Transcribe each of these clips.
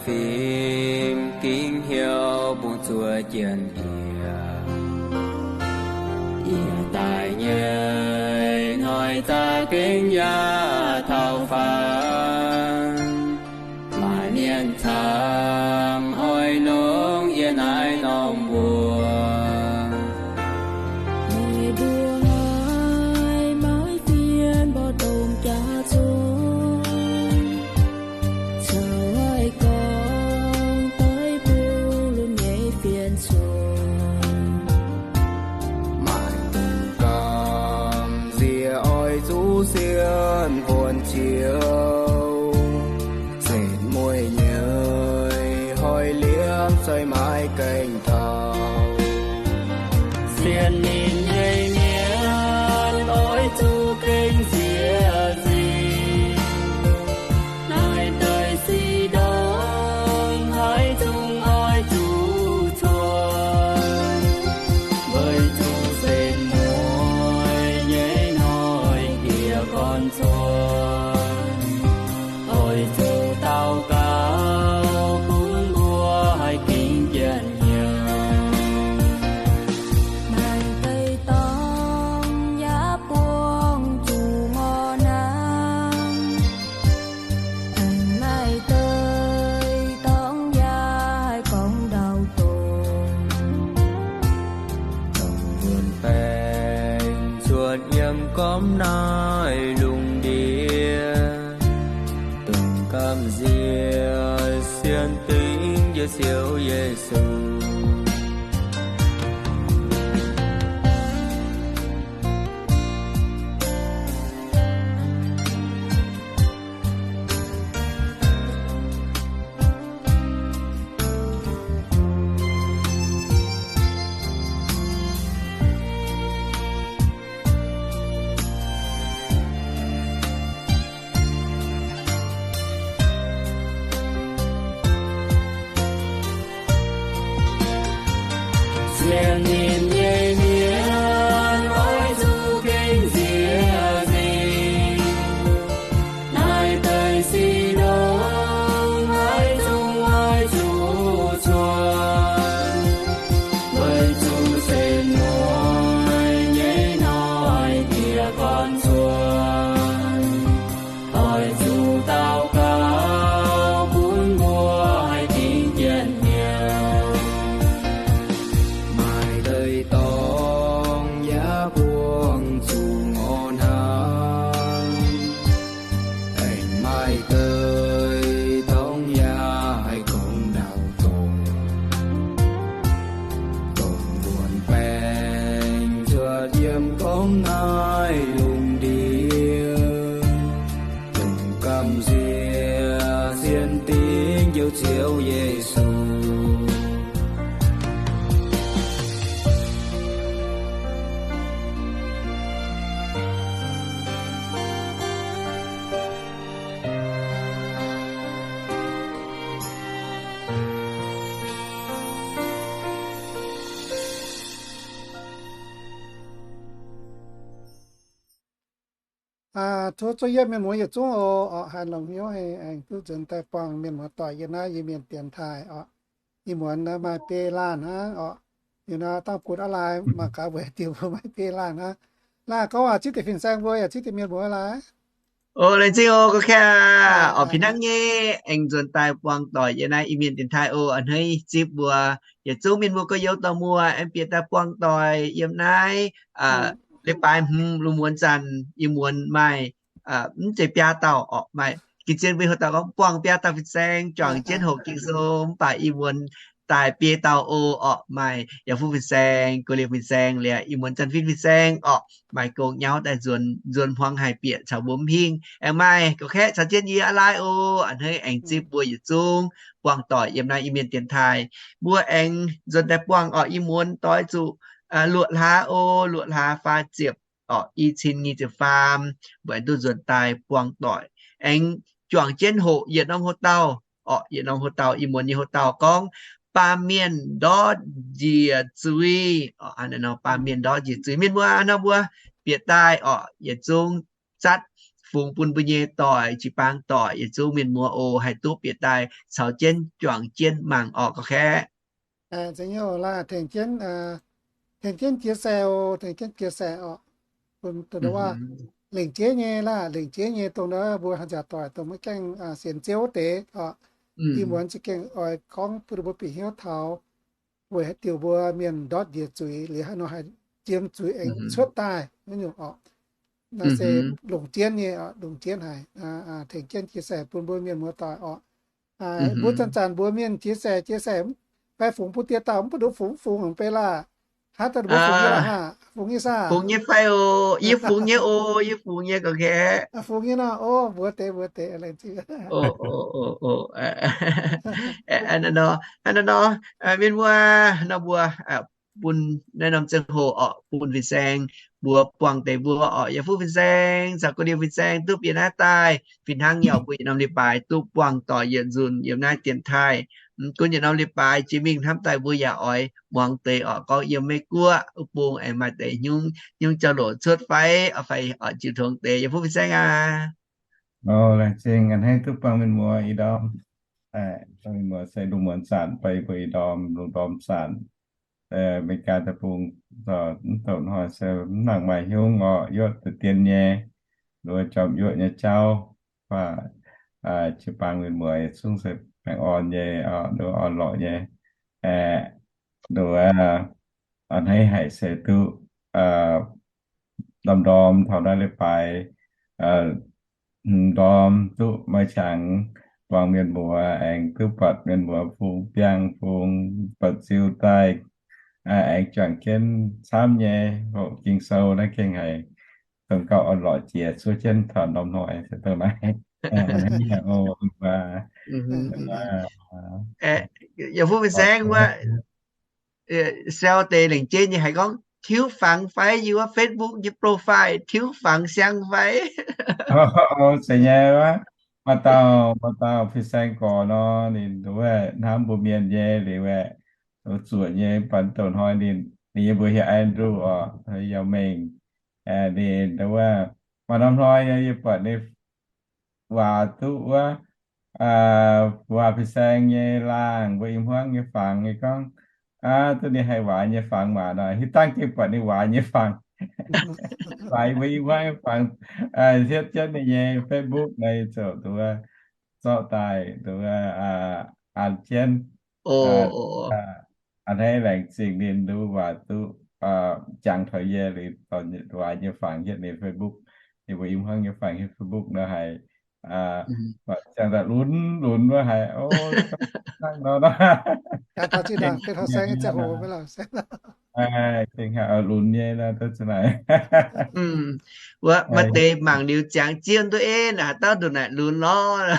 fim gingx hnyouv bungx zuov jien-yiem. Yie daaih nyei hnoi za'gengh yaac taux faam, maaih mienh camv oix longc yie naaiv norm mbuox. Meih mbuo haiz maiv fien mborqv dongh jaax zong, caux haiz gorngv doix bung lunx nyei fien cong. Maaih dongh gamh nziex oix zuqc sienx buonc ziouc, setv mueiz nyei hnoi liemh se maiv gaengh taux. Sienx ninh nyei mienh oix zuqc gengh nziex nzingc. Naaiv deix sic ndongc haaix zungv oix zuqc cuotv, weic zuqc setv mueiz nyei hnoi yie gorn cuotv. Oix zuqc daux gaux bun mbuo haih gingx jien-yiem. Maaih deix dorngx yaac buangh zuqc ngorc hnaangx. Aengx maaih deix dorngx yaac haih gorngv ndau-dorngx. Dongh wuonh baengc cuotv yiem gormx naaiv lungh ndiev, dongh gamh nziex sienx dingc Njoux Ziouv Yesu. Sienx ninh nyei mienh oix zuqc gengh nziex nzingc. Naaiv deix sic ndongc haaix zungv oix zuqc cuotv, weic zuqc setv mueiz nyei hnoi yie gorn cuotv. Oix zuqc daux gaux bun mbuo haih gingx jien-yiem. Maaih deix dorngx yaac buangh zuqc ngorc hnaangx. Aengx maaih deix dorngx yaac haih gorngv ndau-dorngx. Dongh wuonh baengc cuotv yiem gormx naaiv lungh ndiev, dongh gamh nziex sienx dingc Njoux Ziouv Yesu. Tov zuqc yiem mienh muoz yietc zungv oc, haiz longx hnyouv haic aengx duqv nzuonx daaih buangh mienh muoz doic yiem naaiv Iu-Mienh dienx taaih oc. Ih muonz naaiv maaih biei laanh hnangv oc. Liuz nor dangh bun aav lai mangc gaax mbuo diuh mbuo maaih biei laanh hnangv. Laanh gorngv waac zipv deix fin-saeng mbuo yaac zipv deix mienh muoz laaix. O, laengz zingh oc, gorngv kaeqv oc, fih hnangv nyei aengx nzuonx daaih buangh doic yiem naaiv Iu-Mienh dienx taaih oc. A'hneiv zipv mbuo yietc zungv mienh muoz gorx-youz dorh muoz aengx bieqc daaih buangh doic yiem naaiv leiz-baaix hmz lungh muonz zanc. Ih muonz maaih mv zeiz biaa dauh orqc, maaih gin zien mbuo hoc dauh gorngv buangh biaa dauh fin-saeng juangc jienv hoqc Ging-Sou, mv baac ih muonz daaih biei dauh oc. Maaih yaac fu fin-saeng, gox liemh fin-saeng, liuz ih muonz zanc fin fin-saeng orqc, maaih gong nyauv daaih nzuonx, nzuonx hmuangx haih bieqc caux mbuo mv hingh. Aengx maaih gorngv kaeqv caux jienv yie aav lai oc. A'hneiv aengx zipv mbuo yietc zungv buangh doic yiem naaiv Iu-Mienh dienx taaih. Mbuo aengx nzuonx daaih buangh orqc. Ih muonz doix zuqc luoqc hlaax oc, luoqc hlaax faah ziepc orqc, i cin nyic ziepc faam, mbuo aengx duqv nzuonx daaih buangh doic. Aengx juangc jienv hoqc yietc norm hoc-dauh orqc. Yietc norm hoc-dauh, ih muonz nyei hoc-dauh gorngv, Baamh mienh ndortv njiec zuiz. Baamh mienh ndortv njiec zuiz. Mienh muoz, hnangv mbuo bieqc daaih orqc, yietc zungv zatv fungx bun mbuo nyei doic, jiu-baang doic, yietc zungv mienh muoz oc, haih duqv bieqc daaih caux jienv juangc jienv mangc orqc, gorngv kaeqv. Tengx jienv, tengx jienv chia sẻ oc, tengx jienv chia sẻ orqc. Bun dongh waac lengc jeiv nyei laah, lengc jeiv nyei dongh mbuo haaix nziaauc doic dongh maiv gaengh sienx Ziouv wuov deix orqc, ih muonz za'gengh oix gorngv bun mbuo bieqc hnyouv taux weic haaix diuc mbuo mienh ndortv njiec zuiz liuz haaix nor haih jiem zuiz aengx cuotv daaih wuov nyungc orqc. Naaiv se longc jienv nyei, longc jienv haic, tengx jienv chia sẻ bun mbuo mienh muoz-doic orqc. Mbuo zanc-zanc mbuo mienh chia sẻ, chia sẻ fai fungx bun dieh dauh mv baac nduqc fungx, fungx mv bei laah. Hnangv daaih mbuo fungx nyei laah, fungx nyei saah? Fungx nyei fai oc? Yie fungx nyei oc, yie fungx nyei gorngv kaeqv. Fungx nyei nor, o, mbuox deix, mbuox deix, laengz zingh. Hnangv naaiv nor, mienh muoz nor mbuo bun naaiv norm ziangh hoc orqc, bun fin-saeng mbuo buangh deix mbuo orqc, yaac fuqv fin-saeng caux gu'ndiev fin-saeng duqv bieqc naaiv daaih. Fih hnangv nyei orqc, mbuo yietc norm leiz-baaix duqv buangh doic yietc nzunc yiem naaiv dienx taaih. Gunv yietc norm leiz-baaix jiex mingh hnamv daaih mbuo yaac oix muangx deix orqc, gorngv yiem Meiv-Guoqv wuov bung aengx maaih deix nyungc, nyungc jauv-louc cuotv fai, fai orqc, jiu tongx deix, yaac fuqv fin-saeng aac. Laengz zingh a'hneiv duqv buangh mienh muoz ih ndorm, buangh mienh muoz se lungh muonz zanc fai mbuo ih ndorm lungh ndorm zanc. Meiv Gaa deic-bung, mv douc hnoi se mv nangc maaih hnyouv orqc, yuoqv deix dien nyei, nduov jorm yuoqv nyei jauv, baac jiu-baang mienh muoz zungv se baengh orn nyei, nduov orn lorqc nyei. Nduov a'hneiv haic se duqv ndorm ndorm taux naaiv leiz-baaix ndorm duqv maaih qangx buangh mienh muoz, aengx duqv buatc mienh muoz fungx biangh fungx buatc ziux daaih, aengx juangc jienv camv nyei hoqc Ging-Sou naaiv gengh haiz dongh gauh orn-lorqc jiex zuov jienv taux ndorm hnoi se dongh naaiv. Yaac fuqv fin-saeng wuov, sau deix lengc jeiv nyei haiz gorngv tiuv fangx fai yiem wuov Facebook nyei profile tiuv fangx siang fai? Zeiz nyei wuov, maaih dauh, maaih dauh fin-saeng gorx nor, ninh wuov hnamv mbuo mienh nyei liuz aeqv, zuoqc nyei, mv baac douc hnoi ninh, ninh nyei mbuox hietv Andrew orqc, Yau Mengh, ninh wuov, maaih norm hnoi yie buatc ninh waac duqv wuov, waac fin-saeng nyei laangh mbuo i hmuangv nyei fangx nyei gorngv, duqv ninh haih waac nyei fangx waac nor, hitv dangv gengh buatc ninh waac nyei fangx, waac mbuo i hmuangv nyei fangx, hietv jienv ninh nyei Facebook naaiv ziouc duqv zorqv daaih duqv an jienv. A'hneiv laengz zingh ninh duqv waac duqv jangx taux yie liuz, waac nyei fangx hietv ninh Facebook, ninh mbuo i hmuangv nyei fangx hietv Facebook nor haiz ziangh daaih lunx lunx wuov haiz, o, hnangv nor nor. Gengh haih lunx nyei nor, duqv za'naaic. Wuov maaih deix mangc liuz ziangx zien duqv, eh, naaic haaix dauh ndongc naaic lunx lorqc.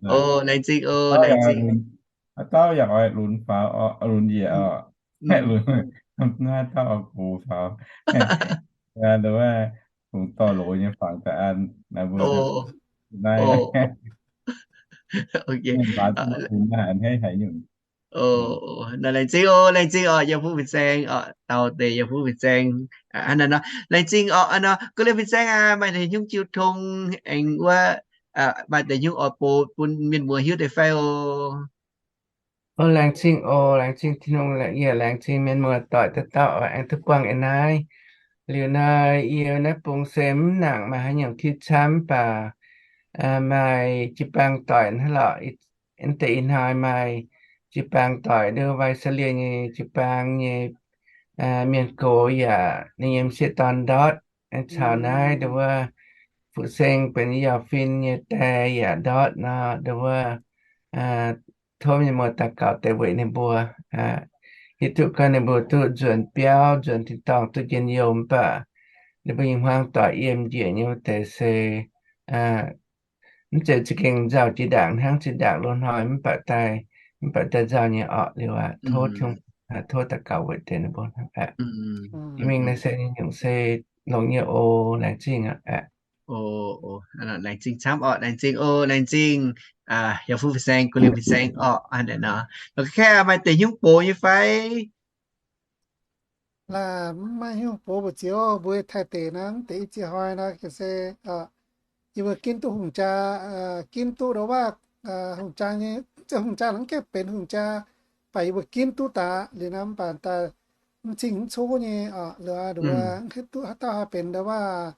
O, laengz zingh, o, laengz zingh. Haaix dauh yaac oix lunx faaux, lunx njiec oc. Haaix dauh oix gox faaux. Wuov, fungx dorh loz nyei fangx daaih an, naaiv mbuo naaiv. Laengz zingh oc, laengz zingh oc, yiem fuqv fin-saeng oc, dauh deix yiem fuqv fin-saeng. Hnangv naaiv nor, laengz zingh oc. Nor, gu'ndiev fin-saeng aac, maaih deix nyungc jiu tong aengx wuov, maaih deix nyungc oix bun mienh muoz hiuv deix fai oc? O, laengz zingh oc, laengz zingh Tin-Hungh, yaac laengz zingh mienh muoz-doic dauh dauh oix aengx duqv buangh ih naaiv. Liuz naaiv yie naaiv bung se mv nangc maaih haaix nyungc tipv camv, mv baac maaih jiu-baang doic hnangv lorqc. Deix ih hnoi maaih jiu-baang doic nduov Wai Sa Lienh nyei jiu-baang nyei mienh gox yaac ninh nyei m'sieqv dorn ndortv, caux naaiv nduov wuov Fuqv Seng benx yauh fin nyei die yaac ndortv nor, nduov wuov tov mienh muoz daux gaux deix weic ninh mbuo. Hiuv duqv gorngv ninh mbuo duqv nzuonx biauv, nzuonx tin-dorngh duqv njien-youh, mv baac ninh mbuo nyei hmuangv doic yiem njiec nyei wuov deix se mv zeiz za'gengh nzauh jiex ndaangc hnangv zinh ndaangc loz-hnoi mv baac daaih, mv baac daaih nzauh nyei orqc. Liuz aqv, tov, tov daux gaux weic deix ninh mbuo hnangv aqv. Mingh naaiv se nyungc se longx nyei oc. Laengz zingh aqv. Laengz zingh camv oc, laengz zingh oc, laengz zingh yaac fuqv fin-saeng, gu'ndiev fin-saeng orqc. Hnangv naaiv nor, la'kuqv maaih deix nyungc box nyei fai? Laaix mv maaih hnyouv box mbu'ziex, mbuo Taiv deic naaiv mv deix i ziex hnoi naaiv se yie mbuo ginv duqv hungh jaa, ginv duqv ndo waac, hungh jaa nyei, hungh jaa mv gaengh benx hungh jaa, baac yie mbuo ginv duqv daaih liuz naaiv mv baac daaih mv cing mv cuqv nyei oc, liuz nduov mv hiuv duqv haaix dauh haih benx ndo waac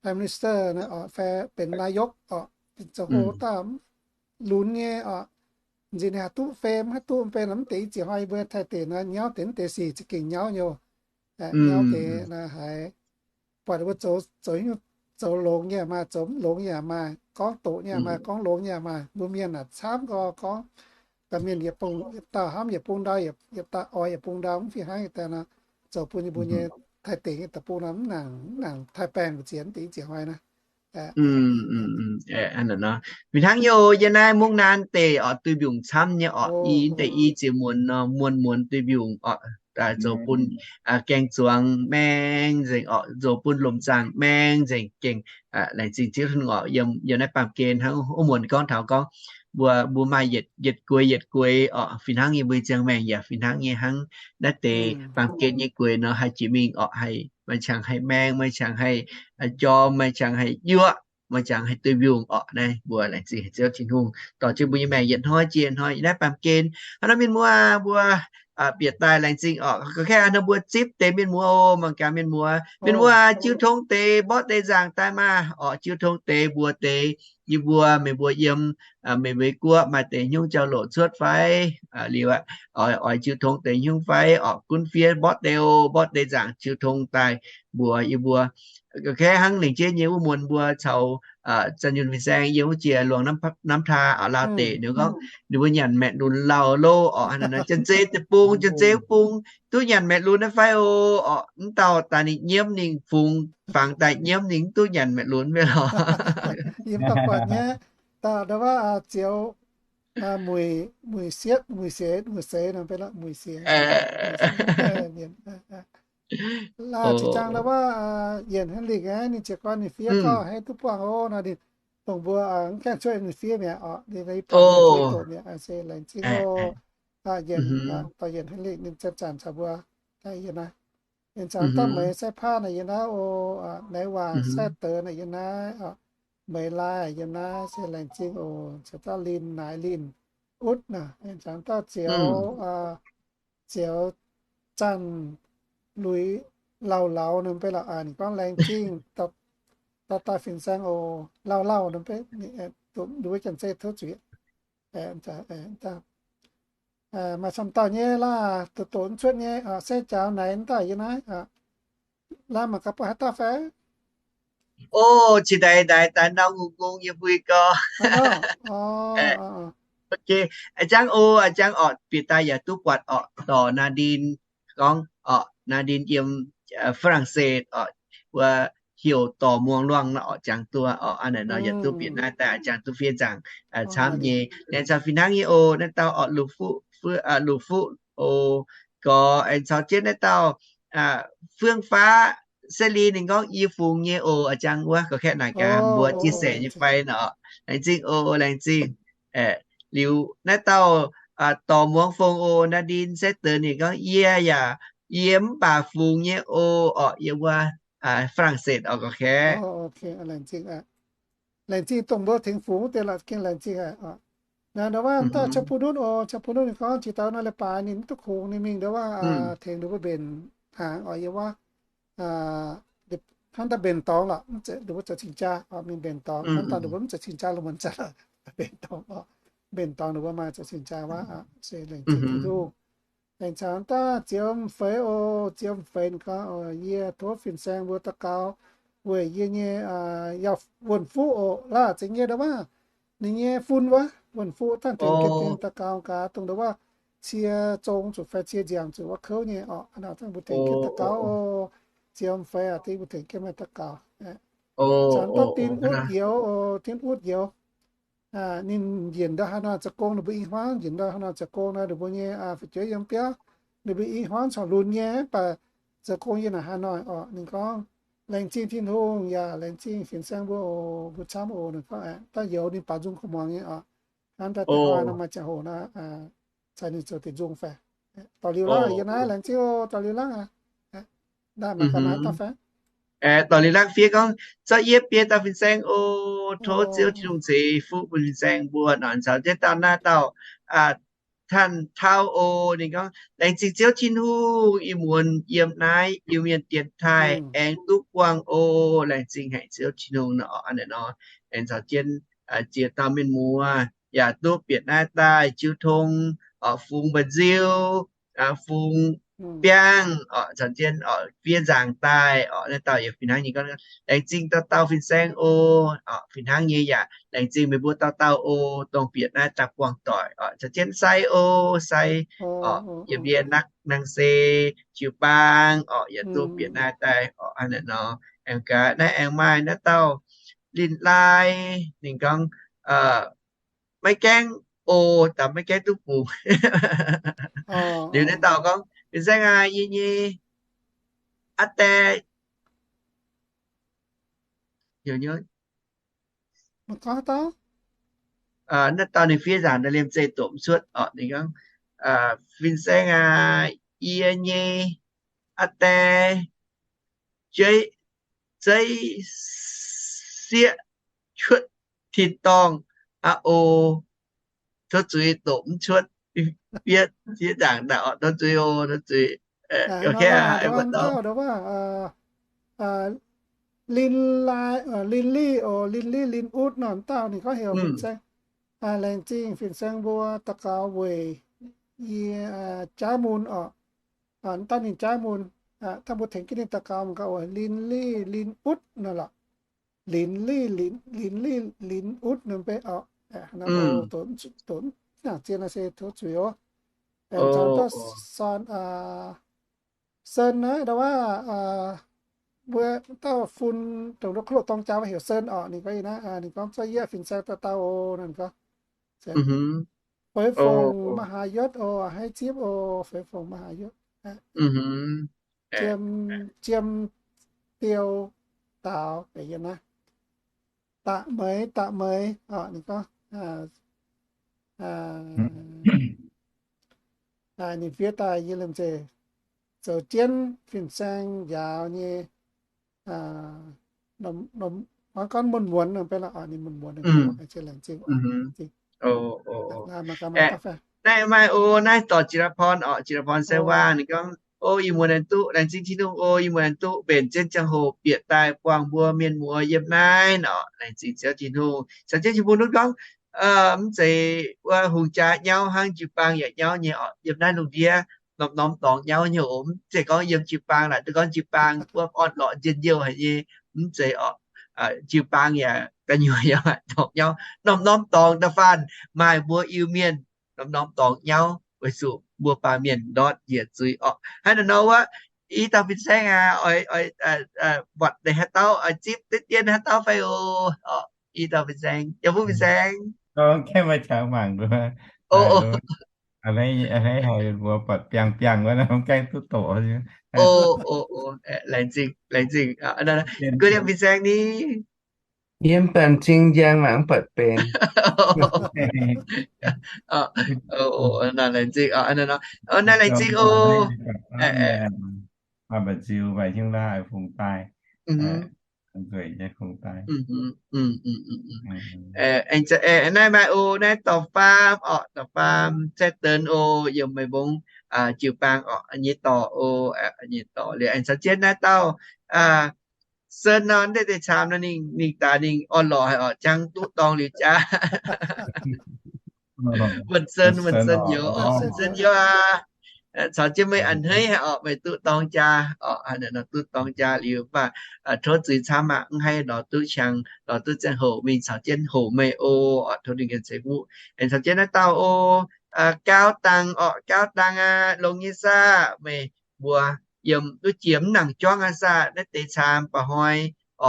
Prime Minister fai benx นายก oc, zoux hlo dauh lunx nyei oc. Nziex ninh haih duqv fai mv haih duqv benx mv deix i ziex hnoi yie mbuo Taiv deic naaiv nyauv deix mv deix sic za'gengh nyauv nyei, nyauv deix naaiv haiz buatc ninh mbuo zoux, zoux, zoux longx nyei maaih, zoux mv longx nyei maaih, gorngv doqc nyei maaih, gorngv longx nyei maaih. Mbuo mienh naaic camv gorngv, gorngv da'mienh yietc bung, yietc dauh hnamv yietc bung ndau, yietc dauh oix yietc bung ndau, mv fih hnangv deix nor, zoux bun yie mbuo nyei Taiv deic nyei deic-bung nor mv nangc, mv nangc taaih baengh mbu'ziex mv deix i ziex hnoi naaiv. Fih hnangv nyei oc, yie naaiv mungv naaiv deix oc, duih mbiungc camv nyei oc, i deix i ziex muonz nor, muonz muonz duih mbiungc oc, zoux bun gaeng-zuangx maeng nzengc oc, zoux bun lomc zaangc maeng nzengc gengh. Laengz zingh Ziouv Tin-Hungh oc, yiem, yiem naaiv baamh gen hnangv wuov muonz gorngv taux gorngv mbuo, mbuo maaih yietc, yietc gueix yietc gueix oc, fih hnangv yie mbuo ziangh maengc yaac fih hnangv nyei hnangv naaiv deix baamh gen nyei gueix nor haih jiex mingh oc, haih maaih qangx haih maeng, maaih qangx haih jorm, maaih qangx haih yuoqv, maaih qangx haih duih mbiungc oc. Naaiv mbuo laengz zingh haic Ziouv Tin-Hungh dorh jienv mbuo nyei maengc yietc hnoi jiex hnoi yiem naaiv baamh gen. Hnangv naaiv mienh muoz mbuo bieqc daaih laengz zingh oc. Gorngv kaav nor mbuo zipv deix mienh muoz oc, mangc gaax mienh muoz. Mienh muoz jiu tong deix mborqv deix nzaangc daaih maah oc, jiu tong deix mbuox deix yie mbuo, meih mbuo yiem, meih mbuo guoqv maaih deix hnyouv jauv-louc cuotv fai, liuz oix jiu tong deix hnyouv fai oc, gunv fiev mborqv deix oc, mborqv deix nzaangc jiu tong daaih mbuox yie mbuo. Gorngv kaav hnangv lengc jeiv nyei wuov muonz mbuo caux Zanh Yunh fin-saeng yiem wuov jiex Luangh Namv Taa oc, Laauv deic, ninh gorngv ninh mbuo nyanc maengc lunx lauh lov oc, janx-zei deic-bung, janx-zei wuov bung duqv nyanc maengc lunx naaiv fai oc. Mv dauh daaih ninh nyiemv ninh fungx fangx daaih nyiemv ninh mv duqv nyanc maengc lunx mv bei lorqc. Yie mv dauh buatc nyei, dauh ndo wuov zioux muic, muic sietv, muic sietv, muic sietv nor mv bei lorqc, muic sietv. Laaix zinh zaangc ndo wuov Yienc Henrik aeqv, ninh jiez gorn ninh fiev gorngv hei duqv buangh oc nor, ninh dongh mbuo mv gaengh cuotv ninh fiev mi'aqv oc, ninh i baac doqc mi'aqv, se laengz zingh oc. Yienc, dorh Yienc Henrik ninh zanc-zanc caux mbuo daaih yiem naaiv. Ninh caux dauh Meix Sai Paa naaic yiem naaiv oc, Meix Waac Sai Deix naaic yiem naaiv, Meix Lai yiem naaiv, se laengz zingh oc. Caux dauh Linh, Naaic Linh Utv naaic, ninh caux dauh Zioux, Zioux Zanh Luiz Lauh Lauh nor mv bei lorqc, ninh gorngv laengz zingh dauh daaih fin-saeng oc, Lauh Lauh nor mv bei, ninh wuov janx-zei tov zuiz. Maaih camv dauh nyei laac, doqc doqc mv cuotv nyei, se jaux naaic mv daaih yiem naaiv. Laac mangc gaax buatc haaix dauh fai? O, cingx daaih, daaih, daaih nau ngungh ngungh yie mbuo gorngv. Ok, a'jangv o, a'jangv orqc, bieqc daaih yaac duqv buatc orqc, dorc Naa Ndin gorngv orqc, Naa Ndin yiem Faa^lang^setv orqc, wuov heuc Dorc Muangh Luangh orqc, jangx duqv orqc, a'naaiv nor yaac duqv bieqc naaiv daaih, jangx duqv fiev nzaangc camv nyei. Laengz zingh fih hnangv nyei oc, naaiv dauh orqc, Luqc Fuqv, Luqc Fuqv oc, gorx aengx caux jienv naaiv dauh Fương Fá, se li ninh gorngv yie fungx nyei oc, a'jangv wuov gorx kaeqv naaic gaax mbuo chia sẻ nyei fai nor. Laengz zingh oc, laengz zingh. Liuz naaiv dauh Dorc Muangh Fong oc, Naa Ndin se deix ninh gorngv yie yaac, yie mv baac fungx nyei oc, orqc, yiem wuov Faa^lang^setv orqc, gorx kaeqv. Laengz zingh dongh mbuo tengx fungx wuov deix lorqc, gengh laengz zingh haic. Naaiv ndau wuov dauh Qaqv Bun Nunv oc, Qaqv Bun Nunv ninh gorngv jiex daaih nor leiz-baaix ninh mv duqv kungx, ninh mingh ndau wuov tengx ninh mbuo mbenc hnaangx orqc, yiem wuov hnangv daaih mbenc dorngx lorqc, ninh mbuo zoux cing-jaa, mingh mbenc dorngx, hnangv daaih ninh mbuo mv zoux cing-jaa lungh muonz zanc, mbenc dorngx, mbenc dorngx ninh mbuo maaih zoux cing-jaa wuov, se laengz zingh Tin-Hungh. Laengz zingh daaih Zioux M'Feix oc, Zioux M'Feix gorngv, yie tov fin-saeng mbuo daux gaux weic yie nyei yauh wuonh fuqv oc, laac zengx yie ndau wuov ninh nyei fun wuov wuonh fuqv, dangh tengx daux gaux gaax dongh ndau wuov cie zong zuqc fai cie nziangx zuqc wuov kouv nyei orqc, hnangv naaic dangh mbuo tengx jienv daux gaux oc. Zioux M'Feix aac, dengh mbuo tengx jienv maaih daux gaux. Caux dauh Tin Utv Youz oc, Tin Utv Youz. Ninh njiec ndau Hà Nội zoux gong, ninh mbuo i hmuangv njiec ndau Hà Nội zoux gong nor, ninh mbuo nyei fu'jueiv yiem biauv, ninh mbuo i hmuangv corc lunx nyei, mv baac zoux gong yiem naaic Hà Nội orqc. Ninh gorngv, laengz zingh Tin-Hungh yaac laengz zingh fin-saeng mbuo oc, mbuo camv oc. Ninh gorngv daaih youz ninh baaux nzung kuv muangx nyei orqc. Hnangv daaih deix hnoi nor maaih ziangh hoc nor, caux ninh zoux deix nzung fai Dorh liuz laav yie naaiv, laengz zingh oc, dorh liuz laav aqv. Aeqv, dorh liuz laav fiev gorngv, zorqv yie biei dauh fin-saeng oc. Tov Ziouv Tin-Hungh ceix fuqv bun fin-saeng mbuo nor. Caux jienv dauh naaiv dauh Tanh Tauv oc. Ninh gorngv, laengz zingh Ziouv Tin-Hungh, ih muonz yiem naaiv Iu-Mienh dienx taaih aengx duqv buangh oc. Laengz zingh haic Ziouv Tin-Hungh nor. Hnangv naaiv nor, aengx caux jienv ziex dauh mienh muoz yaac duqv bieqc naaiv daaih jiu tong, fungx mba'nziu, fungx biangh, caux jienv fiev nzaangc daaih. Naaiv dauh yaac fih hnangv nyei gorngv, laengz zingh dauh dauh fin-saeng oc. Fih hnangv nyei yaac laengz zingh meih mbuo dauh dauh oc, dongh bieqc naaiv daaih buangh doic. Caux jienv Sai oc, Sai, yiem yie naaiv nangh se jiu-baang oc, yaac duqv bieqc naaiv daaih oc. Hnangv naaiv nor, aengx gaax naaiv aengx maaih naaiv dauh Linh Lai, ninh gorngv, maiv gaengh oc, daaih maiv gaengh duqv bungx. Liuz naaiv dauh gorngv, fin-saeng aac, yie nyei aa die, naaiv dauh ninh fiev nzaangc daaih liemh zeih doqc mv cuotv oc. Ninh gorngv, fin-saeng aac, yie nyei aa die, zeiv sieqv cuotv tin-dorngh aqv oc. Tov zuiz, doqc mv cuotv. Fiev, fiev nzaangc daaih oc, tov zuiz oc, tov zuiz. Linh Lai, Linh Li oc, Linh Li, Linh Utv nor, dauh ninh gorngv heuc fin-saeng, laengz zingh fin-saeng mbuo daux gaux weic yie jaav mun oc. Dauh ninh jaav mun, dangh mbuo tengx jienv ninh daux gaux mangc gaax oc. Linh Li, Linh Utv nor lorqc. Linh Li, Linh Li, Linh Utv nor mbe oc. Doqc, doqc nangc zien naaiv se tov zuiz oc. Caux dauh Son, Son naaiv ndau wuov, mbuo dauh fun dongh nduov kuv loqc dorng jaa wuov heuc Son oc. Ninh gorngv, ninh gorngv, zorqv yie fin-saeng dauh dauh oc. Ninh gorngv, Feix Fongc มหายศ oc, haiz zipv oc, Feix Fongc มหายศ. Jiem, Jiem Diou Daaux, naaiv, Da'meix, Da'meix oc. Ninh gorngv, ninh fiev daaih yie liemh zeih zoux jienv fin-saeng njaaux nyei, maiv gorngv muonz-muonz, ninh muonz-muonz, laengz zingh. Naaiv maaih oc, naaiv dorh Jiez La'porn oc, Jiez La'porn se waac ninh gorngv, o, ih muonz aengx duqv, laengz zingh Tin-Hungh, o, ih muonz aengx duqv mbenc jienv ziangh hoc bieqc daaih buangh mbuo mienh muoz yiem naaiv nor, laengz zingh Ziouv Tin-Hungh. Caux jienv Tin-Hungh nor gorngv, mv zeiz wuov hungh jaa nyauv hnangv, jiu-baang yaac nyauv nyei oc. Yiem naaiv lungh ndiev norm-norm dorngx nyauv nyei oc. Mv zeiz gorngv yiem jiu-baang naaic, duqv gorngv jiu-baang wuov orn-lorqc njien-youh haic nyei. Mv zeiz oc. Jiu-baang yaac gu'nyuoz yaac dorngx nyauv, norm-norm dorngx da'faanh maaih mbuo Iu-Mienh norm-norm dorngx nyauv weic zuqc mbuo baamh mienh ndortv njiec zuiz oc. Hnangv naaiv nor wuov, i dauh fin-saeng aac, oix, oix buatc deix haaix dauh, oix zipv deix dien haaix dauh fai oc. I dauh fin-saeng, yaac mbuo fin-saeng, a'hneiv haiz mbuo buatc biangh biangh wuov, mv gaengh duqv doqc. Laengz zingh, laengz zingh. Guei liemh fin-saeng ni. Yie mv baac m'zing njang mangc mv buatc benx. Naaiv laengz zingh oc. Naaiv laengz zingh oc. Mba'nziu, mba'hnyungv laaih fungx daaih. Nzueic nyei fungx daaih. Naaiv maaih oc, naaiv dorh faam oc, dorh faam Zaeqv Deix oc, yiem Meiv Mbong jiu-baang oc, nyei dorc oc, nyei dorc liuz aengx caux jienv naaiv dauh Sen nor, naaiv deix caamx nor ninh, ninh daaih ninh orn-lorqc haic oc, jangx duqv dorngx liuz jaa. Wuonh Sen, Wuonh Sen youz oc, Sen youz aac. Caux jienv meih a'hneiv haic oc, meih duqv dorngx jaa oc, duqv dorngx jaa liuz mv baac tov zuiz camv aqv, mv haih lorz duqv qangx, lorz duqv ziangh hoc mingh caux jienv hoqc meih oc. Tov ninh ganh ceix fuqv. Aengx caux jienv naaiv dauh oc, Gaauv Dangh oc, Gaauv Dangh aac, longx nyei saah? Meih mbuo yiem duqv jiex mv nangc juangv aqv saah? Naaiv deix caamx mba'hnoi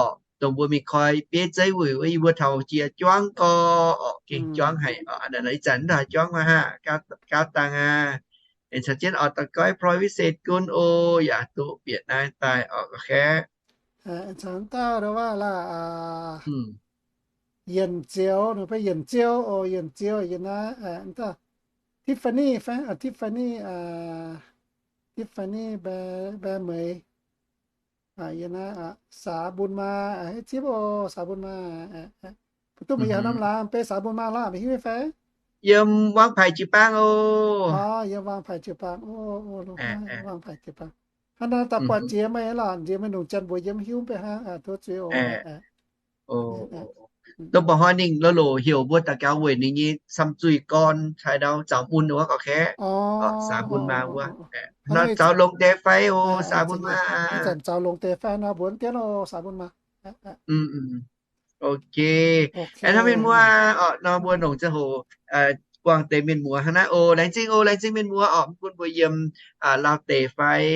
oc, dongh mbuo mingh koi bieiv zeiv wuic wuov, yie mbuo taux jiex juangv gorx oc, gengh juangv haic oc. Ih zanc mv haaix juangv maah haah, Gaauv Dangh aac. Aengx caux jienv oc, da'goiv Private Secretary Gun oc, yaac duqv bieqc naaiv daaih oc, ga'hkaeqv. Aengx caux dauh ndau wuov laac, Yienc Ziouv, ninh baav Yienc Ziouv oc, Yienc Ziouv yiem naaiv, dauh Tiffany fai, Tiffany, Tiffany Mbae Meix, yie naaiv, saax mbun maa, hei zipv oc, saax mbun maa. Mbuo duqv meih yie haaix norm laangz, mv bei saax mbun maa lorqc, meih hiuv nyei fai? Yiem Wangv Paic jiu-baang oc. Yiem Wangv Paic jiu-baang oc, Wangv Paic jiu-baang. Hnangv naaiv daaih buatc nziex meih lorqc, nziex meih longc janx mbuox yie mv hiuv mv bei hnangv, tov zuiz oc. Dongh mba'hnoi ninh loz-loc heuc mbuo daux gaux weic ninh nyei samv zuiz gorn caux ndau zaux mun wuov gauh kaeqv, saax mbun maa wuov. Nor zaux longx deix fai oc, saax mbun maa. Zanc zaux longx deix fai nor mbuox dienv oc, saax mbun maa. Ok. Hnangv mienh muoz orqc, nor mbuo longc ziangh hoc buangh deix mienh muoz hnangv naaiv oc. Laengz zingh oc, laengz zingh mienh muoz orqc, mv gunv mbuo yiem Laauv deic fai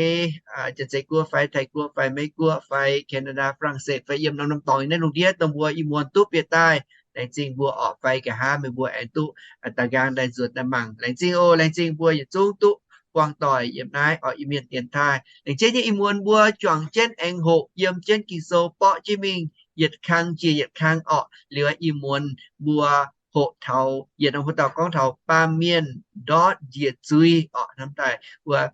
Janx-Zei Guoqv fai Taiv Guoqv fai Meiv Guoqv fai Canada, France fai yiem norm norm dorngx naaiv lungh ndiev dongh mbuo ih muonz duqv bieqc daaih. Laengz zingh mbuo orqc fai nqa'haav meih mbuo aengx duqv da'nqaang daaih nzuonx daaih mangc. Laengz zingh oc, laengz zingh mbuo yietc zungv duqv buangh doic yiem naaiv orqc, Iu-Mienh dienx taaih. Laengz zingh nyei ih muonz mbuo juangc jienv aengx hoqc yiem jienv Ging-Sou borqv jienv mingh yietc kang jiex yietc kang orqc. Liuz ih muonz mbuo hoqc taux yietc norm haaix dauh gorngv taux baamh mienh ndortv njiec zuiz orqc. Hnamv daaih wuov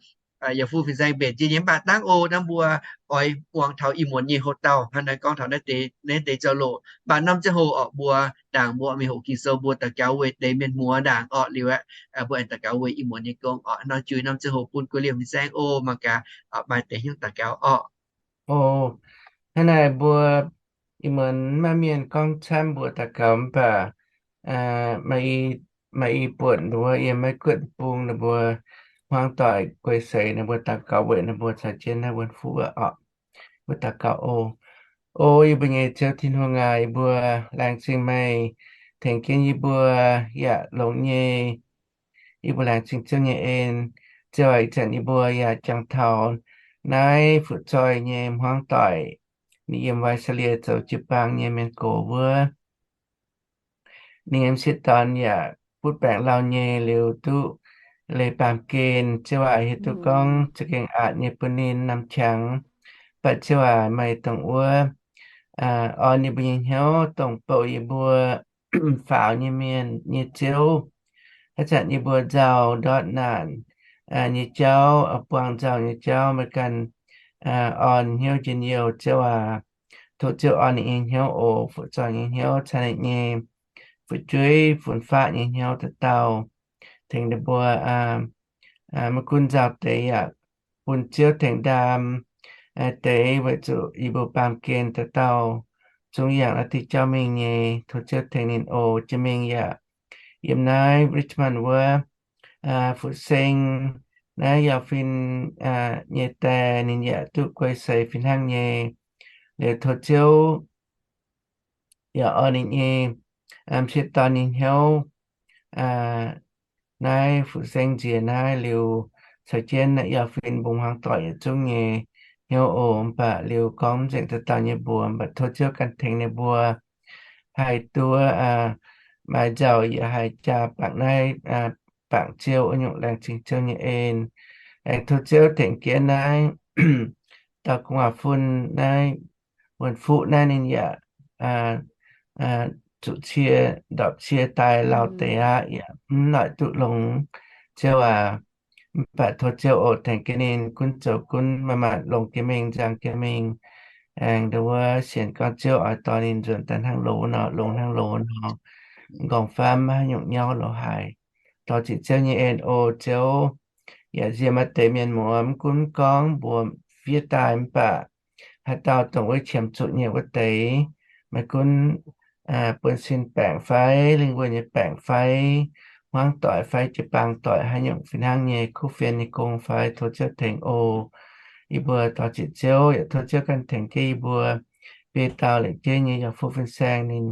yaac fu fin-saeng mbenc jiex nyei mv baac dangv oc, hnamv mbuo oix muangx taux ih muonz nyei hoqc dauh hnangv naaiv gorngv taux naaiv deix zaux loc. Mv baac norm ziangh hoc orqc mbuo ndaangc mbuo mingh hoqc Ging-Sou mbuo daux gaux weic deix mienh muoz ndaangc orqc liuz aeqv, mbuo aengx daux gaux weic ih muonz nyei gong orqc. Nor juix norm ziangh hoc bun guei liemh fin-saeng oc, mangc gaax maaih deix hnyouv daux gaux orqc. Oc, hnangv naaic mbuo ih muonz maiv maaih mienh gorngv camv mbuox daux gaux mv baac maaih i buonc ninh mbuo yiem Meiv Guoqv deic-bung ninh mbuo hmuangv doic guei seix ninh mbuo daux gaux weic ninh mbuo caux jienv naaiv wuonv fuqv orqc. Mbuo daux gaux oc. O yie mbuo nyei Ziouv Tin-Hungh aac, yie mbuo laengz zingh meih tengx jienv yie mbuo yaac longx nyei. Yie mbuo laengz zingh Ziouv nyei en. Ziouv aac, ih zanc yie mbuo yaac jangx taux naaiv fu'zoih nyei hmuangv doic, ninh yiem Wai^saa^lea zoux jiu-baang nyei mienh gox wuov. Ninh nyei m'sieqv dorn yaac butv baengc lauh nyei liuz duqv leih baamh gen. Ziouv aac, hiuv duqv gorngv za'gengh aqc nyei bun ninh namx qangx. Mv baac Ziouv aac, meih dongh wuov orn yie mbuo nyei hnyouv, dongh bouh yie mbuo faaux nyei mienh nyei Ziouv. Haaix zanc yie mbuo nzauh ndortv naanc nyei jauv, buangh nzauh nyei jauv, meih ganh orn hnyouv njien-youh. Ziouv aac, tov Ziouv orn ninh nyei hnyouv oc, fu'zoih nyei hnyouv, caux ninh nyei fu'jueiv fun-faqv nyei hnyouv dauh dauh, tengx ninh mbuo maiv gunv nzauh deix yaac bun Ziouv tengx ndaam deix weic zuqc yie mbuo baamh gen dauh dauh zungv yangh naaiv diuh jauv mingh nyei. Tov Ziouv tengx ninh oc. Jiex mingh yaac yiem naaiv Richmond wuov Fu-Seng, naaiv Yauh Fin nyei die, ninh yaac duqv guei seix fih hnangv nyei. Liuz tov Ziouv yaac orn ninh nyei m'sieqv dorn nyei hnyouv naaiv Fu-Seng nziex naaiv liuz, caux jienv naaiv Yauh Fin mbungh hmuangv doic yietc zungv nyei hnyouv oc. Mv baac liuz gorngv mv nzengc dauh dauh nyei mbuox, mv baac tov Ziouv ganh tengx ninh mbuo haih duqv maaih nzauh yaac haih jaa bangc naaiv, bangc Ziouv wuov nyungc. Laengz zingh Ziouv nyei en. Aengx tov Ziouv tengx jienv naaiv dauh gu'nguaaz-fun naaiv, wuonv fuqv naaiv ninh yaac zuqc cie, ndorpc cie daaih lauh deix aqv, yaac mv noic duqv longx. Ziouv aac, mv baac tov Ziouv oc tengx jienv ninh gunv zoux gunv maaih maanc longx jienv mingh, nzang jienv mingh. Aengx ndon wuov sienx gorngv Ziouv oix dorh ninh nzuonx daaih hnangv loz nor, longx hnangv loz nor, m'nqorngv-famv maiv haaix nyungc nyauv lorz haaix. Dorh ziqc Ziouv nyei en oc Ziouv. Yaac nziex maaih deix mienh muoz mv gunv mv gorngv mbuox fiev daaih, mv baac haaix dauh dongh wuov qiemx zuqc nyei wuov deix, maiv gunv buonv-sin baengc fai, lingh wuonh nyei baengc fai, hmuangv doic fai, jiu-baang doic, haaix nyungc fih hnangv nyei kuv fienx nyei gong fai, tov Ziouv tengx oc. Yie mbuo dorh ziqc Ziouv, yaac tov Ziouv ganh tengx jienv yie mbuo biei dauh lengc jeiv nyei yaac fuqv fin-saeng ninh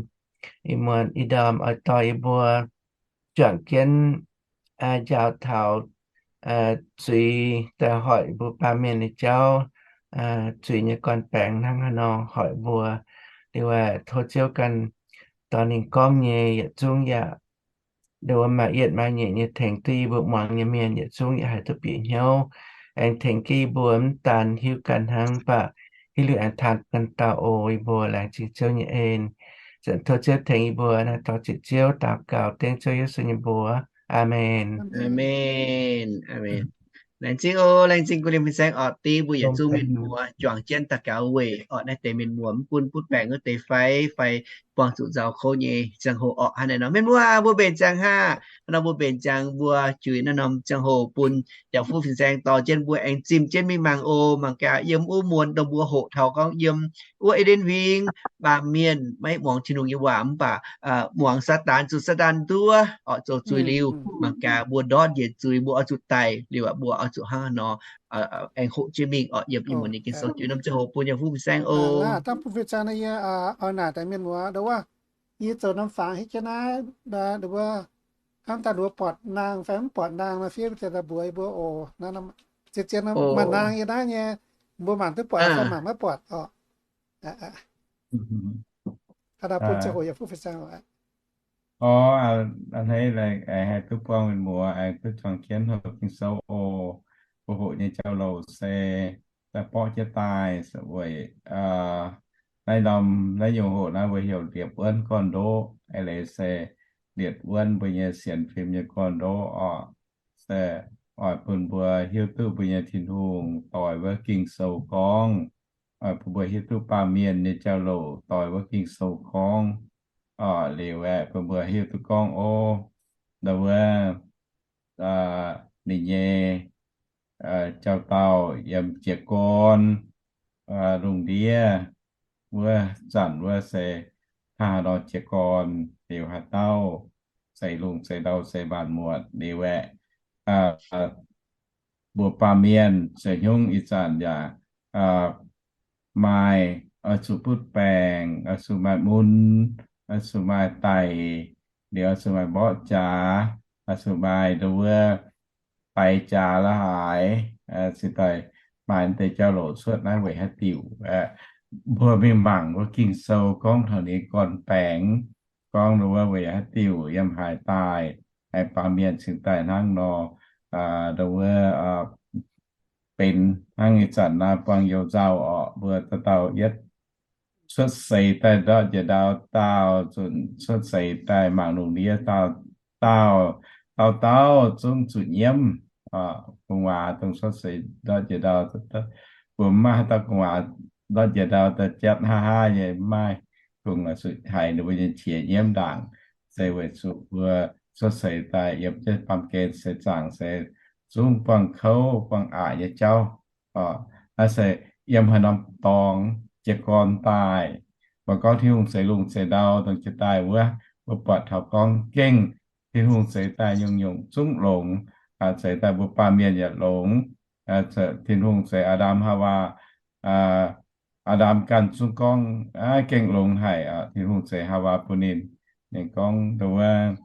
ih muonz ih ndorm oix dorh yie mbuo juangc jienv njaaux taux zuiz daaih hoic mbuo baamh mienh nyei jauv, zuiz nyei gorn-baengx hnangv haaix nor hoic mbuo. Liuz aeqv, tov Ziouv ganh dorh ninh gorngv nyei yietc zungv yaac nduov maaih yietv maaih nyeic nyei tengx duqv yie mbuo muangx nyei mienh yietc zungv yaac haih duqv bieqc hnyouv. Aengx tengx jienv yie mbuo mv daan hiuv ganh hnangv, mv baac hiuv liuz aengx taan ganh dauh oc. Yie mbuo laengz zingh Ziouv nyei en. Zanc tov Ziouv tengx yie mbuo naaiv dorh ziqc Ziouv daux gaux dengv Ziouv Yesu nyei mbuox. Aamen. Aamen. Aamen. Laengz zingh oc, laengz zingh gu'nyuoz fin-saeng orqc, dingh mbuo yietc zungv mienh muoz juangc jienv daux gaux weic orqc naaiv deix mienh muoz, mv bun butv baengc wuov deix fai, fai buangh zuqc nzauh kouv nyei ziangh hoc orqc. Hnangv naaiv nor mienh muoz, mbuo mbenc ziangx haah, nor mbuo mbenc ziangx mbuo juix naaiv norm ziangh hoc bun Yaac Fuqv Fin-Saeng dorh jienv mbuo aengx zimh jienv mingh mangc oc. Mangc gaax yiem wuov muonz dongh mbuo hoqc taux gorngv yiem wuov Eden huingx, baamh mienh maiv muangx Tin-Hungh nyei waac mv baac muangx Saadaan, zuqc Saadaan nduov orqc zoux zuiz liuz, mangc gaax mbuo ndortv njiec zuiz mbuo oix zuqc daic liuz aqv, mbuo oix zuqc hnangv haaix nor aengx hoqc jienv mingh orqc. Yiem ih muonz nyei Ging-Sou juix norm ziangh hoc bun Yaac Fuqv Fin-Saeng oc. Dangh Fuqv Fin-Saeng naaiv yie oix naaic daaih mienh muoz nduov wuov, yie zoux norm fangx hietv jienv naaiv, nduov wuov, hnamv daaih nduov buatc naang fai mv buatc naang nor fiev deix daaih mbuox yie mbuo oc. Zien-zien maaih naang yie naaiv nyei, mbuo mangc duqv buatc fai mangc maiv buatc orqc. Haaix dauh bun ziangh hoc Yaac Fuqv Fin-Saeng oc. Orv, a'hneiv haih duqv buangh mienh muoz aengx duqv juangc jienv hopv Ging-Sou oc. Mbuo hoqc nyei jauv-louc se daaih borqv jienv daaih se weic naaiv norm, naaiv nyungc hoqc naaiv mbuo heuc liepc wuonv gorn-ndoqv. Eix leiz se liepc wuonv mbuo nyei sienx fim nyei gorn-ndoqv orqc. Se oix bun mbuo hiuv duqv mbuo nyei Tin-Hungh doix wuov Ging-Sou gorngv, oix bun mbuo hiuv duqv baamh mienh nyei jauv-louc doix wuov Ging-Sou gorngv. Orqc, liuz aeqv, bun mbuo hiuv duqv gorngv, o, ndau wuov ninh nyei jauv-dauh yiem jiez gorn lungh ndiev wuov zanc wuov se hnangv haaix nor jiez gorn, liuz haaix dauh zeix lungh zeix ndau zeix maanc muotc liuz aeqv, mbuo baamh mienh se hnyouv ih zanc yaac maaih, oix zuqc butv baengc, oix zuqc maaih mun, oix zuqc maaih daic, liuz oix zuqc maaih mborqv jaax, oix zuqc maaih ndau wuov baix jaax la'haaix, cingx daaih maaih deix jauv-louc cuotv naaiv weic haaix diuc. Mbuo mingh mangc wuov Ging-Sou gorngv taux ninh gorn-baengx, gorngv ndau wuov weic haaix diuc yiem haaix daaih, baamh mienh cingx daaih hnangv nor, ndau wuov benx hnangv ih zanc naaiv buangh you-nzauh orqc. Mbuo dauh dauh yietv cuotv seix daaih ndortv njiec ndau daauh, zunc cuotv seix daaih mangc lungh ndiev daauh, dauh dauh zungv zuqc nyiemv. Gu'nguaaz dongh cuotv seix ndortv njiec ndau, mbuo mv maaih haaix dauh gu'nguaaz ndortv njiec ndau daaih jatv hnangv haaix nyei, mv maaih. Dongh zuqc haiz ninh mbuo nyei qiex nyiemv ndaangc, se weic zuqc mbuo cuotv seix daaih yiem jienv baamh gen seix zaangc se zungv buangh kouv buangh aqc nyei jauv. Naaiv se yiem haaix norm dorngx jiez gorn daaih, mbuo gorngv Tin-Hungh zeix lungh zeix ndau dongh jiex daaih wuov, mbuo buatc taux gorngv gengh Tin-Hungh zeix daaih nyungc-nyungc zungv longx, zeix daaih mbuo baamh mienh yaac longx. Tin-Hungh zeix Aa^ndam Haawaa, Aa^ndam ganh zungv gorngv, gengh longx haic. Tin-Hungh zeix Haawaa bun ninh, ninh gorngv ndau wuov,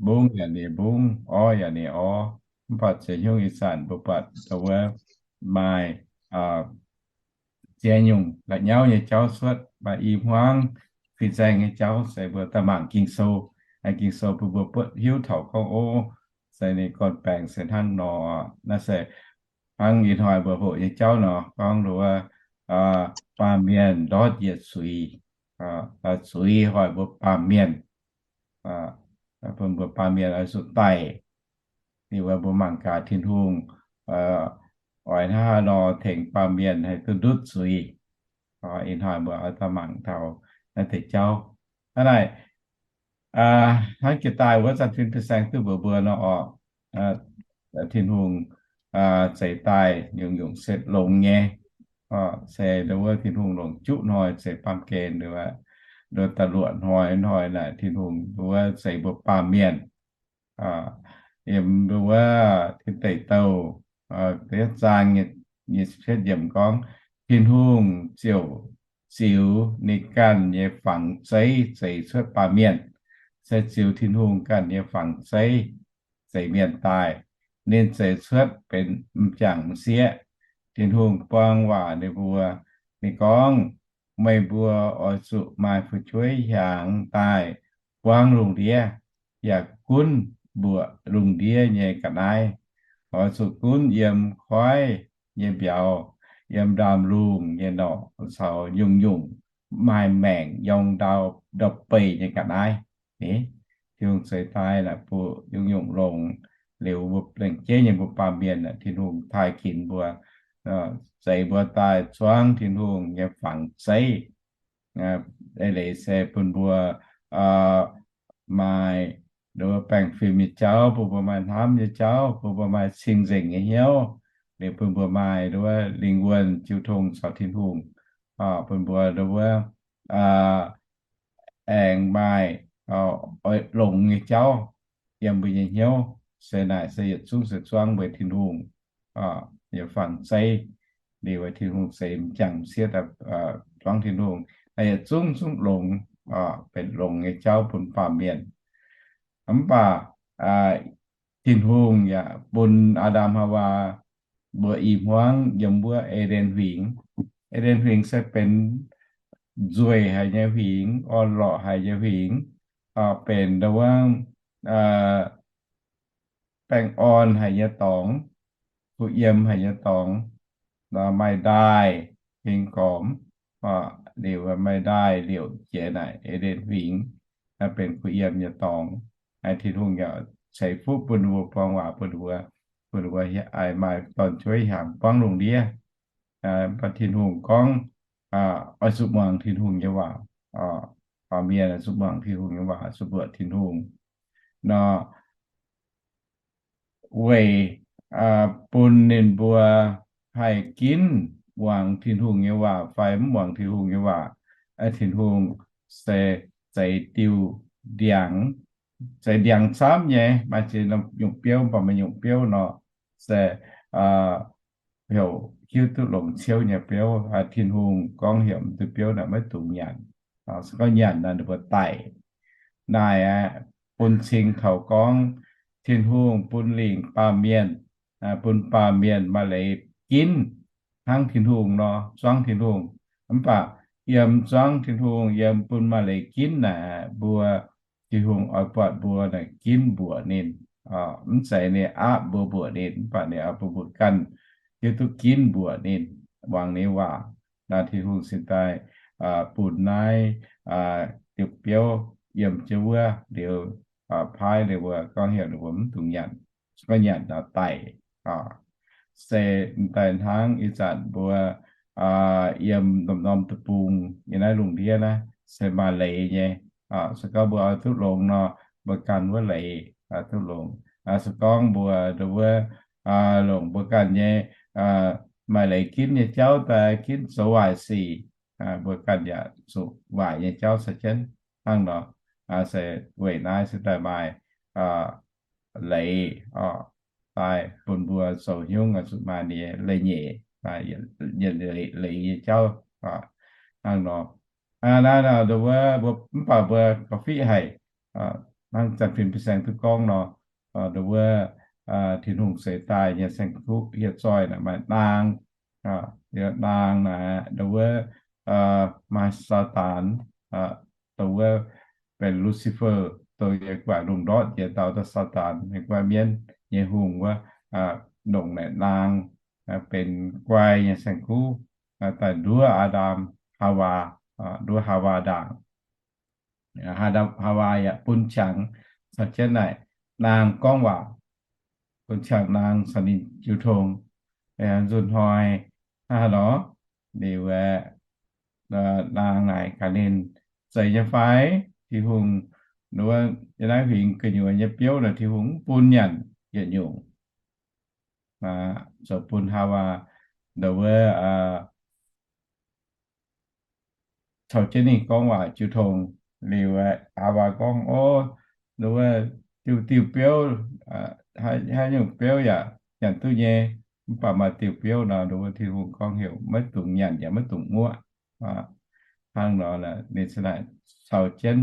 mbungv yaac ninh mbungv, orv yaac ninh orv. Mv baac ziex nyungc ih zanc mbuo buatc ndau wuov maaih ziex nyungc la'nyauv nyei jauv cuotv, maaih i hmuangv fin-saeng nyei jauv se mbuo daaih mangc Ging-Sou. Ging-Sou bun mbuo buatc hiuv taux gorngv, o, se ninh gorn-baengx se hnangv nor. Naaiv se hnangv ih hnoi mbuo hoqc nyei jauv nor gorngv ndau wuov, baamh mienh ndortv yietc zuiz, zuiz hoic mbuo baamh mienh, bun mbuo baamh mienh oix zuqc daic. Liuz mbuo mangc gaax Tin-Hungh oix hnangv haaix nor tengx baamh mienh haih duqv ndutv zuiz. Ih hnoi mbuo oix daaih mangc taux naaiv deix jauv. Hnangv naaic, hnangv jiex daaih wuov zanc fin-saeng duqv mbuox mbuo nor orqc, Tin-Hungh zeix daaih nyungc-nyungc se longx nyei. Se ndau wuov Tin-Hungh longc juqv hnoi zeix baamh gen, ndau da'luoqc hnoi, hnoi naaic Tin-Hungh ndau wuov zeix mbuo baamh mienh. Yiem ndau wuov Tin Deic Douh da'yietv zaang nyic ziepc cietv yiemc gorngv, Tin-Hungh ziouc ziux ninh ganh nyei fangx zeiv zeix cuotv baamh mienh. Se ziux Tin-Hungh ganh nyei fangx zeiv zeix mienh daaih, ninh zeix cuotv benx m'jangc m'sieqv. Tin-Hungh buang waac ninh mbuo, ninh gorngv, meih mbuo oix zuqc maaih fu'jueiv hiaangx daaih buangv lungh ndiev, yaac gunv mbuoqc lungh ndiev nyei ga'naaiv. Oix zuqc gunv yiem koiv nyei mbiauz, yiem ndaamv-lungh nyei norqc caux nyungc-nyungc maaih maengc yongh ndau, ndau-beih nyei ga'naaiv. Tin-Hungh zeix daaih naaic, bun nyungc-nyungc longx. Liuz mbuo laengz jeiv nyei mbuo baamh mienh aeqv, Tin-Hungh taaih ginx mbuo, zeix mbuo daaih zuangv Tin-Hungh nyei fangx zeiv. Eix leiz se bun mbuo maaih nduov baengh fim nyei jauv, bun mbuo maaih hnamv nyei jauv, bun mbuo maaih cing-nzengc nyei hnyouv. Liuz bun mbuo maaih nduov lingh wuonh jiu tong caux Tin-Hungh, bun mbuo nduov aengx maaih oix longx nyei jauv yiem mbuo nyei hnyouv. Se naaic se yietc zungv se zuangv weic Tin-Hungh nyei fangx zeiv. Liuz Tin-Hungh zeix m'jangc m'sieqv zuangv Tin-Hungh, naaiv yietc zungv zungv longx, benx longx nyei jauv bun baamh mienh. Mv baac Tin-Hungh yaac bun Aa^ndam Haawaa mbuo i hmuangv yiem wuov E^nden Huingx. E^nden Huingx se benx nzueic haic nyei huingx, orn-lorqc haic nyei huingx, benx nduov baengh orn haic nyei dorngx, kuh yiem haic nyei dorngx, maaih ndaaih hingh gormx, liuz maaih ndaaih liouc jiex naaic E^nden Huingx, benx kuh yiem nyei dorngx. Tin-Hungh yaac ceix fuqv bun ninh mbuo, buang waac bun ninh mbuo, bun ninh mbuo maaih dorn-jueiv hiaangx buangv lungh ndiev. Mv baac Tin-Hungh gorngv, oix zuqc muangx Tin-Hungh nyei waac. Baamh mienh oix zuqc muangx Tin-Hungh nyei waac, zuqc mbuoqc Tin-Hungh nor, weic bun ninh mbuo haih ginv muangx Tin-Hungh nyei waac fai mv muangx Tin-Hungh nyei waac. Tin-Hungh se zeix diuh ndiangx, zeix ndiangx camv nyei, maaih ziex nyungc biouv, mv baac maaih nyungc biouv nor se heuc hiuv duqv longc ciouv nyei biouv. Tin-Hungh gorngv heuc mv duqv biouv naaic maiv dungx nyanc. Se gorngv nyanc naaic ninh mbuo daic. Naaic aeqv, bun cing taux gorngv Tin-Hungh bun lingc baamh mienh, bun baamh mienh maaih leiz ginv hnangv Tin-Hungh nor, zuangv Tin-Hungh. Mv baac yiem zuangv Tin-Hungh, yiem bun maaih leiz ginv naaic, mbuo Tin-Hungh oix buatc mbuo naaic ginv mbuoqc ninh. Mv zeiz ninh aapv mbuo mbuoqc ninh, mv baac ninh oix bun mbuo ganh hiuv duqv ginv mbuoqc ninh, muangx ninh waac. Naaiv Tin-Hungh cingx daaih bun naaiv diuh biouv yiem jienv wuov liuz, paaiv ninh mbuo gorngv heuc ninh mbuo mv dungx nyanc. Se gorngv nyanc nor daic. Se daaih hnangv ih zanc mbuo yiem norm-norm deic-bung nyei naaiv lungh ndiev naaiv se maaih leiz nyei. Se gorngv mbuo oix duqv longx nor, mbuo gan wuov leiz duqv longx. Se gorngv mbuo nduov wuov longc mbuo ganh nyei maaih leiz ginv nyei jauv daaih ginv zoux waaic sic, mbuo ganh yaac zuqc waaic nyei jauv caux jienv hnangv nor. Se weic naaiv se daaih maaih leiz daaih bun mbuo zoux hnyungv zuqc maaih ninh nyei leiz-nyeic, yietc leiz nyei jauv hnangv nor. Naaiv nduov wuov mbuo, mv baac mbuo gauh fiqv haic, hnangv Janx-Fin fin-saeng duqv gorngv nor, nduov wuov Tin-Hungh seix daaih nyei saeng-kuv hieh zoih naaic maaih naang, naang naaic nduov wuov maaih Saadaan, nduov wuov benx Lucifer, dongh yiem gu'nguaaic lungh ndortv jiex dauh dauh Saadaan, yiem gu'nguaaic mienv nyei hungh wuov, longc naaic naang benx guai nyei saeng-kuv daaih nduov Aa^ndam Haawaa, nduov Haawaa ndaangc. Aa^ndam Haawaa yaac bun qangx caux jienv naaic naang gorngv waac, bun qangx naang caux ninh jiu tong. Nzunc hnoi hnangv haaix nor, liuz aeqv, naang naaic gaax ninh, Zeiz nyei fai? Tin-Hungh, nduov, yiem naaiv huingx gu'nyuoz nyei biouv naaic Tin-Hungh mv bun nyanc yietc nyungc. Zoux bun Haawaa nduov wuov caux jienv ninh gorngv waac jiu tong. Liuz aeqv, Haawaa gorngv, O, nduov wuov diuh diuh biouv, haaix nyungc biouv yaac nyanc duqv nyei. Mv baac maaih diuh biouv nor, nduov wuov Tin-Hungh gorngv heuc maiv dungx nyanc yaac maiv dungx muoqv. Hnangv nor, ninh caux jienv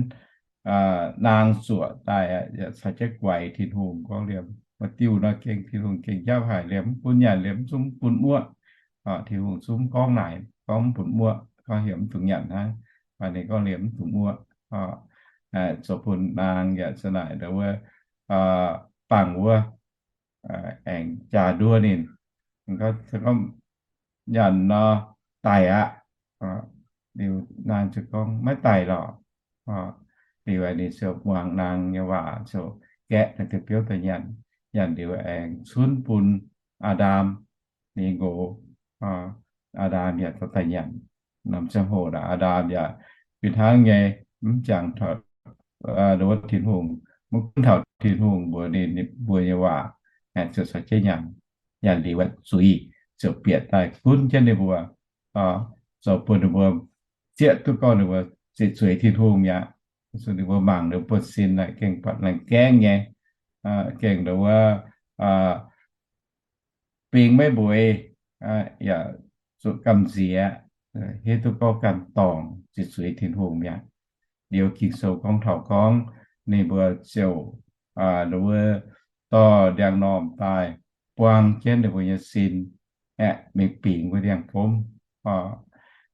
naang zuoqc daaih, yaac caux jienv guaix Tin-Hungh gorngv liemh, Maaih diuh nor gengh Tin-Hungh gengh njapv haic liemh, mv bun nyanc liemh, mv zungv mv bun muoqv. Tin-Hungh zungv mv gorngv naaic, gorngv mv bun muoqv, gorngv heuc mv dungx nyanc hnangv. Maaih ninh gorngv liemh mv dungx muoqv. Zoux bun naang yaac za'naaic nduov wuov bangc wuov, aengx jaa nduov ninh. Gorngv nyanc nor daic aqv. Liuz naang ziouc gorngv, Maiv daic lorqc. Liuz ninh ziouc muangx naang nyei waac ziouc gaeqv naaiv deix biouv daaih nyanc. Nyanc liuz aengx cunv bun Aa^ndam nyei nqox. Aa^ndam yaac dorh daaih nyanc. Norm ziangh hoc naaic Aa^ndam yaac fih hnangv nyei, mv jangx taux wuov Tin-Hungh, mv gunv taux Tin-Hungh mbuox ninh, mbuo nyei waac, ziouc caux jienv nyanc. Nyanc liuz zuiz ziouc bieqc daaih gunv jienv ninh mbuo, zoux bun ninh mbuo zieqv duqv gorngv ninh mbuo ziqc zuiz Tin-Hungh mi'aqv. Zuqc ninh mbuo mangc ninh mbuo buonv-sin naaic gengh buatc laengh gaengv nyei, gengh ndongc wuov bingx maiv mbueiz, yaac zuqc gamh nziex, hiuv duqv gorngv ganh dorngc ziqc zuiz Tin-Hungh mi'aqv. Liuz Ging-Sou gorngv taux gorngv ninh mbuo ziouc wuov dorh ndiangx-normh daaih buang jienv ninh mbuo nyei sin, aeqv, mingh bingx wuov ndiangx-fomv.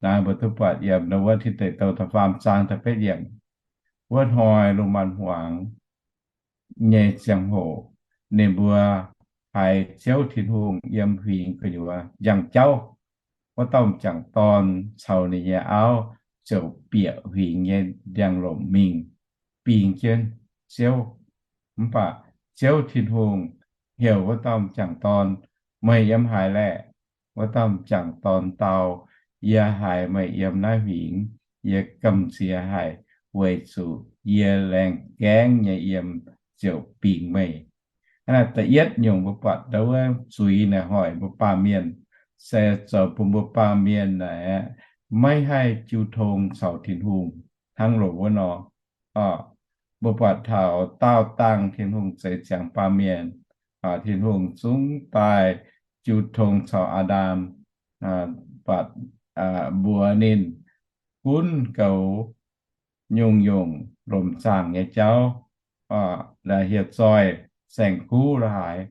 Naaiv mbuo duqv buatc yiem ndongc wuov Tin Deic Douh da'faam zaang da'betv yiemc, wuov hnoi lungh maanz-hmuangx nyei ziangh hoc, ninh mbuo haiz Ziouv Tin-Hungh yiem huingx gu'nyuoz njang jauv. Wuov dauh m'jangc dorn caux ninh nyei auv ziouc bieqc huingx nyei ndiangx-lomc mingh bingx jienv Ziouv. Mv baac Ziouv Tin-Hungh heuc wuov dauh m'jangc dorn, Meih yiem haaix laeh? Wuov dauh m'jangc dorn dau, Yie haiz meih yiem naaiv huingx. Yie gamh nziex haic weic zuqc yie laengh gaengv nyei yiem ziouc bingx meih. Hnangv naaic da'yietv nyungc mbuo buatc ndau wuov zuiz naaic hoic mbuo baamh mienh, se zoux bun mbuo baamh mienh naaic maiv haih jiu tong caux Tin-Hungh hnangv loz wuov nor. Mbuo buatc taux daauh dangh Tin-Hungh zeix ziangx baamh mienh, Tin-Hungh zungv daaih jiu tong caux Aa^ndam, buatc, mbuox ninh gunv goux nyungc-nyungc lomc zaangc nyei jauv, hieh zoih, saeng-kuv la'haaix.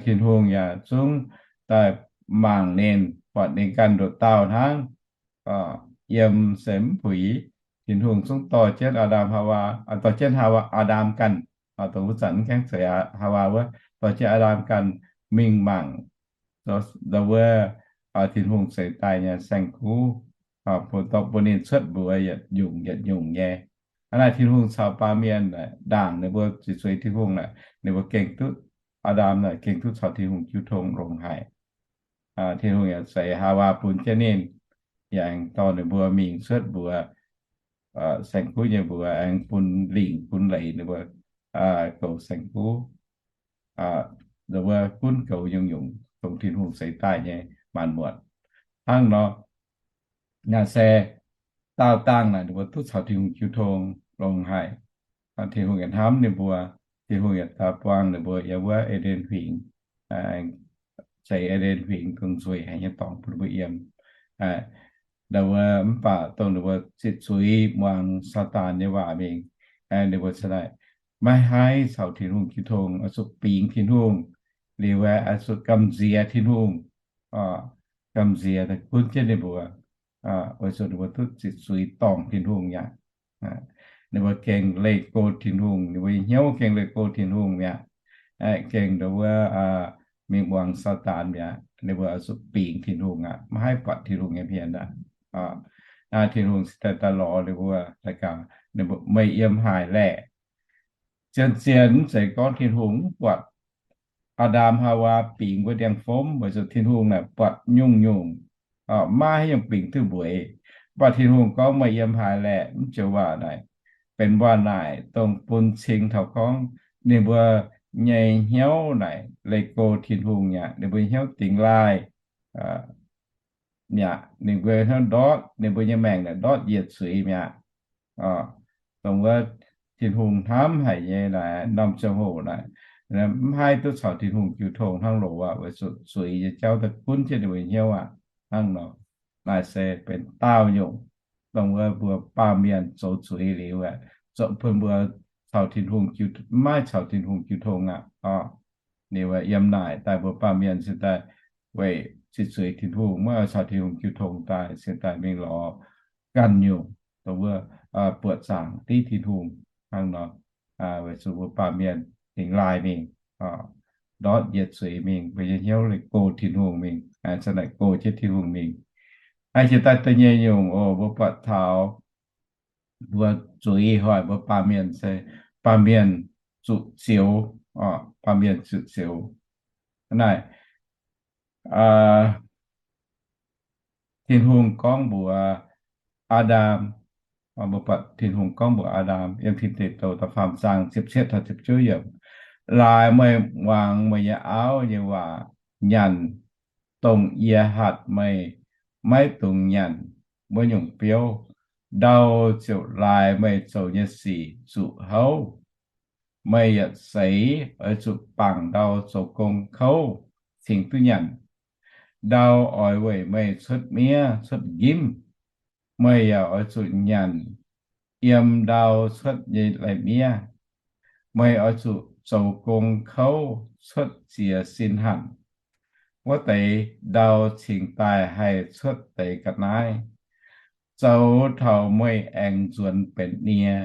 Tin-Hungh yaac zungv daaih mangc ninh, buatc ninh ganh nduqc dauh hnangv, yiem se mv puix. Tin-Hungh zungv dorh jienv Aa^ndam Haawaa, dorh jienv Haawaa, Aa^ndam ganh, dongh wuov zanc mv gaengh zeiz Haawaa wuov, dorh jienv Aa^ndam ganh mingh mangc ndau wuov Tin-Hungh zeix daaih nyei saeng-kuv, bun dorh bun ninh cuotv mbuox yietc nyungc yietc nyungc nyei. Hnangv naaic Tin-Hungh caux baamh mienh ndaangc ninh mbuo ziqc zuiz Tin-Hungh naaic, ninh mbuo gengh duqv, Aa^ndam naaic gengh duqv caux Tin-Hungh jiu tong longx haic. Tin-Hungh yaac zeix Haawaa bun jienv ninh, yaac aengx dorh ninh mbuo mingh cuotv mbuox saeng-kuv nyei mbuox, aengx bun lingc bun leiz ninh mbuo goux saeng-kuv, ndau wuov gunv goux nyungc-nyungc dongh Tin-Hungh zeix daaih nyei maanc muotc. Hnangv nor, naaiv se daauh dangh naaic ninh mbuo duqv caux Tin-Hungh jiu tong longx haic. Tin-Hungh yaac hnamv ninh mbuo. Tin-Hungh yaac daaih buang ninh mbuo yiem wuov E^nden Huingx, zeix E^nden Huingx dongh nzueic haic nyei dorngx bun ninh mbuo yiem. Ndau wuov mv baac dongh ninh mbuo ziqc zuiz muangx Saadaan nyei waac mingh, ninh mbuo cingx daaih maiv haih caux Tin-Hungh jiu tong, oix zuqc bingx Tin-Hungh. Liuz oix zuqc gamh nziex Tin-Hungh, gamh nziex daaih gunv jienv ninh mbuo, weic zuqc ninh mbuo duqv ziqc zuiz dorngc Tin-Hungh mi'aqv. Ninh mbuo gengh leih go Tin-Hungh, ninh mbuo nyei hnyouv gengh leih go Tin-Hungh mi'aqv. Gengh ndau wuov mingh muangx Saadaan mi'aqv. Ninh mbuo oix zuqc bingx Tin-Hungh aqv, maiv haih buatc Tin-Hungh nyei hmien aqv. Naaiv Tin-Hungh cingx daaih daaih lorz ninh mbuo daaih gaax, Meih yiem haaix laeh? Zien-zien mv zeiz gorngv Tin-Hungh mv buatc Aa^ndam Haawaa bingx wuov ndiangx-fomv, weic zuqc Tin-Hungh naaic buatc nyungc-nyungc, maiv haaix nyungc bingx duqv mbueiz. Mv baac Tin-Hungh gorngv, Meih yiem haaix laeh? Mv joux waac naaic benx waac-naaic dongh bun cing taux gorngv ninh mbuo nyei hnyouv naaic leih go Tin-Hungh mi'aqv, ninh mbuo hnyouv dingx laaih mi'aqv, ninh mbuo hnyouv ndortv, ninh mbuo nyei maengc naaic ndortv yietc zuiz mi'aqv. Dongh wuov Tin-Hungh hnamv haic nyei naaic, norm ziangh hoc naaic, mv haih duqv caux Tin-Hungh jiu tong hnangv loz aqv, weic zuqc zuiz nyei jauv daaih gunv jienv ninh mbuo hnyouv aqv. Hnangv nor, naaiv se benx daauh nyungc dongh wuov mbuo baamh mienh zoux zuiz liuz, zoux bun mbuo caux Tin-Hungh jiu, maiv caux Tin-Hungh jiu tong aqv. Ninh mbuo yiem naaic daaih mbuo baamh mienh cingx daaih weic ziqc zuiz Tin-Hungh, maiv caux Tin-Hungh jiu tong daaih, cingx daaih mingh lorz ganh nyungc dongh wuov buoqc zaangc div Tin-Hungh hnangv nor. Weic zuqc mbuo baamh mienh dingx laaih mingh, ndortv yietc zuiz mingh, mbuo nyei hnyouv leih go Tin-Hungh mingh, cingx daaih go jienv Tin-Hungh mingh. Aa, jiex daaih da'nyeic nyungc oc, mbuo buatc taux mbuo zuiz hoic mbuo baamh mienh se baamh mienh zuqc zioux, baamh mienh zuqc zioux. Naaic, Tin-Hungh gorngv mbuox Aa^ndam, mbuo buatc Tin-Hungh gorngv mbuox Aa^ndam yiem Tin Deic Douh da'faam zaang ziepc cietv taux ziepc juov yiemc, laaix meih muangx meih nyei auv nyei waac, nyanc dongh yie hatc meih maiv dungx nyanc wuov nyungc biouv, ndau ziouc laaix meih zoux nyei sic zuqc houv. Meih yietc seix oix zuqc bangc ndau zoux gong kouv cingx duqv nyanc. Ndau oix weic meih cuotv miev cuotv njimv. Meih yaac oix zuqc nyanc yiem ndau cuotv nyei lai-miev. Meih oix zuqc zoux gong kouv cuotv ziex sin hanc. Wuov deix ndau cingx daaih haih cuotv deix ga'naaiv. Zoux taux meih aengx nzuonx benx nie,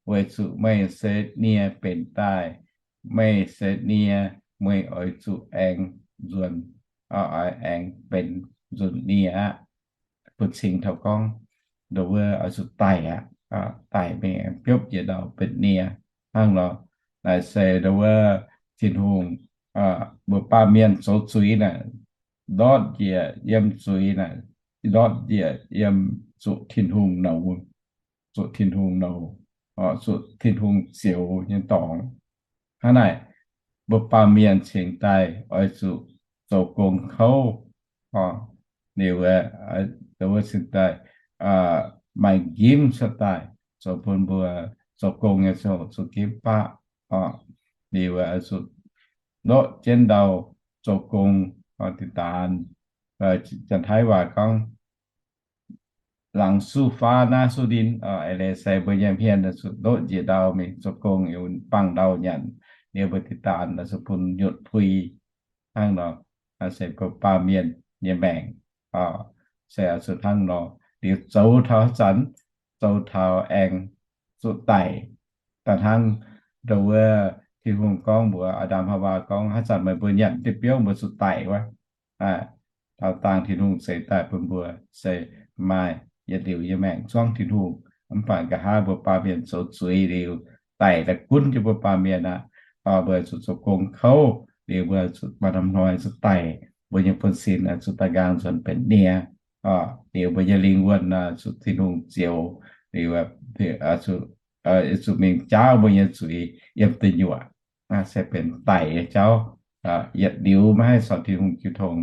weic zuqc meih se nie benx daaih. Meih se nie, meih oix zuqc aengx nzuonx, oix aengx benx nzunc nie aqv. Bun cing taux gorngv nduov wuov oix zuqc daic aqv, daic mingh aengx biopv njiec ndau benx nie hnangv nor. Naaic se nduov wuov Tin-Hungh, mbuo baamh mienh zoux zuiz naaic, ndortv njiec yiem zuiz naaic, ndortv njiec yiem zuqc Tin-Hungh nouz, zuqc Tin-Hungh nouz, zuqc Tin-Hungh zioux nyei dorngx. Hnangv naaic, mbuo baamh mienh cingx daaih oix zuqc zoux gong kouv, liuz, wuov cingx daaih maaih njimv cuotv daaih, zoux bun mbuo zoux gong nyei ziangh hoc zuqc njimv baqv. Liuz oix zuqc ndoqv jienv ndau zoux gong, dinh daanz, Janx-Taiv waac gorngv, laangz suv faav naaiv suv ndin, eix leiz se mbuo nyei hmien zuqc ndoqv njiec ndau mingh zoux gong, bangc ndau nyanc, liuz mbuo dinh daanz zuqc bun nyutc pui hnangv nor. Se mbuo baamh mienh nyei maengc se zuqc hnangv nor. Liuz zoux taux haaix zanc, zoux taux aengx zuqc daic. Da'hnangv nduov wuov Tin-Hungh gorngv mbuox Aa^ndam Haawaa gorngv, haaix zanc meih mbuo nyanc diuh biouv mbuo zuqc daic wuov, taux dangh Tin-Hungh zeix daaih bun mbuo se maaih yietc liuz nyei maengc zuangv Tin-Hungh. Mv baac nqa'haav mbuo baamh mienh zoux zuiz liuz, daic daaih gunv jienv mbuo baamh mienh aqv. Mbuo zuqc zoux gong kouv liuz, mbuo zuqc maaih norm hnoi zuqc daic. Mbuo nyei buonv-sin zuqc da'nqaang nzuonx benx nie. Liuz mbuo nyei lingh wuonh zuqc Tin-Hungh zioux, liuz zuqc mingh jaauv mbuo nyei zuiz yiem deic nyuoqc, se benx daic nyei jauv. Yietc liuz maiv haih caux Tin-Hungh jiu tong,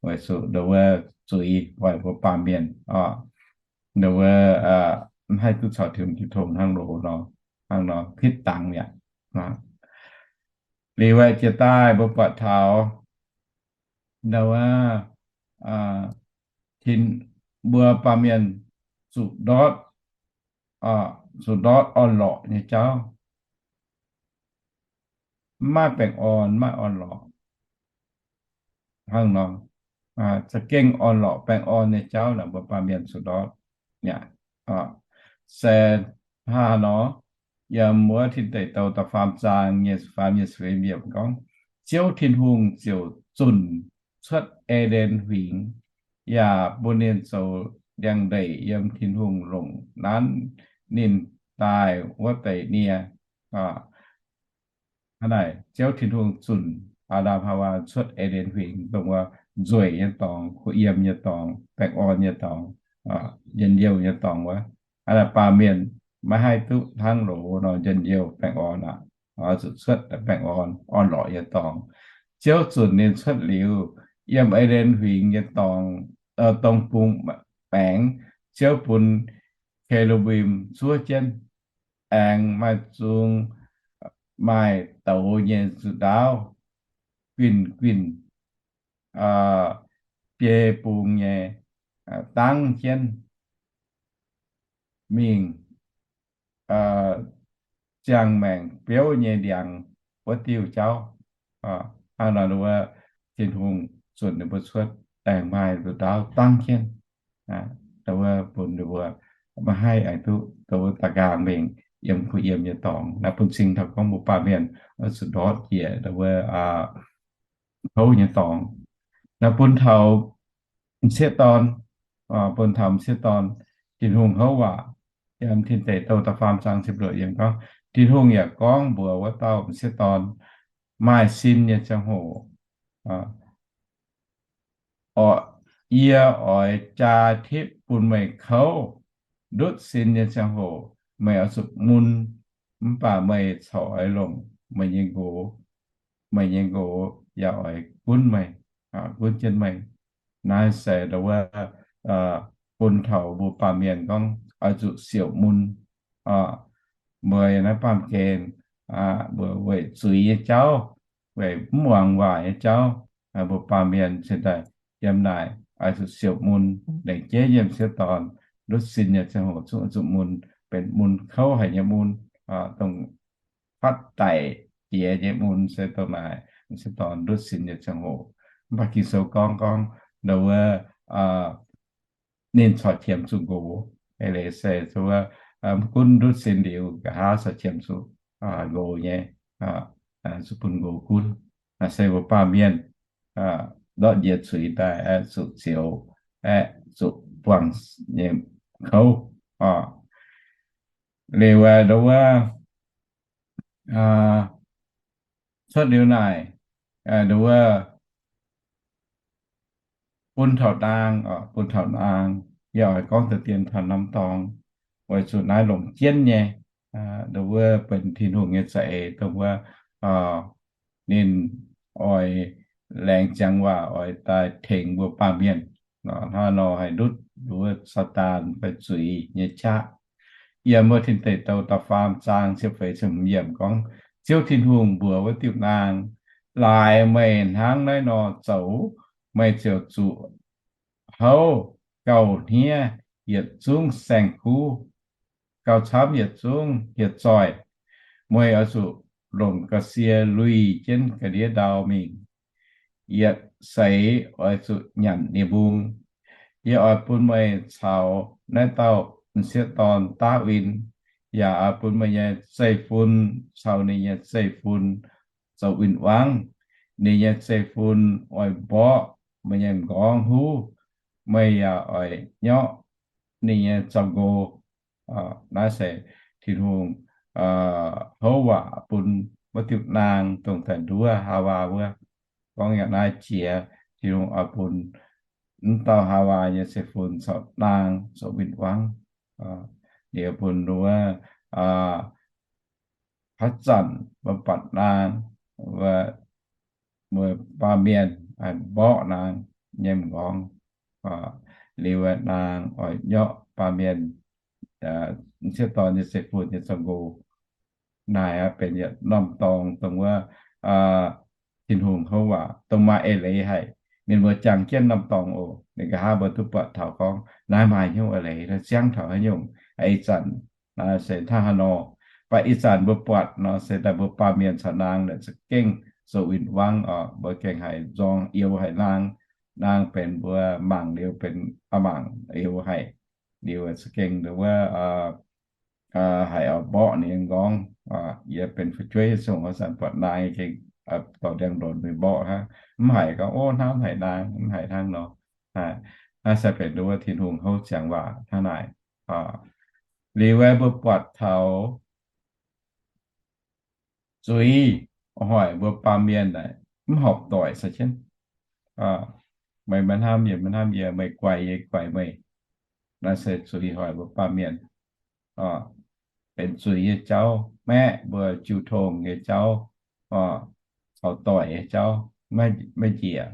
weic zuqc nduov wuov zuiz hoic mbuo baamh mienh, nduov wuov maiv haih duqv caux Tin-Hungh jiu tong hnangv loz nor, hnangv nor pitv dangx mi'aqv. Liuz jiex daaih mbuo buatc taux nduov wuov tin, mbuo baamh mienh zuqc ndortv, zuqc ndortv orn-lorqc nyei jauv. Mv maaih baengh orn, mv maaih orn-lorqc. Hnangv nor, za'gengh orn-lorqc baengh orn nyei jauv naaic mbuo baamh mienh zuqc ndortv. Se hnangv nor, yiem wuov Tin Deic Douh da'faam zaang nyei faam nyei yiemc gorngv, Ziouv Tin-Hungh ziouc zunc cuotv E^nden Huingx, yaac bun ninh zoux ndiangx-ndeic yiem Tin-Hungh longc nanv ninh daaih wuov deix nie. Hnangv naaic, Ziouv Tin-Hungh zunc Aa^ndam Haawaa cuotv E^nden Huingx, dongh wuov nzueic nyei dorngx, kuh yiem nyei dorngx, baengh orn nyei dorngx, njien-youh nyei dorngx wuov. Hnangv naaic, baamh mienh maiv haih duqv hnangv loz nor njien-youh baengh orn aqv. Oix zuqc cuotv baengh orn, orn-lorqc nyei dorngx. Ziouv zunc ninh cuotv liuz, yiem E^nden Huingx nyei dorngx, dongh bung maengx, Ziouv bun ke^lu^mbim zuov jienv, aengx maaih zung maaih douz nyei nzuih ndaauv guinh guinh biei bung nyei dangv jienv mingh ziangh maengc biouv nyei ndiangx wuov diuh jauv. Hnangv nor wuov, Tin-Hungh zunc ninh mbuo cuotv aengx maaih nzuih ndaauv dangv jienv, wuov bun ninh mbuo maiv haih aengx duqv da'nqaang mingh yiem kuh yiem nyei dorngx. Naaiv bun cing taux gorngv mbuo baamh mienh zuqc ndortv njiec wuov kouv nyei dorngx. Naaiv bun taux m'sieqv dorn, bun taux m'sieqv dorn, Tin-Hungh houv waac, yiem Tin Deic Douh da'faam zaang ziepc luoqc yiemc gorngv, Tin-Hungh yaac gorngv mbuox wuov dauh m'sieqv dorn, maaih sin nyei ziangh hoc, oc, yie oix jaa tipv bun meih kouv. Ndutv sin nyei ziangh hoc meih oix zuqc mun, mv baac meih corc oix longc meih nyei nqox, meih nyei nqox yaac oix gunv meih, gunv jienv meih. Naaiv se ndau wuov bun taux mbuo baamh mienh gorngv oix zuqc siouc mun. Mbuo naaiv baamh gen, mbuo weic zuiz nyei jauv, weic mv muangx waac nyei jauv, mbuo baamh mienh cingx daaih yiem naaic oix zuqc siouc mun, lengc jeiv yiem m'sieqv dorn ndutv sin nyei ziangh hoc zungv zuqc mun, benx mun kouv haic nyei mun, dongh fatv daic jiex nyei mun se dongh naaic, m'sieqv dorn ndutv sin nyei ziangh hoc. Mv baac Ging-Sou gorngv, gorngv ndau wuov ninh corc qiemx zuqc nqox. Eix leiz se wuov, mv gunv ndutv sin liuz, nqa'haav corc qiemx zuqc nqox nyei, zuqc bun nqox gunv. Se mbuo baamh mienh ndortv njiec zuiz daaih aeqv, zuqc zioux aeqv, zuqc buangh nyei kouv. Liuz ndau wuov cuotv liuz naaic, ndau wuov bun taux naang, bun taux naang, yie oix gorngv deix dien taux norm dorngx, weic zuqc naaiv longc jienv nyei, ndau wuov benx Tin-Hungh nyei za'eix, dongh wuov ninh oix laengz ziangx waac oix daaih tengx mbuo baamh mienh hnangv nor haih ndutv ndau wuov Saadaan fai zuiz nyei qaqv. Yiem wuov Tin Deic Douh da'faam zaang ziepc feix ziepc hmz yiemc gorngv, Ziouv Tin-Hungh mbuox wuov diuh naang, Laaix meih hnangv naaiv nor zoux, meih ziouc zuqc houv gauh hniev yietc zungv saeng-kuv, gauh camv yietc zungv hieh zoih. Meih oix zuqc longc ga'sie luih jienv ga'ndiev ndau mingh. Yietc seix oix zuqc nyanc ninh mbung. Yie oix bun meih caux naaiv dauh m'sieqv dorn daav win, yaac oix bun meih nyei zeiv-fun caux ninh nyei zeiv-fun zoux win-wangv. Ninh nyei zeiv-fun oix mborqv meih nyei m'nqorngv huv. Meih yaac oix nyorqv ninh nyei zaux-nqo. Naaiv se Tin-Hungh houv waac bun wuov diuh naang dongh daaih nduov Haawaa wuov. Gorngv yaac naaiv jiex Tin-Hungh oix bun mv dauh Haawaa nyei zeiv-fun caux naang zoux win-wangv. Liuz bun wuov haaix zanc mbuo buatc naang, mbuo baamh mienh mborqv naang nyei m'nqorngv, liuz naang oix nyorqv baamh mienh m'sieqv dorn nyei zeiv-fun nyei zaux-nqo. Naaiv benx yietc norm dorngx dongh wuov Tin-Hungh houv waac dongh maaih eix leiz haic. Mienh mbuo jangx jienv norm dorngx oc, ninh nqa'haav mbuo duqv buatc taux gorngv naaiv maaih hnyouv eix leiz, naaiv ziangv taux haaix nyungc. Ih zanc naaiv se hnangv haaix nor, mv baac ih zanc mbuo buatc nor se daaih mbuo baamh mienh caux naang naaic za'gengh zoux win-wangv oc. Mbuo gengh haiz nzorng youx haic naang. Naang benx mbuo mangc liuz benx a'mangc youx haic. Liuz za'gengh wuov haiz oix mborqv ninh nyei m'nqorngv. Yie benx fu'jueiv nyei zungh, zanc buatc naang gengh dorh ndiangx-ndonx mingh mborqv hnangv. Mv haiz gorngv, ov, hnamv haic naang, mv haiz hnangv nor. Naaiv se benx wuov Tin-Hungh houv ziangx waac hnangv naaic. Liuz mbuo buatc taux zuiz hoic mbuo baamh mienh mv horpc doic se jienv. Meih maiv hnamv yie, maiv hnamv yie, meih guaix yie, guaix meih. Naaiv se zuiz hoic mbuo baamh mienh benx zuiz nyei jauv, maeqv mbuo jiu tong nyei jauv, caux doic nyei jauv maiv njiec.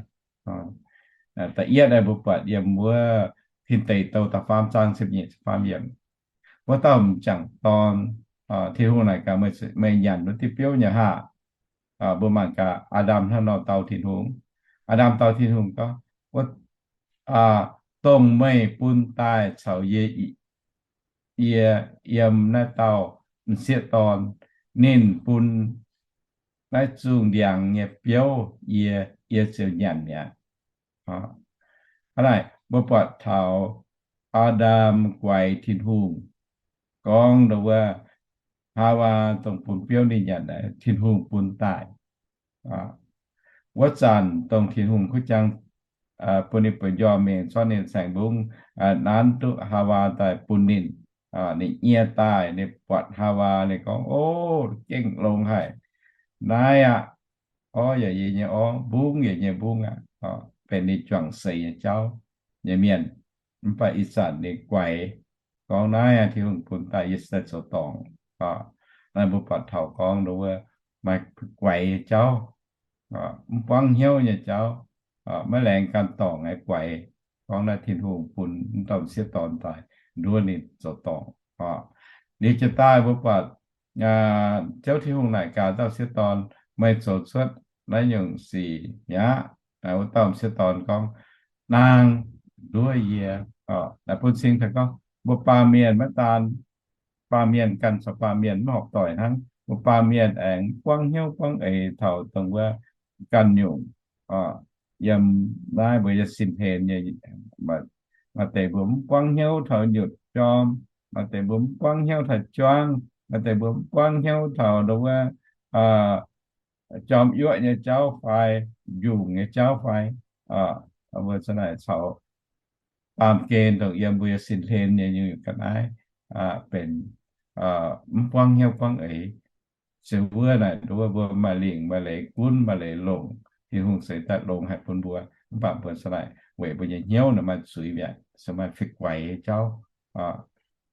Da'yietv aeqv, mbuo buatc yiem wuov Tin Deic Douh da'faam zaang ziepc nyeic ziepc faam yiemc, wuov dauh m'jangc dorn, Tin-Hungh naaic gaax, meih nyanc wuov diuh biouv nyei haah? Mbuo mangc gaax, Aa^ndam hnangv nor dau Tin-Hungh. Aa^ndam dau Tin-Hungh gorngv, dongh meih bun daaih caux yie, yie yiem naaiv dauh m'sieqv dorn, ninh bun naaiv zungh ndiangx nyei biouv yie, yie ziouc nyanc mi'aqv. Hnangv naaic mbuo buatc taux Aa^ndam guaix Tin-Hungh, gorngv ndau wuov Haawaa dongh bun biouv ninh nyanc naaic, Tin-Hungh bun daaih. Wuov zanc dongh Tin-Hungh kuv jangx bun ninh bueix njormh mingh, zorqv ninh saeng-mbungv nanv duqv Haawaa daaih bun ninh. Ninh nyie daaih, ninh buatc Haawaa, ninh gorngv, O, gengh longx haic. Naaiv aqv, orv yaac yie nyei orv, mbungv yaac yie nyei mbungv aqv. Benx ninh juangc seix nyei jauv nyei mienh. Mv baac ih zanc ninh guaix, gorngv, Naaiv aqv, Tin-Hungh bun daaih, yie daaih zoux dorngc. Naaiv mbuo buatc taux gorngv wuov maaih guaix nyei jauv, mv buangv hnyouv nyei jauv, maiv laengz ganh dorngc nyei guaix. Gorngv naaiv Tin-Hungh bun wuov dauh m'sieqv dorn daaih nduov ninh zoux dorngc. Liuz jiez daaih mbuo buatc Ziouv Tin-Hungh naaic gaax dauh m'sieqv dorn, Meih zoux cuotv naaiv nyungc sic mi'aqv. Wuov dauh m'sieqv dorn gorngv, Naang, nduov yie. Naaiv bun cing taux gorngv mbuo baamh mienh maiv daan baamh mienh ganh caux baamh mienh mv horpc doic hnangv. Mbuo baamh mienh aengx buangv hnyouv buangv eix taux dongh wuov ganh nyungc. Yiem naaiv mbuo nyei sin hlen nyei, maaih deix mbuo mv buangv hnyouv taux nyutc jorm, maaih deix mbuo mv buangv hnyouv taux juangv, maaih deix mbuo mv buangv hnyouv taux dongh wuov jorm yuoqv nyei jauv fai njungh nyei jauv fai. Mbuo caux naaic caux baamh gen dongh yiem mbuo nyei sin hlen nyei nyungc ga'naaiv benx mv buangv hnyouv buangv eix. Se wuov naaic, nduov mbuo maaih lingc maaih leiz gunv maaih leiz longc, Tin-Hungh seix daaih longx haic bun mbuo, mv baac mbuo caux naaic weic mbuo nyei hnyouv naaic maaih zuiz mi'aqv, se maaih fih guaix nyei jauv,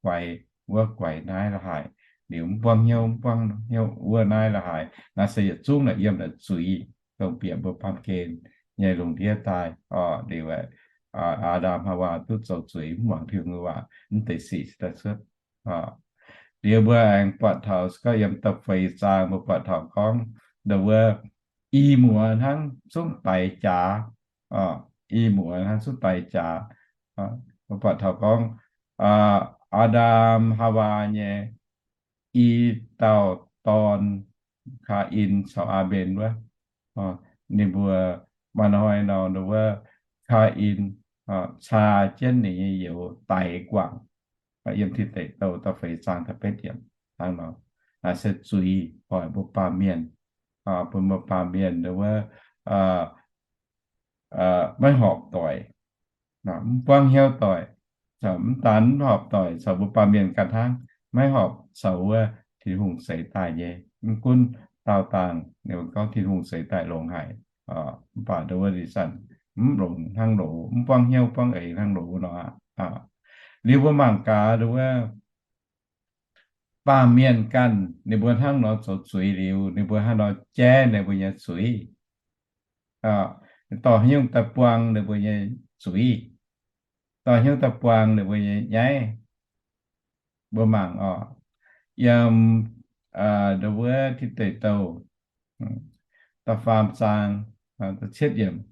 guaix wuov guaix naaiv la'haaix, liuz mv buangv hnyouv mv buangv hnyouv wuov naaiv la'haaix. Naaiv se yietc zungv naaic yiem naaic zuiz dongh bieqc mbuo baamh gen nyei lungh ndiev daaih. Liuz Aa^ndam Haawaa duqv zoux zuiz mv muangx Tin-Hungh waac, mv deix sic daaih cuotv. Liuz mbuo aengx buatc taux se gorngv yiem da'feix zaang mbuo buatc taux gorngv, nduov wuov i muoz hnangv zungv daix jaax, i muoz hnangv zungv daix jaax. Mbuo buatc taux gorngv Aa^ndam Haawaa nyei i dauh dorn, Kaa^in caux Aa^mben wuov, ninh mbuo maaih hnoi nor, nduov wuov Kaa^in caa jienv ninh nyei youz daix guangc. Yiem Tin Deic Douh da'feix zaang da'betv yiemc hnangv nor. Naaiv se zuiz hoic mbuo baamh mienh, bun mbuo baamh mienh nduov wuov maiv horpc doic, mv buangv hnyouv doic, mv daan mv horpc doic caux mbuo baamh mienh ganh hnangv, maiv horpc caux wuov Tin-Hungh seix daaih nyei. Mv gunv daauh dangh ninh gorngv Tin-Hungh seix daaih longx haic, mv baac nduov wuov ih zanc mv longx hnangv loz, mv buangv hnyouv buangv eix hnangv loz nor aqv. Liuz mbuo mangc gaax nduov wuov baamh mienh ganh ninh mbuo hnangv nor zoux zuiz liuz, ninh mbuo hnangv nor jaiv ninh mbuo nyei zuiz, dorh haaix nyungc daaih buang ninh mbuo nyei zuiz, dorh haaix nyungc daaih buang ninh mbuo nyei nyaiv. Mbuo mangc oc, yiem nduov wuov Tin Deic Douh da'faam zaang, da'cietv yiemc,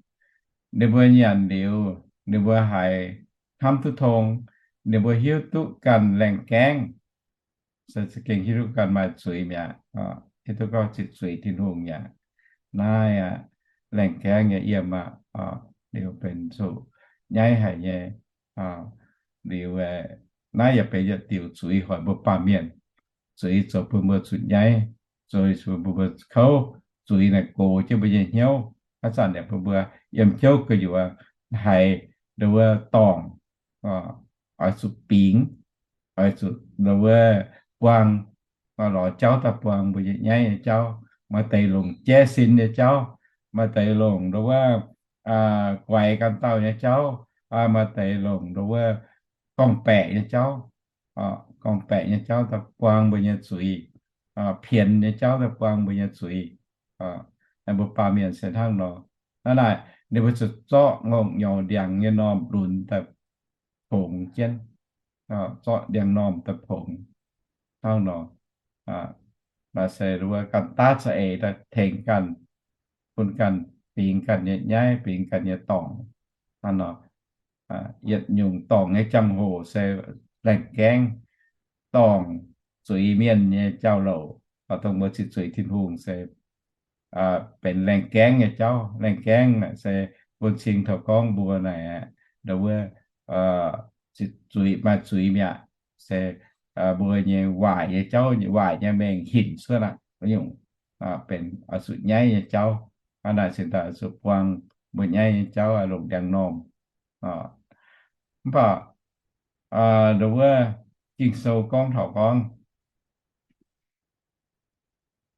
ninh mbuo nyanc liuz, ninh mbuo haiz hnamv duqv tong, ninh mbuo hiuv duqv ganh laengh gaengv. Se za'gengh hiuv duqv ganh maaih zuiz mi'aqv, hiuv duqv gorngv zitc zuiz Tin-Hungh mi'aqv. Naaiv aqv, laengh gaengv nyei yiem aqv, liuz benx zuqc nyaiv haic nyei. Liuz naaiv yaac benx yietc diuc zuiz hoic mbuo baamh mienh. Zuiz zoux bun mbuo zuqc nyaiv, zuiz zoux bun mbuo kouv, zuiz naaic gox jienv mbuo nyei hnyouv. Haaix zanc yaac bun mbuo yiem jouv gu'nyuoz haiz nduov wuov dorngc, oix zuqc bingx, oix zuqc nduov wuov buang, lorz jauv daaih buang mbuo nyei nyaiv nyei jauv. Maaih deix longc jaiv sin nyei jauv, maaih deix longc nduov wuov guaix ganh dauh nyei jauv, maaih deix longc nduov wuov gorngv-baeqc nyei jauv, gorngv-baeqc nyei jauv daaih buang mbuo nyei zuiz, pienx nyei jauv daaih buang mbuo nyei zuiz. Mbuo baamh mienh se hnangv nor. Hnangv naaic, ninh mbuo zuqc zorqv ngongh nyorx ndiangx nyei normh lunx daaih pongx jienv, zorqv ndiangx-normh daaih pongx hnangv nor. Naaiv se wuov ganh daav za'eix daaih tengx ganh, bun ganh bingx ganh nyei nyaiv, bingx ganh nyei dorngc hnangv nor. Yietc nyungc dorngc nyei jangx-hoc se laengh gaengv dorngc zuiz mienh nyei jauv-louc, dongh mbuo zitc zuiz Tin-Hungh se benx laengh gaengv nyei jauv. Laengh gaengv naaic se bun cing taux gorngv mbuo naaic aqv, nduov wuov zitc zuiz, maaih zuiz mi'aqv, se mbuo nyei waaic nyei jauv, waaic nyei mengh hinc cuotv aqv. Wuov nyungc benx oix zuqc nyaiv nyei jauv. Hnangv naaic cingx daaih oix zuqc buang mbuo nyaiv nyei jauv longc ndiangx-normh. Mv baac nduov wuov Ging-Sou gorngv taux gorngv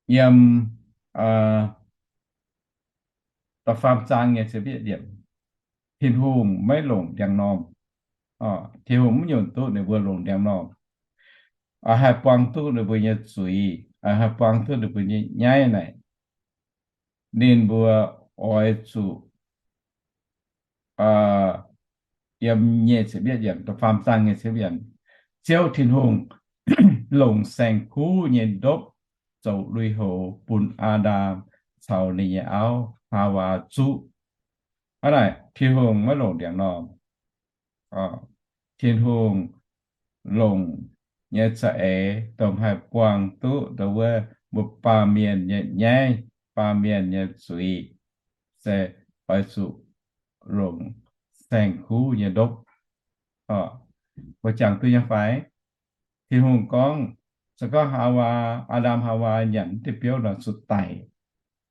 yiem da'faam zaang nyei ziepc yietv yiemc, Tin-Hungh maiv longc ndiangx-normh. Tin-Hungh mv nyunc duqv ninh mbuo longc ndiangx-normh, haih buang duqv ninh mbuo nyei zuiz, haih buang duqv ninh mbuo nyei nyaiv naaic, ninh mbuo oix zuqc yiem nyei ziepc yietv yiemc, da'faam zaang nyei ziepc yietv yiemc, Ziouv Tin-Hungh longc saeng-kuv nyei ndopv zoux lui-houx bun Aa^ndam caux ninh nyei auv, Haawaa, zuqv. Hnangv naaic, Tin-Hungh maiv longc ndiangx-normh. Tin-Hungh longc nyei za'eix dongh haih buang duqv ndau wuov mbuo baamh mienh nyei nyaiv, baamh mienh nyei zuiz, se oix zuqc longc saeng-kuv nyei ndopv. Mbuo jangx duqv nyei fai? Tin-Hungh gorngv, se gorngv Haawaa, Aa^ndam Haawaa nyanc diuh biouv nor zuqc daic.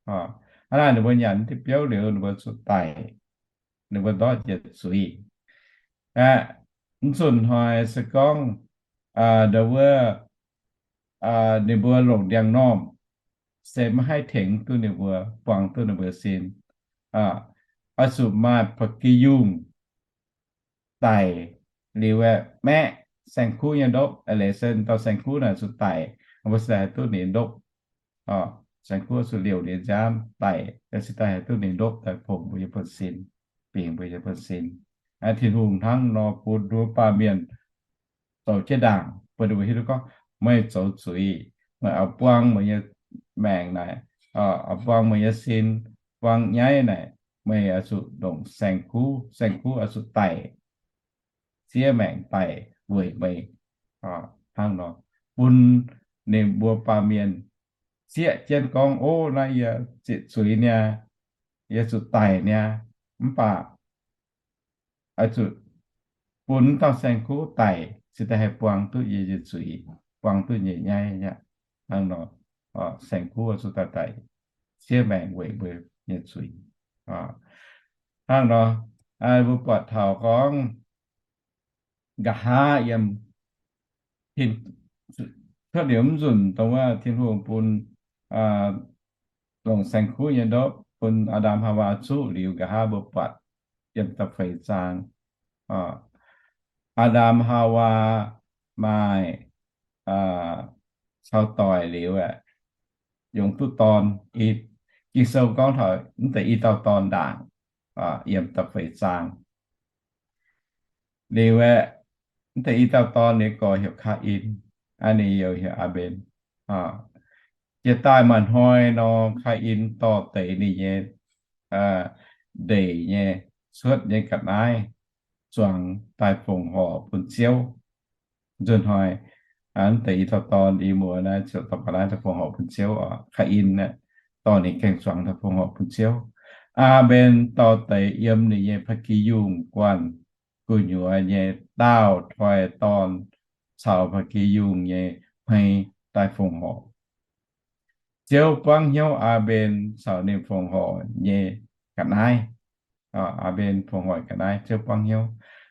Hnangv naaic ninh mbuo nyanc diuh biouv liuz ninh mbuo zuqc daic, ninh mbuo ndortv yietc zuiz. Aeqv, mv zunh hnoi se gorngv ndau wuov ninh mbuo longc ndiangx-normh, se maiv haih tengx duqv ninh mbuo, buang duqv ninh mbuo sin. Oix zuqc maaih ba'gi yungh daic liuz aeqv, maeqv saeng-kuv nyei ndopv, leiz se dauh saeng-kuv naaic zuqc daic, mbuo se haih duqv ninh ndopv. Saeng-kuv zuqc liouh ninh nziaamv daic, se daaih haih duqv ninh ndopv daaih pongx mbuo nyei buonv-sin, bingx mbuo nyei buonv-sin. Tin-Hungh hnangv nor bun mbuo baamh mienh zoux jienv ndaangc, bun ninh mbuo hiuv duqv gorngv, meih zoux zuiz, meih oix buang meih nyei maengc naaic, oix buang meih nyei sin, buang nyaiv naaic, meih oix zuqc ndongc saeng-kuv, saeng-kuv oix zuqc daic, siev maengc daic weic meih. Hnangv nor bun ninh mbuo baamh mienh zieqv jienv gorngv, ov, naaiv yie ziqc zuiz niaa, yie zuqc daic niaa. Mv baac oix zuqc bun dauh saeng-kuv daic, cingx daaih haih buang duqv yie nyei zuiz, buang duqv yie nyei nyaiv aqv. Hnangv nor, saeng-kuv oix zuqc daaih daic, siev maengc weic mbuo nyei zuiz. Hnangv nor, mbuo buatc taux gorngv nqa'haav yiem cuotv liuz mv nzunc dongh wuov Tin-Hungh bun, longc saeng-kuv nyei ndopv bun Aa^ndam Haawaa zuqv liuz, nqa'haav mbuo buatc yiem da'feix zaang, Aa^ndam Haawaa maaih caux doic liuz aeqv, yungz duqv dorn. Ging-Sou gorngv taux mv deix i dauh dorn ndaangc, yiem da'feix zaang. Liuz aeqv, mv deix i dauh dorn nyei gorx heuc Kaa^in, ninh youz heuc Aa^mben. Jiex daaih maaih hnoi nor, Kaa^in dorh deix ninh nyei ndeic nyei cuotv nyei ga'naaiv zuangx daaih fongc horc bun Ziouv. Nzunc hnoi, mv deix i dauh dorn, i muoz naaiv ziouc dorh ga'naaiv daaih fongc horc bun Ziouv oc. Kaa^in aeqv, dorh ninh gaeng-zuangx daaih fongc horc bun Ziouv. Aa^mben dorh deix yiem ninh nyei ba'gi yungh guanh gu'nyuoz nyei daauh toi dorn caux ba'gi yungh nyei hmei daaih fongc horc. Ziouv buangv hnyouv Aa^mben caux ninh fongc horc nyei ga'naaiv. Aa^mben fongc horc ga'naaiv Ziouv buangv hnyouv.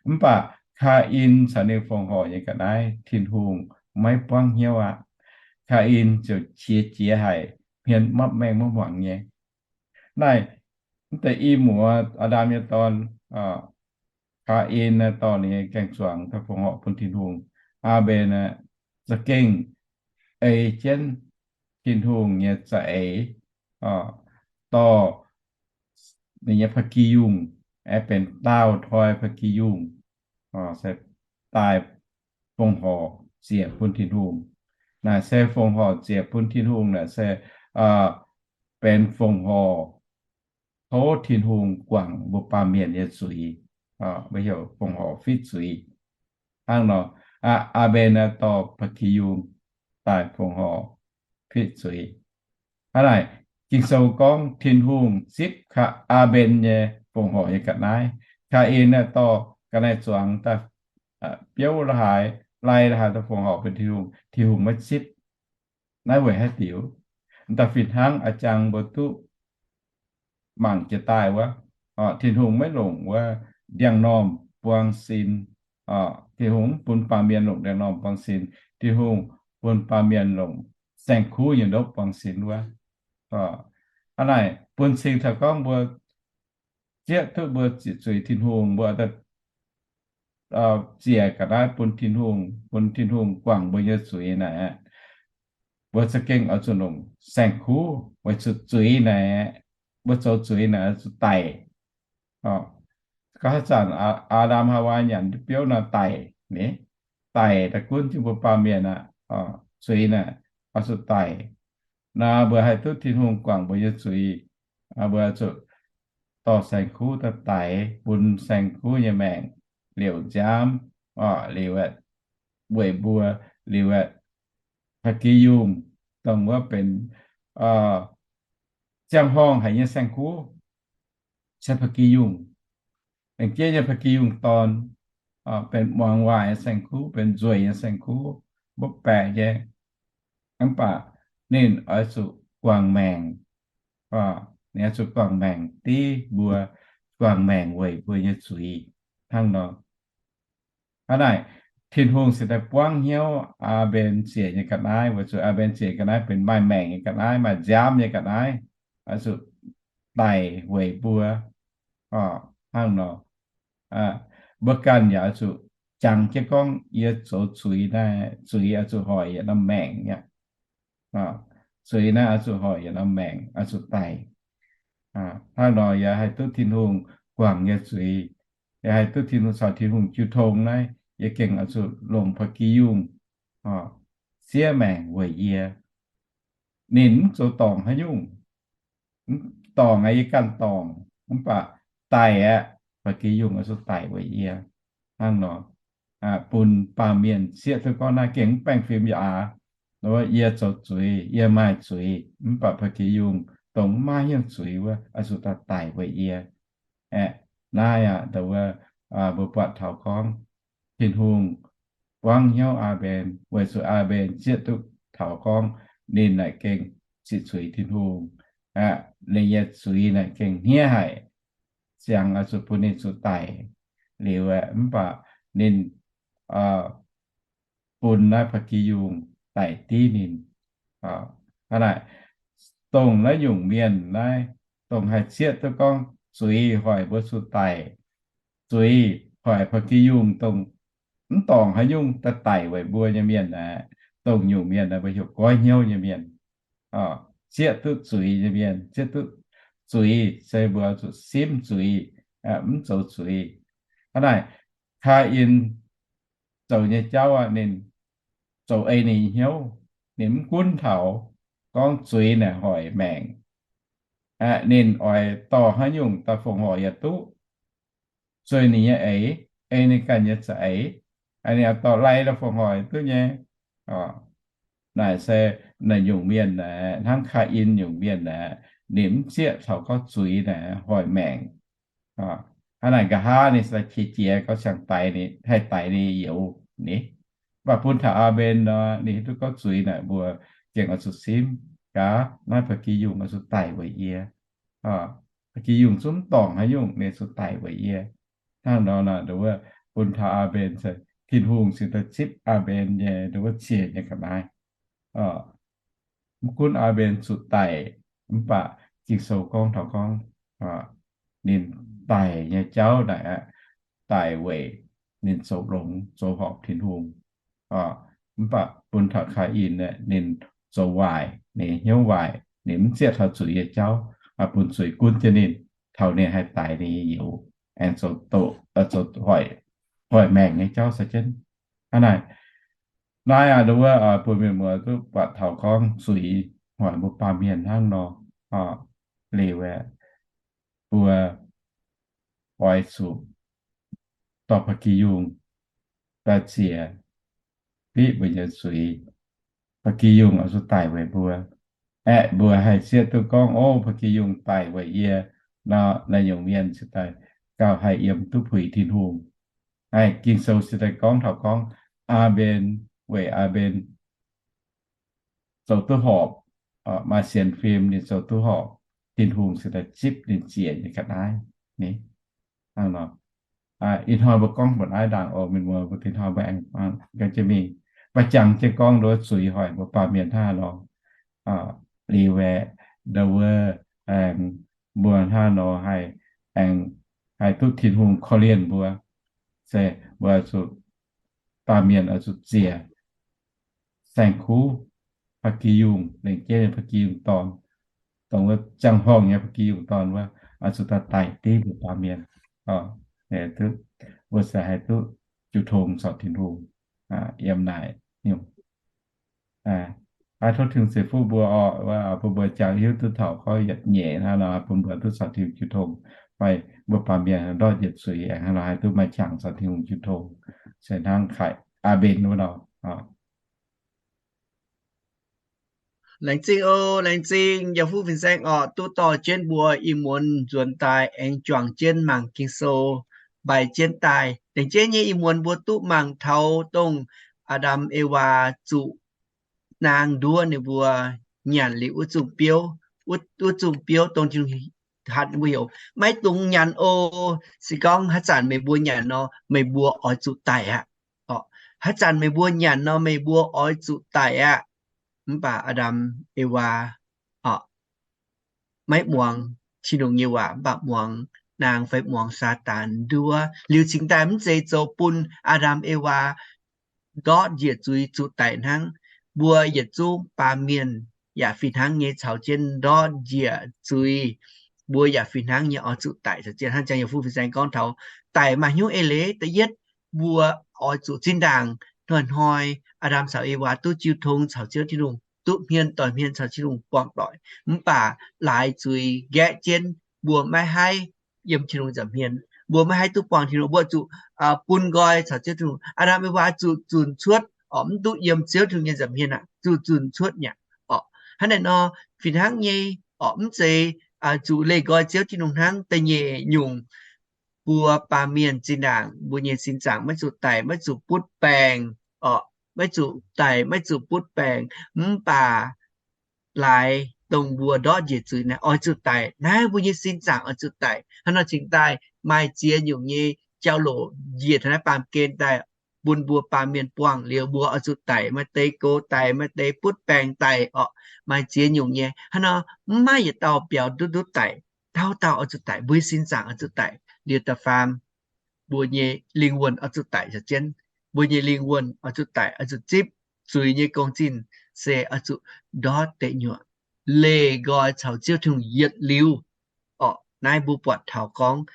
Mv baac Kaa^in caux ninh fongc horc nyei ga'naaiv Tin-Hungh maiv buangv hnyouv aqv. Kaa^in ziouc qiex jiez haic, hmien mapv maengh maiv hmuangx nyei. Naaiv, mv deix i muoz, Aa^ndam nyei dorn, Kaa^in naaiv dorh ninh nyei gaeng-zuangx daaih fongc horc bun Tin-Hungh. Aa^mben naaiv za'gengh ei jienv Tin-Hungh nyei za'eix, dorh ninh nyei ba'gi yungh, aengx benx daauh toi ba'gi yungh, se daaih fongc horc ziec bun Tin-Hungh. Naaic se fongc horc ziec bun Tin-Hungh naaic se benx fongc horc tov Tin-Hungh guangc mbuo baamh mienh nyei zuiz, mbuo heuc fongc horc fitv zuiz. Hnangv nor, Aa^mben naaiv dorh ba'gi yungh daaih fongc horc fitv zuiz. Hnangv naaic, Ging-Sou gorngv Tin-Hungh zipv Kaa, Aa^mben nyei fongc horc nyei ga'naaiv. Kaa^in naaiv dorh ga'naaiv zuangx daaih biouv la'haaix, lai la'haaix daaih fongc horc bun Tin-Hungh, Tin-Hungh maiv zipv. Naaiv weic haaix diuc? Da'faanh fih hnangv a'jang mbuo duqv mangc jiex daaih wuov, Tin-Hungh maiv longc wuov ndiangx-normh buang sin Tin-Hungh mv bun baamh mienh longc ndiev normh buangh sin. Tin-Hungh bun baamh mienh longc saeng-kuv nyei ndopv buangh sin wuov. Hnangv naaic bun cing taux gorngv mbuo zieqv duqv mbuo ziqc zuiz Tin-Hungh, mbuo ziec ga'naaiv bun Tin-Hungh, bun Tin-Hungh guangc mbuo nyei zuiz naaic, mbuo za'gengh oix zuqc longc saeng-kuv weic zuqc zuiz naaic, mbuo zoux zuiz naaic oix zuqc daic. Gauh haaix zanc Aa^ndam Haawaa nyanc biouv naaic daic ni, daic daaih gunv jienv mbuo baamh mienh aqv. Zuiz naaic oix zuqc daic. Naaiv mbuo haih duqv Tin-Hungh guangc mbuo nyei zuiz, mbuo zuqc dorh saeng-kuv daaih daix, bun saeng-kuv nyei maengc liouc nziaamv, liouc weic mbuo, liouc ba'gi yungh, dongh wuov benx ziangh horngh haic nyei saeng-kuv, se ba'gi yungh, aengx jeiv nyei ba'gi yungh dorn, benx muangx waaic nyei saeng-kuv, benx nzueic nyei saeng-kuv, mbopv baeqc nyei. Mv baac ninh oix zuqc guangc maengc, ninh oix zuqc guangc maengc div mbuo, guangc maengc weic mbuo nyei zuiz hnangv nor. Hnangv naaic, Tin-Hungh se daaih buangv hnyouv Aa^mben ziec nyei ga'naaiv, weic zuqc Aa^mben ziec ga'naaiv benx maaih maengc nyei ga'naaiv, maaih nziaamv nyei ga'naaiv, oix zuqc daic weic mbuo. Hnangv nor, mbuo ganh yaac oix zuqc jangx jienv gorngv yie zoux zuiz naaiv, zuiz oix zuqc hoic yietc norm maengc aqv. Zuiz naaiv oix zuqc hoic yietc norm maengc, oix zuqc daic. Hnangv nor yaac haih duqv Tin-Hungh guangc nyei zuiz, yaac haih duqv Tin-Hungh caux Tin-Hungh jiu tong naaiv, yie gengh oix zuqc longc ba'gi yungh siev maengc weic yie. Ninh mv zoux dorngc haaix nyungc, mv dorngc aqv, yie ganh dorngc, mv baac daic aqv, ba'gi yungh oix zuqc daic weic yie. Hnangv nor, bun baamh mienh zieqv duqv gorngv naaiv gengh mv baengh fim yaac aav, yie zoux zuiz, yie maaih zuiz, mv baac ba'gi yungh dongh maiv maaih hnyouv zuiz wuov oix zuqc daaih daic weic yie. Aeqv, naaiv aqv, dongh wuov mbuo buatc taux gorngv Tin-Hungh buangv hnyouv Aa^mben, weic zuqc Aa^mben zieqv duqv taux gorngv ninh naaic gengh ziqc zuiz Tin-Hungh, ninh nyei zuiz naaic gengh hniev haic, ziangx oix zuqc bun ninh zuqc daic liuz, mv baac ninh bun naaiv ba'gi yungh daic div ninh. Hnangv naaic, dongh naaiv nyungc mienh naaiv, dongh haih zieqv duqv gorngv zuiz hoic mbuo zuqc daic, zuiz hoic ba'gi yungh dongh mv dorngc haaix nyungc daaih daic weic mbuo nyei mienh aeqv, dongh nyungc mienh naaiv mbuo heuc goiv hnyouv nyei mienh. Zieqv duqv zuiz nyei mienh, zieqv duqv zuiz se mbuo zuqc simv zuiz, mv zoux zuiz. Hnangv naaic, Kaa^in zoux nyei jauv aqv, ninh zoux ei ninh hnyouv. Ninh mv gunv taux gorngv zuiz naaic hoic maengc. Ninh oix dorh haaix nyungc daaih fongc horc yaac duqv, zueiz ninh nyei eix, ei ninh ganh nyei za'eix, ninh oix dorh lai daaih fongc horc duqv nyei. Naaic se naaic nyungc mienh naaic, hnangv Kaa^in nyungc mienh naaic, ninh mv zieqv taux gorngv zuiz naaic hoic maengc. Hnangv naaic, nqa'haav ninh se qiex jiez gorngv siang-daix, ninh haih daix ninh youz ni. Mv baac bun taux Aa^mben nor, ninh hiuv duqv gorngv zuiz naaic mbuo gengh oix zuqc simv gaax, naaiv ba'gi yungh oix zuqc daic weic yie. Ba'gi yungh zungv mv dorngc haaix nyungc, ninh zuqc daic weic yie. Hnangv nor naaic, wuov bun taux Aa^mben, Tin-Hungh cingx daaih zipv Aa^mben nyei wuov ziec nyei ga'naaiv. Mv gunv Aa^mben zuqc daic, mv baac Ging-Sou gorngv taux gorngv ninh daic nyei jauv naaic aqv, daic weic ninh zoux longx, zoux horpc Tin-Hungh. Mv baac bun taux Kaa^in aeqv, ninh zoux waaic, ninh hnyouv waaic, ninh mv zieqv taux zuiz nyei jauv, bun zuiz gunv jienv ninh, taux ninh haih daix ninh youz, aengx zoux doqc, zoux hoic, hoic maengc nyei jauv se jienv. Hnangv naaic, naaiv aqv, wuov bun mienh muoz duqv buatc taux gorngv zuiz hoic mbuo baamh mienh hnangv nor. Liuz aeqv, mbuo oix zuqc dorh ba'gi yungh daaih zieqc fiqv mbuo nyei zuiz. Ba'gi yungh oix zuqc daic weic mbuo. Aeqv, mbuo haih zieqv duqv gorngv, ov, ba'gi yungh daic weic yie nor, naaiv nyungc mienh cingx daaih gauh haih yiem duqv puix Tin-Hungh. Naaiv Ging-Sou cingx daaih gorngv taux gorngv Aa^mben, weic Aa^mben zoux duqv horpc, maaih sienx fim ninh zoux duqv horpc, Tin-Hungh cingx daaih zipv ninh ziec nyei ga'naaiv ni. Hnangv nor, Ih hnoi mbuo gorngv mbuoqc naaiv ndaangc oc, mienh muoz, mbuo tin hnoi mbuo aengx gan jienv mingh. Mv baac jangx jienv gorngv nduov zuiz hoic mbuo baamh mienh hnangv haaix nor. Liuz aeqv, nduov aengx mbuo hnangv haaix nor haih, aengx haih duqv Tin-Hungh korv-lienh mbuo, se mbuo zuqc, baamh mienh oix zuqc ziec saeng-kuv, ba'gi yungh, lengc jeiv nyei ba'gi yungh dorn, dongh wuov ziangh horngh nyei ba'gi yungh dorn wuov, oix zuqc daaih daic div mbuo baamh mienh. Mbuo se haih duqv jiu tong caux Tin-Hungh yiem naaic nyungc. Aa, tov Tin-Hungh ceix fuqv mbuo oc, bun mbuo jangx hiuv duqv taux gorngv yietc nyeic hnangv nor, bun mbuo duqv caux Tin-Hungh jiu tong, fai mbuo baamh mienh ndortv njiec zuiz aengx hnangv nor haih duqv maaih qangx caux Tin-Hungh jiu tong. Se hnangv haaix, aa, mbenc wuov nor. Laengz zingh oc, laengz zingh yaac fuqv fin-saeng oc, duqv dorh jienv mbuo ih muonz nzuonx daaih aengx juangc jienv mangc Ging-Sou, mbaix jienv daaih. Laengz zingh nyei ih muonz mbuo duqv mangc taux dongh Aa^ndam Ewaa zuqc naang nduov ninh mbuo nyanc liuz wuov zungh biouv, wuov zungh biouv dongh Tin-Hungh hatc mbuo heuc maiv dungx nyanc oc. Se gorngv haaix zanc meih mbuo nyanc nor, meih mbuo oix zuqc daic aqv. Haaix zanc meih mbuo nyanc nor, meih mbuo oix zuqc daic aqv. Mv baac Aa^ndam Ewaa maiv muangx Tin-Hungh nyei waac, mv baac muangx naang fai muangx Saadaan nduov. Liuz cingx daaih mv zeiz zoux bun Aa^ndam Ewaa ndortv njiec zuiz zuqc daic hnangv. Mbuo yietc zungv baamh mienh yaac fih hnangv nyei caux jienv ndortv njiec zuiz. Mbuo yaac fih hnangv nyei oix zuqc daic caux jienv. Hnangv jang yaac fuqv fin-saeng gorngv taux daic maaih hnyouv eix leiz. Da'yietv, mbuo oix zuqc zinh ndaangc hnoi-hnoi Aa^ndam caux Ewaa duqv jiu tong caux Ziouv Tin-Hungh, duqv hmien doic hmien caux Tin-Hungh buangh doic. Mv baac laaix zuiz nqaeqv jienv mbuo maiv haih yiem Tin-Hungh nza'hmien. Mbuo maiv haih duqv buangh Tin-Hungh, mbuo zuqc bun nqoi caux Ziouv Tin-Hungh. Aa^ndam Ewaa zuqc zunc cuotv oc, mv duqv yiem Ziouv Tin-Hungh nyei nza'hmien aqv, zuqc zunc cuotv nyei oc. Hnangv naaic nor, fih hnangv nyei oc, mv zeiz zuqc leih nqoi Ziouv Tin-Hungh hnangv. Da'nyeic nyungc, mbuo baamh mienh zinh ndaangc mbuo nyei sin zaangc maiv zuqc daic, maiv zuqc butv baengc oc, maiv zuqc daic, maiv zuqc butv baengc. Mv baac laaix dongh mbuo ndortv njiec zuiz naaiv oix zuqc daic. Naaiv mbuo nyei sin zaangc oix zuqc daic. Hnangv nor cingx daaih maaih ziex nyungc nyei jauv-louc njiec taux naaiv baamh gen daaih, bun mbuo baamh mienh buangh liuz mbuo oix zuqc daic, maaih deix gox daic, maaih deix butv baengc daic oc. Maaih ziex nyungc nyei. Hnangv nor mv maaih yietc dauh biaux ndutv ndutv daic. Dauh dauh oix zuqc daic, mbuo nyei sin zaangc oix zuqc daic. Liuz da'faam, mbuo nyei lingh wuonh oix zuqc daic caux jienv. Mbuo nyei lingh wuonh oix zuqc daic, oix zuqc zipv zuiz nyei gong-zinh, se oix zuqc ndortv deic nyuoqc, leih nqoi caux Ziouv Tin-Hungh yietc liuz oc. Naaiv mbuo buatc taux gorngv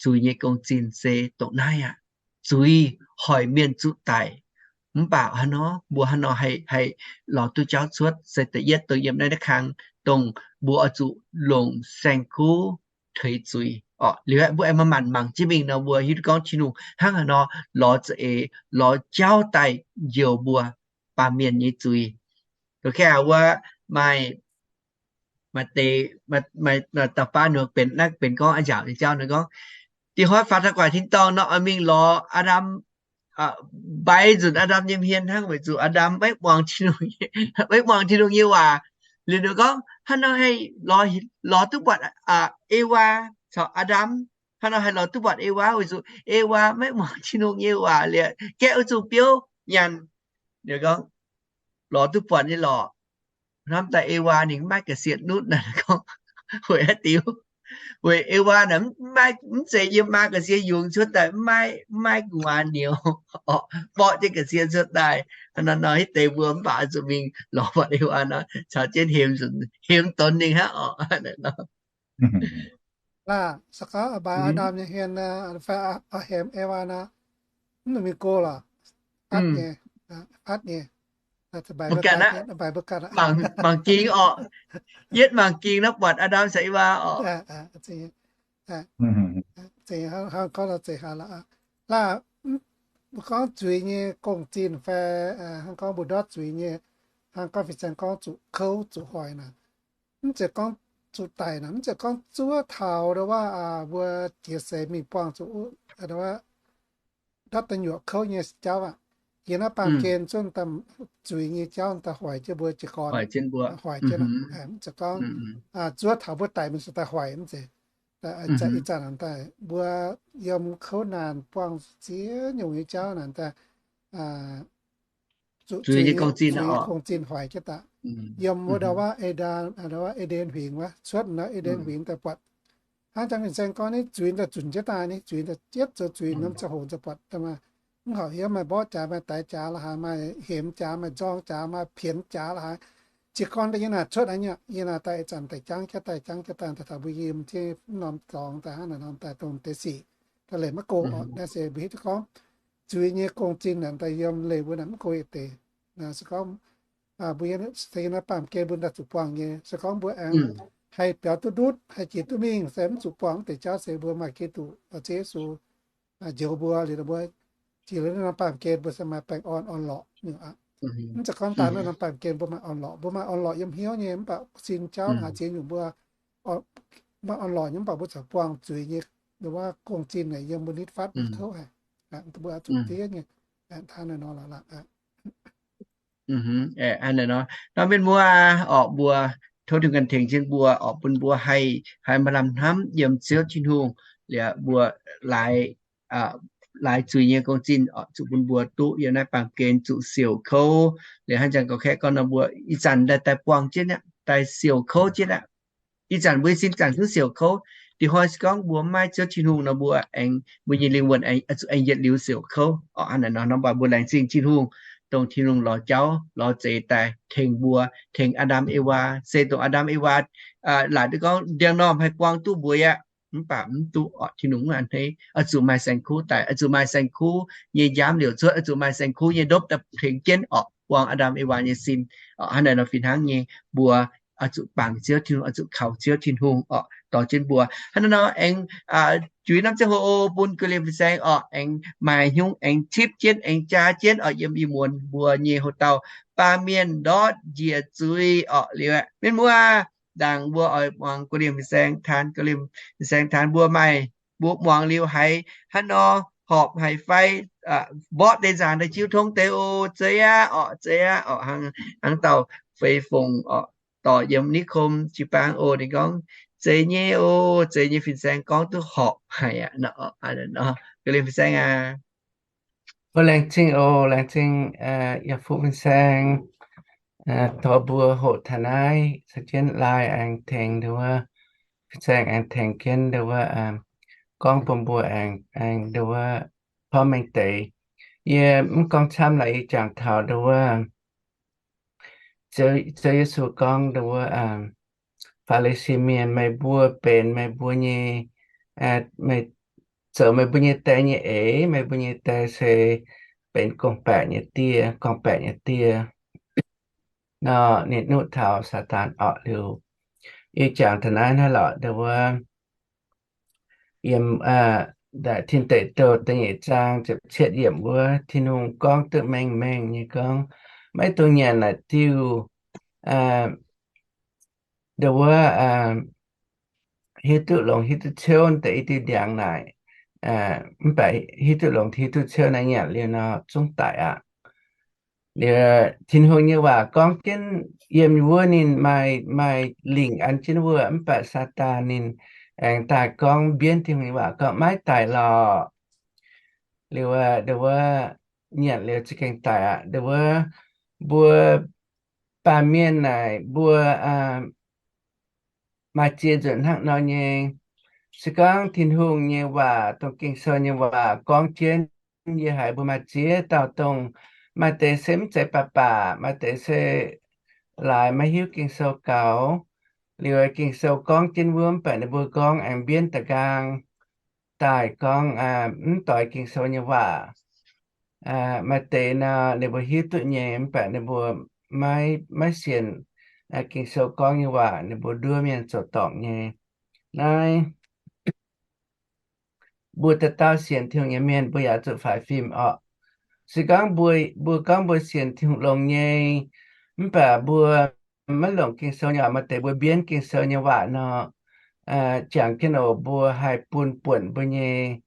zuiz nyei gong-zinh se dongh naaiv aqv. Zuiz hoic mienh zuqc daic. Mv baac hnangv nor, mbuo hnangv nor haih, haih lorz duqv jauv cuotv, se da'yietv dongh yiem naaiv, naaiv kang dongh mbuo oix zuqc longc saeng-kuv tuix zuiz oc. Liuz mbuo aengx manc-manc mangc jienv mingh nor, mbuo hiuv duqv gorngv Tin-Hungh hnangv haaix nor lorz za'eix, lorz jauv daaih njoux mbuo baamh mienh nyei zuiz. Wuov maaih, maaih deix, maaih da'faam nor benx, naaiv benx gorngv a'nziaauc nyei jauv nor gorngv, da'hoi faaux daaih guaax tin dorngh nor oix mingh lorz Aa^ndam, mbaix nzunc Aa^ndam nyei hmien hnangv, weic zuqc Aa^ndam maiv muangx Tin-Hungh, maiv muangx Tin-Hungh nyei waac. Liuz ninh gorngv, hnangv nor haih lorz, lorz duqv buatc Ewaa caux Aa^ndam. Hnangv nor haih lorz duqv buatc Ewaa weic zuqc Ewaa maiv muangx Tin-Hungh nyei waac liuz, gaeqv wuov zungh biouv nyanc. Ninh gorngv, lorz duqv buatc nyei lorqc. Hnamv daaih Ewaa ninh maiv ga'sie nutv naaic gorngv, weic haaix diuc? Weic Ewaa naaic mv zeiz yiem maa ga'sie yungz cuotv daaih, mv maaih, mv maaih gu'nguaaz niouz, borqv jienv ga'sie cuotv daaih. Hnangv nor hitv deix mbuo mv baac zuqc mingh lorz buatc Ewaa nor caux jienv hemx, hemx donx ninh hnangv oc. Laah, se gorngv mbaix Aa^ndam nyei hmien fai hemx Ewaa nor, mv mingh go lorqc. Atv nyei, atv nyei. Mangc gaax, mangc gaax, yietv mangc gaax nor buatc Aa^ndam caux Ewaa oc. Gorngv nor zeiz hnangv. Laah, mbuo gorngv zuiz nyei gong-zinh fai hnangv gorngv mbuo ndortv zuiz nyei, hnangv gorngv fin-saeng gorngv zuqc kouv zuqc hoic naaic, mv zeiz gorngv zuqc daic naaic, mv zeiz gorngv zuov taux ndau wuov mbuo jiex seix mingh buangh zuqc ndau wuov ndortv da'nyuoqc kouv nyei jauv aqv. Yiem naaiv baamh gen zungv zuiz nyei jauv daaih hoic jienv mbuo jiez gorn, hoic jienv, mv zeiz gorngv zuov taux mbuo daic mingh se daaih hoic, mv zeiz. Ih zanc daaih mbuo yiem kouv naanc buangh ziex nyungc nyei jauv naaic daaih, zuqc zuiz nyei gong-zinh hoic jienv daaih. Yiem wuov ndau wuov, ndau wuov E^nden Huingx wuov, cuotv nor E^nden Huingx daaih buatc, hnangv jang fin-saeng gorngv nyei, zuiz daaih zunc jienv daaih nyei, zuiz daaih jietv zoux zuiz norm ziangh hoc daaih buatc, mv horpc hnyouv, maaih mborqv jaax, maaih daix jaax la'haaix, maaih hemx jaax, maaih nzorng jaax, maaih pienx jaax la'haaix. Jiez gorn daaih yiem naaic cuotv aqv nyei, yiem naaic daaih ih zanc daaih jangv jienv daaih, jangv jienv daaih, daaih taux mbuo yiem jienv norm dorngx daaih, hnangv naaic norm daaih dongh deix sic daaih leih maiv go oc. Naaiv se mbuo hiuv duqv gorngv zuiz nyei gong-zinh naaic daaih yiem leih mbuo naaic mv go yietc deix. Se gorngv mbuo yiem naaiv baamh gen mbuo daaih zuqc buangh nyei. Se gorngv mbuo aengx haih biaux duqv ndutv, haih jiex duqv mingh, se mv zuqc buangh deix jauv se mbuo maaih Giduc, Ziouv Yesu njoux mbuo liuz, mbuo jiex liuz naaiv norm baamh gen mbuo se maaih baengh orn orn-lorqc nyei aqv. Mv zeiz gorngv daaih naaiv norm baamh gen mbuo maaih orn-lorqc, mbuo maaih orn-lorqc yiem hnyouv nyei, mv baac sin jauv haaix ziex nyungc mbuo maaih orn-lorqc nyei, mv baac mbuo corc buangh zuiz nyei wuov gong-zinh naaic yiem mbuo nitv fatv mv kouv haic. Mbuo oix zuqc diev nyei, hnangv naaiv nor lorqc. Nor mienh muoz orqc, mbuo tov Tin-Hungh ganh tengx jienv mbuo orqc, bun mbuo haih, haih maaih lamh hnamv yiem Ziouv Tin-Hungh, liuz mbuo laaix, laaix zuiz nyei gong-zinh orqc, zuqc bun mbuo duqv yiem naaiv baamh gen zuqc siouc kouv. Liuz hnangv jangx gorx-kaeqv gorngv nor, mbuo ih zanc daaih, daaih buangh jienv aqv, daaih siouc kouv jienv aqv. Ih zanc mbuo sin zaangc duqv siouc kouv, dih hnoi se gorngv mbuo maiv maaih Ziouv Tin-Hungh nor, mbuo aengx, mbuo nyei lingh wuonh aengx, zuqc aengx yietc liuz siouc kouv orqc. Hnangv naaic nor, nor mv baac mbuo laengz zingh Tin-Hungh, dongh Tin-Hungh lorz jauv lorz zeix daaih tengx mbuo, tengx Aa^ndam Ewaa. Se dongh Aa^ndam Ewaa laaic duqv gorngv ndiangx-normh haih buang duqv mbuo aqv, mv baac mv duqv orqc. Tin-Hungh mv a'hneiv, oix zuqc maaih saeng-kuv daaih, oix zuqc maaih saeng-kuv nyei njaamv liouc cuotv, oix zuqc maaih saeng-kuv nyei ndopv daaih tengx jienv orqc, buang Aa^ndam Ewaa nyei sin orqc. Hnangv naaic nor fih hnangv nyei, mbuo oix zuqc bangc Ziouv Tin-Hungh, oix zuqc kaux Ziouv Tin-Hungh orqc, dorh jienv mbuo. Hnangv naaiv nor aengx juix norm ziangh hoc bun ga'liem fin-saeng orqc, aengx maaih hnyouv aengx tipv jienv, aengx jaa jienv orqc, yiem ih muonz mbuo nyei houx-dauh baamh mienh ndortv njiec zuiz orqc. Liuz aqv, mienh muoz, ndaangc mbuo oix muangx ga'liem fin-saeng taan, ga'liem fin-saeng taan mbuo maaih, mbuo muangx liuz haiz hnangv nor horpc haic fai mborqv deix nzaanx daaih jiu tong deix oc. Zeiz aqv orqc, zeiz aqv orqc. Hnangv dauh fei fongc orqc, dorh yiem นิคม jiu-baang oc, ninh gorngv, zeiz nyei oc, zeiz nyei, fin-saeng gorngv duqv horpc haic aqv. Ga'liem fin-saeng aac. Laengz zingh oc, laengz zingh yaac fu fin-saeng tov mbuo hoqc taux naaiv, caux jienv laai aengx tengx nduov, fin-saeng aengx tengx jienv nduov, gorngv bun mbuo aengx, aengx nduov, porv mengh deix. Yie mv gorngv camv laaix yie jangx taux nduov, Ziouv Yesu gorngv nduov, Faa^li^si Mienh, meih mbuo benx meih mbuo nyei, meih zoux meih mbuo nyei die nyei eix. Meih mbuo nyei die se benx gorngv-baeqc nyei die, gorngv-baeqc nyei die nor, ninh nuqv taux Saadaan orqc. Liuz yie jangx taux naaiv hnangv lorqc, nduov, yiem Tin Deic Douh da'nyeic zaang ziepc cietv yiemc wuov, Tin-Hungh gorngv duqv mengh mengh nyei gorngv, maiv dungx nyanc naaic diuh, nduov, hiuv duqv longx hiuv duqv ciouv deix i diuh ndiangx naaic, mv baac hiuv duqv longx hiuv duqv ciouv naaiv nyanc liuz nor zungv daic aqv. Liuz Tin-Hungh nyei waac gorngv jienv yiem wuov ninh maaih, maaih lingc an jienv wuov, mv baac Saadaan ninh aengx daaih gorngv mbienv Tin-Hungh nyei waac gorngv, maiv daic lorqc. Liuz nduov, nyanc liuz za'gengh daic aqv. Nduov, mbuo baamh mienh naaic mbuo maaih ziex nzunc hnangv nor nyei. Se gorngv Tin-Hungh nyei waac, dongh Ging-Sou nyei waac gorngv jienv, yie haiz mbuo maaih ziex dauh dongh, maaih deix se mv zeiz baac baac, maaih deix se laaix maiv hiuv Ging-Sou gaux. Liuz Ging-Sou gorngv jienv wuov, mv baac ninh mbuo gorngv aengx mbienv da'nqaang daaih gorngv mv doix Ging-Sou nyei waac. Maaih deix nor ninh mbuo hiuv duqv nyei, mv baac ninh mbuo maiv, maiv sienx Ging-Sou gorngv nyei waac, ninh mbuo nduov mienh zoux dorngc nyei. Naaiv mbuo dauh dauh sienx Tin-Hungh nyei mienh, mbuo yaac zuqc faix fim orqc. Se gorngv mbuo, mbuo gorngv mbuo sienx Tin-Hungh longx nyei, mv baac mbuo maiv longc Ging-Sou nyei waac, maaih deix mbuo mbienv Ging-Sou nyei waac nor, jangx jienv oc, mbuo haih bun buonc mbuo nyei,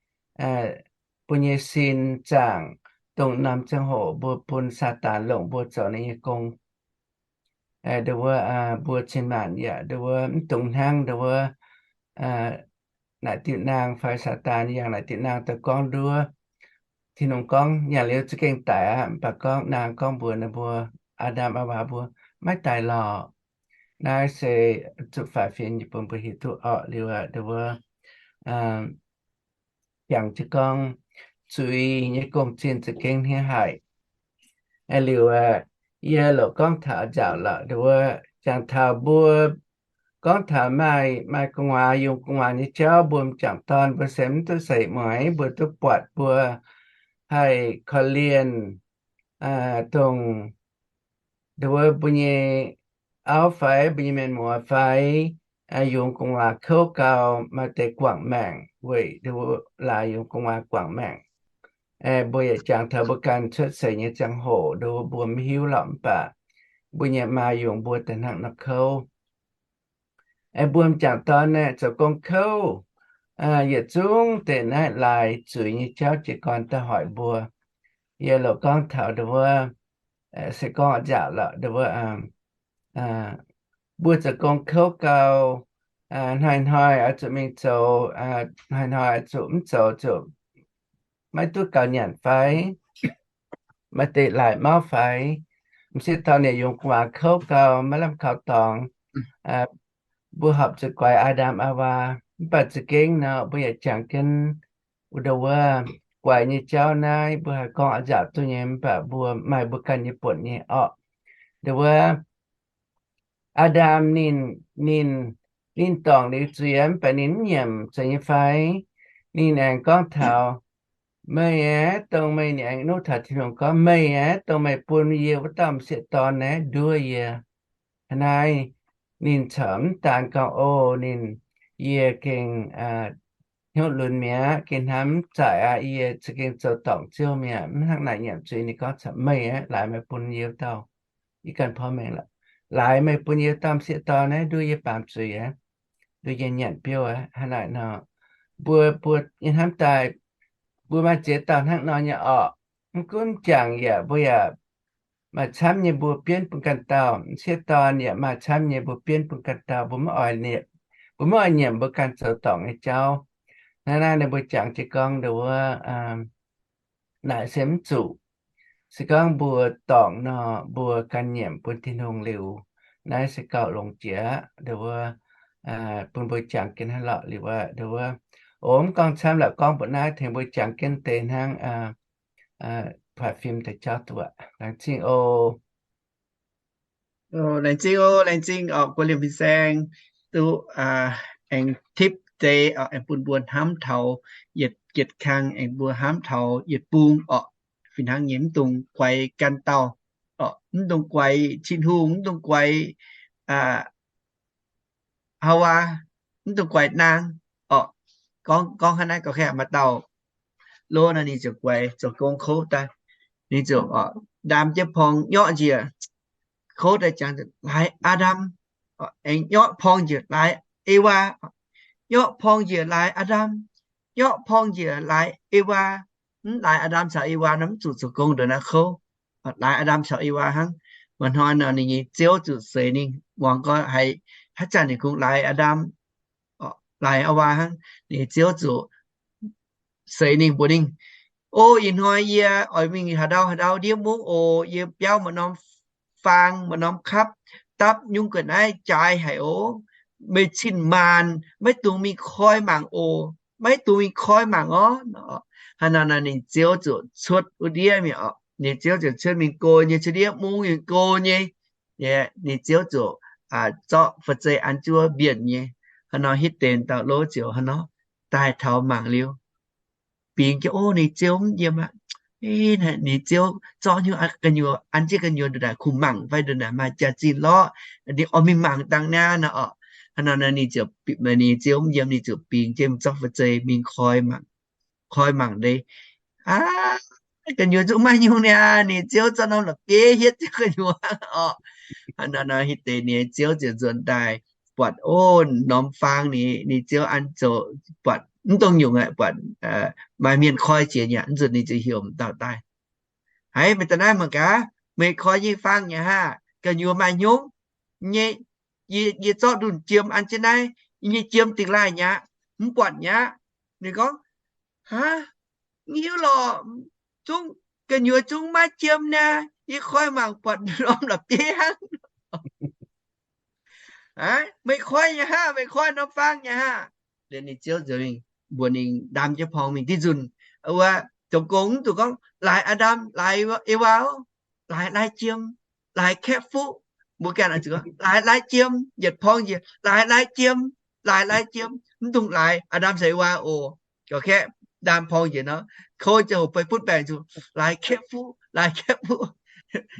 mbuo nyei sin zaangc, dongh norm ziangh hoc mbuo bun Saadaan longc mbuo zoux ninh nyei gong. Nduov, mbuo cin-maanc yaac nduov mv dungx hnangv nduov, naaic diuh naang fai Saadaan yangh naaic diuh naang daaih gorngv nduov. Tin-Hungh gorngv, nyanc liuz za'gengh daic aqv. Mv baac gorngv naang gorngv mbuox ninh mbuo, Aa^ndam Aawaa mbuo, maiv daic lorqc. Naaiv se zuqc faix fim nyei bun mbuo hiuv duqv orqc. Liuz aqv, nduov, jangx jienv gorngv zuiz nyei gong-zinh za'gengh hniev haic. Liuz aqv, yie loc gorngv taux nzaaux lorqc, nduov, jangx taux mbuo gorngv taux maaih, maaih gu'nguaaz yungz gu'nguaaz nyei jauv, mbuo m'jangc dorn mbuo se mv duqv seix mueiz, mbuo duqv buatc mbuo haih korv-lienh dongh nduov mbuo nyei auv fai mbuo nyei mienh muoz fai yungz gu'nguaaz kouv gau, maaih deix guangc maengc weic nduov laaix yungz gu'nguaaz guangc maengc. Mbuo yaac jangx taux mbuo ganh cuotv seix nyei ziangh hoc nduov mbuo mv hiuv lorqc, mv baac mbuo nyei maa yungz mbuo daaih hnangv nor kouv. Mbuo m'jangc dorn naaiv zoux gong kouv, yietc zungv deix naaiv laaix zuiz nyei jauv jiez gorn daaih hoic mbuo. Yie loc gorngv taux nduov, se gorngv nzaaux lorqc, nduov, mbuo zoux gong kouv gau, hnoi-hnoi oix zuqc mingh zoux, hnoi-hnoi oix zuqc mv zoux zuqc maiv duqv gaux nyanc fai maaih deix laaix mauv fai, m'sieqv dorn yaac yungz gu'nguaaz kouv gau, maiv lamh kaux dorngx. Mbuo horpc zuqc guaix Aa^ndam Aawaa. Mv baac za'gengh nor mbuo yaac jangx jienv wuov nduov guaix nyei jauv naaiv mbuo haih gorngv a'nzaaux duqv nyei, mv baac mbuo maaih mbuo ganh nyei buonc nyei orqc. Nduov, Aa^ndam ninh, ninh, ninh dorngc liuz zuiz, mv baac ninh mv nyiemc zuiz nyei fai? Ninh aengx gorngv taux, meih aeqv, dongh meih, ninh aengx nuqv taux Tin-Hungh gorngv, meih aeqv, dongh meih bun yie wuov dauh m'sieqv dorn naaiv nduov yie. Hnangv naaiv ninh corc mv daan gorngv, o, ninh, yie gengh hnyouv lunx mi'aqv, gengh hnamv mv zaaic aqv, yie za'gengh zoux dorngc Ziouv mi'aqv. Mv hnangv naaic nyiemc zuiz, ninh gorngv corc, meih aeqv, laaix meih bun yie wuov dauh, yie ganh porv mengh lorqc, laaix meih bun yie wuov dauh m'sieqv dorn naaiv nduov yie baamz zuiz aqv, nduov yie nyanc biouv aqv. Hnangv naaic nor, mbuo, mbuo nyei hnamv daaih, mbuo maaih ziex dauh hnangv nor nyei orqc. Mv gunv m'jangc yaac, mbuo yaac maaih camv nyei mbuo bienv bun ganh dauh, m'sieqv dorn yaac maaih camv nyei mbuo bienv bun ganh dauh. Mbuo maiv oix, mbuo maiv oix nyiemc mbuo ganh zoux dorngc nyei jauv. Hnangv naaiv ninh mbuo jangx jienv gorngv nduov, naaic se mv zuqc. Se gorngv mbuo dorngc nor, mbuo ganh nyiemc bun Tin-Hungh liuz, naaiv se gauh longx jiex aqv. Nduov, bun mbuo jangx jienv hnangv lorqc. Liuz aqv, nduov, o, mv gorngv camv lorqc, gorngv mbuo naaiv tengx mbuo jangx jienv deix hnangv. Buatc fim deix jauv duqv. Laengz zingh oc. Laengz zingh oc, laengz zingh orqc, guoqv liemh fin-saeng duqv aengx tipv deix orqc, aengx bun mbuo hnamv taux yietc, yietc kang, aengx mbuo hnamv taux yietc bung orqc. Fih hnangv nyei, mv dungx guaix ganh dauh orqc, mv dungx guaix Tin-Hungh, mv dungx guaix Haawaa, mv dungx guaix naang orqc. Gorngv, gorngv hnangv naaiv gauh kaav maaih dauh lov nor, ninh ziouc guaix zoux gong kouv daaih, ninh ziouc ndaam jienv porng nyorqv njiec, kouv daaih jangx, laaix Aa^ndam, aengx nyorqv porng njiec, laaix Ewaa, nyorqv porng njiec, laaix Aa^ndam, nyorqv porng njiec, laaix Ewaa. Mv laaix Aa^ndam caux Ewaa nor, mv zuqc zoux gong ndongc naaiv kouv. Laaix Aa^ndam caux Ewaa hnangv. Maaih hnoi nor, ninh nyei ziouv zuqc seix ninh, muangx gau haiz haaix zanc ninh kungx laaix Aa^ndam, laaix Ewaa hnangv. Ninh nyei ziouv zuqc seix ninh, mbuox ninh, O, ih hnoi yie oix mingh haaix ndau haaix ndau ndiev mungv oc. Yiem biauv maaih norm faang, maaih norm kapv, dapv nyungc ga'naaiv jaaix haic oc. Meih cin-maanc maiv dungx mingh koi mangc oc. Maiv dungx mingh koi mangc orv. Hnangv naaiv nor, ninh ziouv ziouc cuotv wuov ndiev mingh oc. Ninh ziouv ziouc cuotv mingh go nyei, cuotv ndiev mungv mingh go nyei. Ninh ziouv ziouc zorqv fa'zeix an zuov mbienc nyei. Hnangv nor hitv deix dauh lov ziouc hnangv nor daaih taux mangc liuz, bingx jienv, O, ninh ziouv mv yiem aqv. Ninh ziouv zorqv nyungc gu'nyuoz, an jienv gu'nyuoz ndongc naaic kungx mangc fai ndongc naaic maaih jaax-zinh lorqc. Ninh oix mingh mangc dangh naaiv nor oc. Hnangv nor ninh ziouc, ninh ziouv mv yiem, ninh ziouc bingx jienv zorqv fa'zeix mingh koi mangc, koi mangc deix. Aav, gu'nyuoz zungv maiv nyungc niaa. Ninh ziouv zorqv norm la'bieiv hietv jienv gu'nyuoz oc. Hnangv nor hitv deix ninh ziouv ziouc nzuonx daaih buatc, o, norm faang ninh, ninh ziouv an zoux buatc mv dongh nyungc aqv, buatc maaih mienh koi jiex nyei aqv. Nzunc ninh ziouc heuc m'dauh daaih, Haiz meih daaih naaiv mangc gaax, meih koi nyei faang nyei haah? Gu'nyuoz maaih hnyouv nyei. Yie, yie zorqv ndunh jiem an jienv naaiv, yie nyei jiem dingh laaih nyei aqv. mv buatc nyei aqv. Ninh gorngv, Aav, hiuv lorqc, zungv gu'nyuoz zungv maiv jiem naaic, yie koi mangc buatc norm la'bieiv hnangv. Aav, meih koi nyei hnangv, meih koi norm faang nyei hnangv. Liuz ninh ziouc mbuox ninh ndaam jienv porng mingh. Dih nzunc wuov, zoux gong mv zuqc gorngv, Laaix Aa^ndam, laaix Ewaa, laaix, laaix jiem, laaix kaeqv fuqv. Mbuo ganh oix zuqc laaix, laaix jiem, yietc porng njiec, Laaix, laaix jiem, laaix, laaix jiem. Mv dungx laaix Aa^ndam caux Ewaa oc. Ga'kaeqv ndaam porng njiec nor, kouv ziangh hoc feix butv baengc zuqc, Laaix kaeqv fuqv, laaix kaeqv fuqv.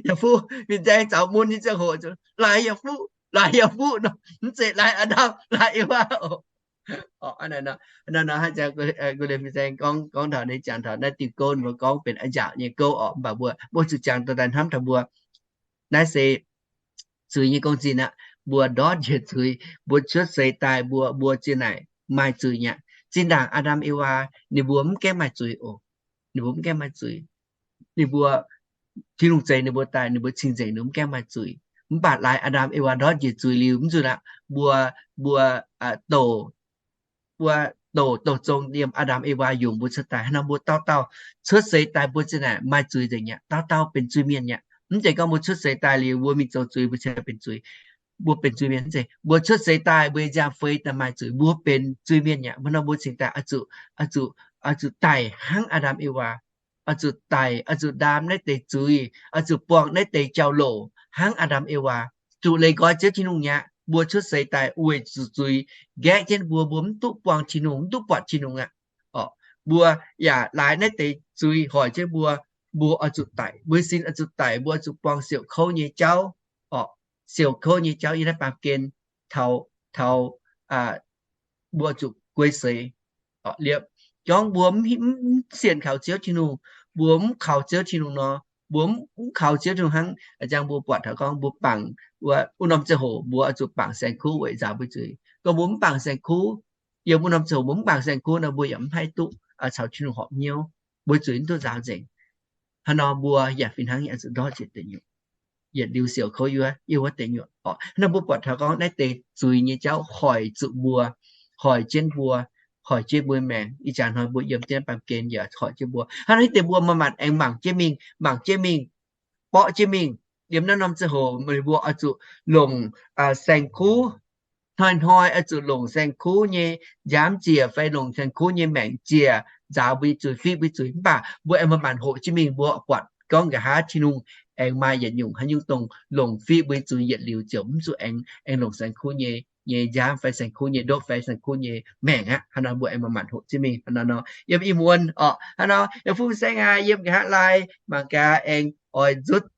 Yaac fuqv, fin-saeng zaux mun nyei ziangh hoc zuqc, Laaix yaac fuqv, laaix yaac fuqv nor, mv zeiz laaix Aa^ndam, laaix Ewaa oc. Hnangv naaic nor, hnangv naaiv nor hnangv jangx, gu liemh fin-saeng gorngv, gorngv taux ninh jangx taux naaiv diuh gouv, ninh mbuo gorngv benx a'nzaauc nyei gouv orqc, mv baac mbuo, mbuo zuqc jangx dorh daaih hnamv taux mbuo. Naaiv se zuiz nyei gong-zinh aqv. Mbuo ndortv njiec zuiz, mbuo cuotv seix daaih mbuo, mbuo zinh naaic maaih zuiz nyei aqv. Zinh ndaangc Aa^ndam Ewaa ninh mbuo mv gaengh maaih zuiz oc. Ninh mbuo mv gaengh maaih zuiz. Ninh mbuo, Tin-Hungh zeix ninh mbuo daaih, ninh mbuo cing-nzengc ninh mv gaengh maaih zuiz. Mv baac laaix Aa^ndam Ewaa ndortv njiec zuiz liuz mv zuqc aqv, mbuo, mbuo, douc, mbuo douc, douc zong yiem Aa^ndam Ewaa yungz mbuo cuotv daaih. Hnangv nor mbuo dauh dauh cuotv seix daaih mbuo zinh naaic maaih zuiz nzengc nyei aqv. Dauh dauh benx zuiz-mienh nyei aqv. Mv zeiz gorngv mbuo cuotv seix daaih liuz mbuo mingh zoux zuiz mbuo cingx benx zuiz. Mbuo benx zuiz-mienh mv zeiz. Mbuo cuotv seix daaih mbuo nyei nziaamv-fei daaih maaih zuiz, mbuo benx zuiz-mienh nyei aqv. Hnangv nor mbuo cingx daaih oix zuqc, oix zuqc, oix zuqc daic hnangv Aa^ndam Ewaa. Oix zuqc daic, oix zuqc ndaam naaiv deix zuiz, oix zuqc buangh naaiv deix jauv-louc hnangv Aa^ndam Ewaa. Zuqc leiz nqoi Ziouv Tin-Hungh nyei aqv. Mbuo cuotv seix daaih weic zuqc zuiz nqaeqv jienv mbuo, mbuo mv duqv buangh Tin-Hungh, mv duqv buatc Tin-Hungh aqv. Orqc, mbuo yaac laaix naaiv deix zuiz hoic jienv mbuo. Mbuo oix zuqc daic, mbuo sin oix zuqc daic, mbuo oix zuqc buangh siouc kouv nyei jauv. Orqc, siouc kouv nyei jauv yiem naaiv baamh gen taux, taux mbuo zuqc guei seix. Liepc, gorngv mbuo mv, mv sienx kaux Ziouv Tin-Hungh, mbuo mv kaux Ziouv Tin-Hungh nor, mbuo mv kaux Ziouv Tin-Hungh hnangv, a'jang mbuo buatc taux gorngv mbuo bangc wuov, wuov norm ziangh hoc mbuo oix zuqc bangc saeng-kuv weic nzaaux mbuo zuiz. Gorngv mbuo mv bangc saeng-kuv, yiem wuov norm ziangh hoc mbuo mv bangc saeng-kuv nor, mbuo yaac mv haih duqv caux Tin-Hungh horpc hnyouv, mbuo zuiz mv duqv nzaaux nzengc. Hnangv nor mbuo yaac fih hnangv yaac zuqc ndortv njiec deic nyuoqc, yietc liuz siouc kouv yuov, yiem wuov deic nyuoqc orqc. Hnangv nor mbuo buatc taux gorngv naaiv deix zuiz nyei jauv hoic zuqc mbuo, hoic jienv mbuo, hoic jienv mbuo maengc. Ih jaax hnoi mbuo yiem jienv baamh gen yaac hoic jienv mbuo. Hnangv naaiv deix mbuo maaih maanc aengx mangc jienv mingh, mangc jienv mingh, borqv jienv mingh. Yiem naaiv norm ziangh hoc mbuo oix zuqc longc saeng-kuv, hnoi-hnoi oix zuqc longc saeng-kuv nyei nziaamv ziec fai longc saeng-kuv nyei maengc ziec nzaaux mbuo nyei zuiz, fitv mbuo nyei zuiz. Mv baac mbuo aengx maaih maanc hoqc jienv mingh, mbuo buatc gorngv nqa'haav Tin-Hungh aengx maaih yietc nyungc haaix nyungc dongh longc fitv mbuo nyei zuiz yietc liuz ziouc mv zuqc aengx, aengx longc saeng-kuv nyei, nyei nziaamv fai saeng-kuv nyei ndopv fai saeng-kuv nyei maengc aqv. Hnangv nor mbuo aengx maaih maanc hoqc jienv mingh. Hnangv nor nor yiem ih muonz orqc, hnangv nor yiem Fu Seng aac, yiem nqa'haav laai mangc gaax aengx oix nzutv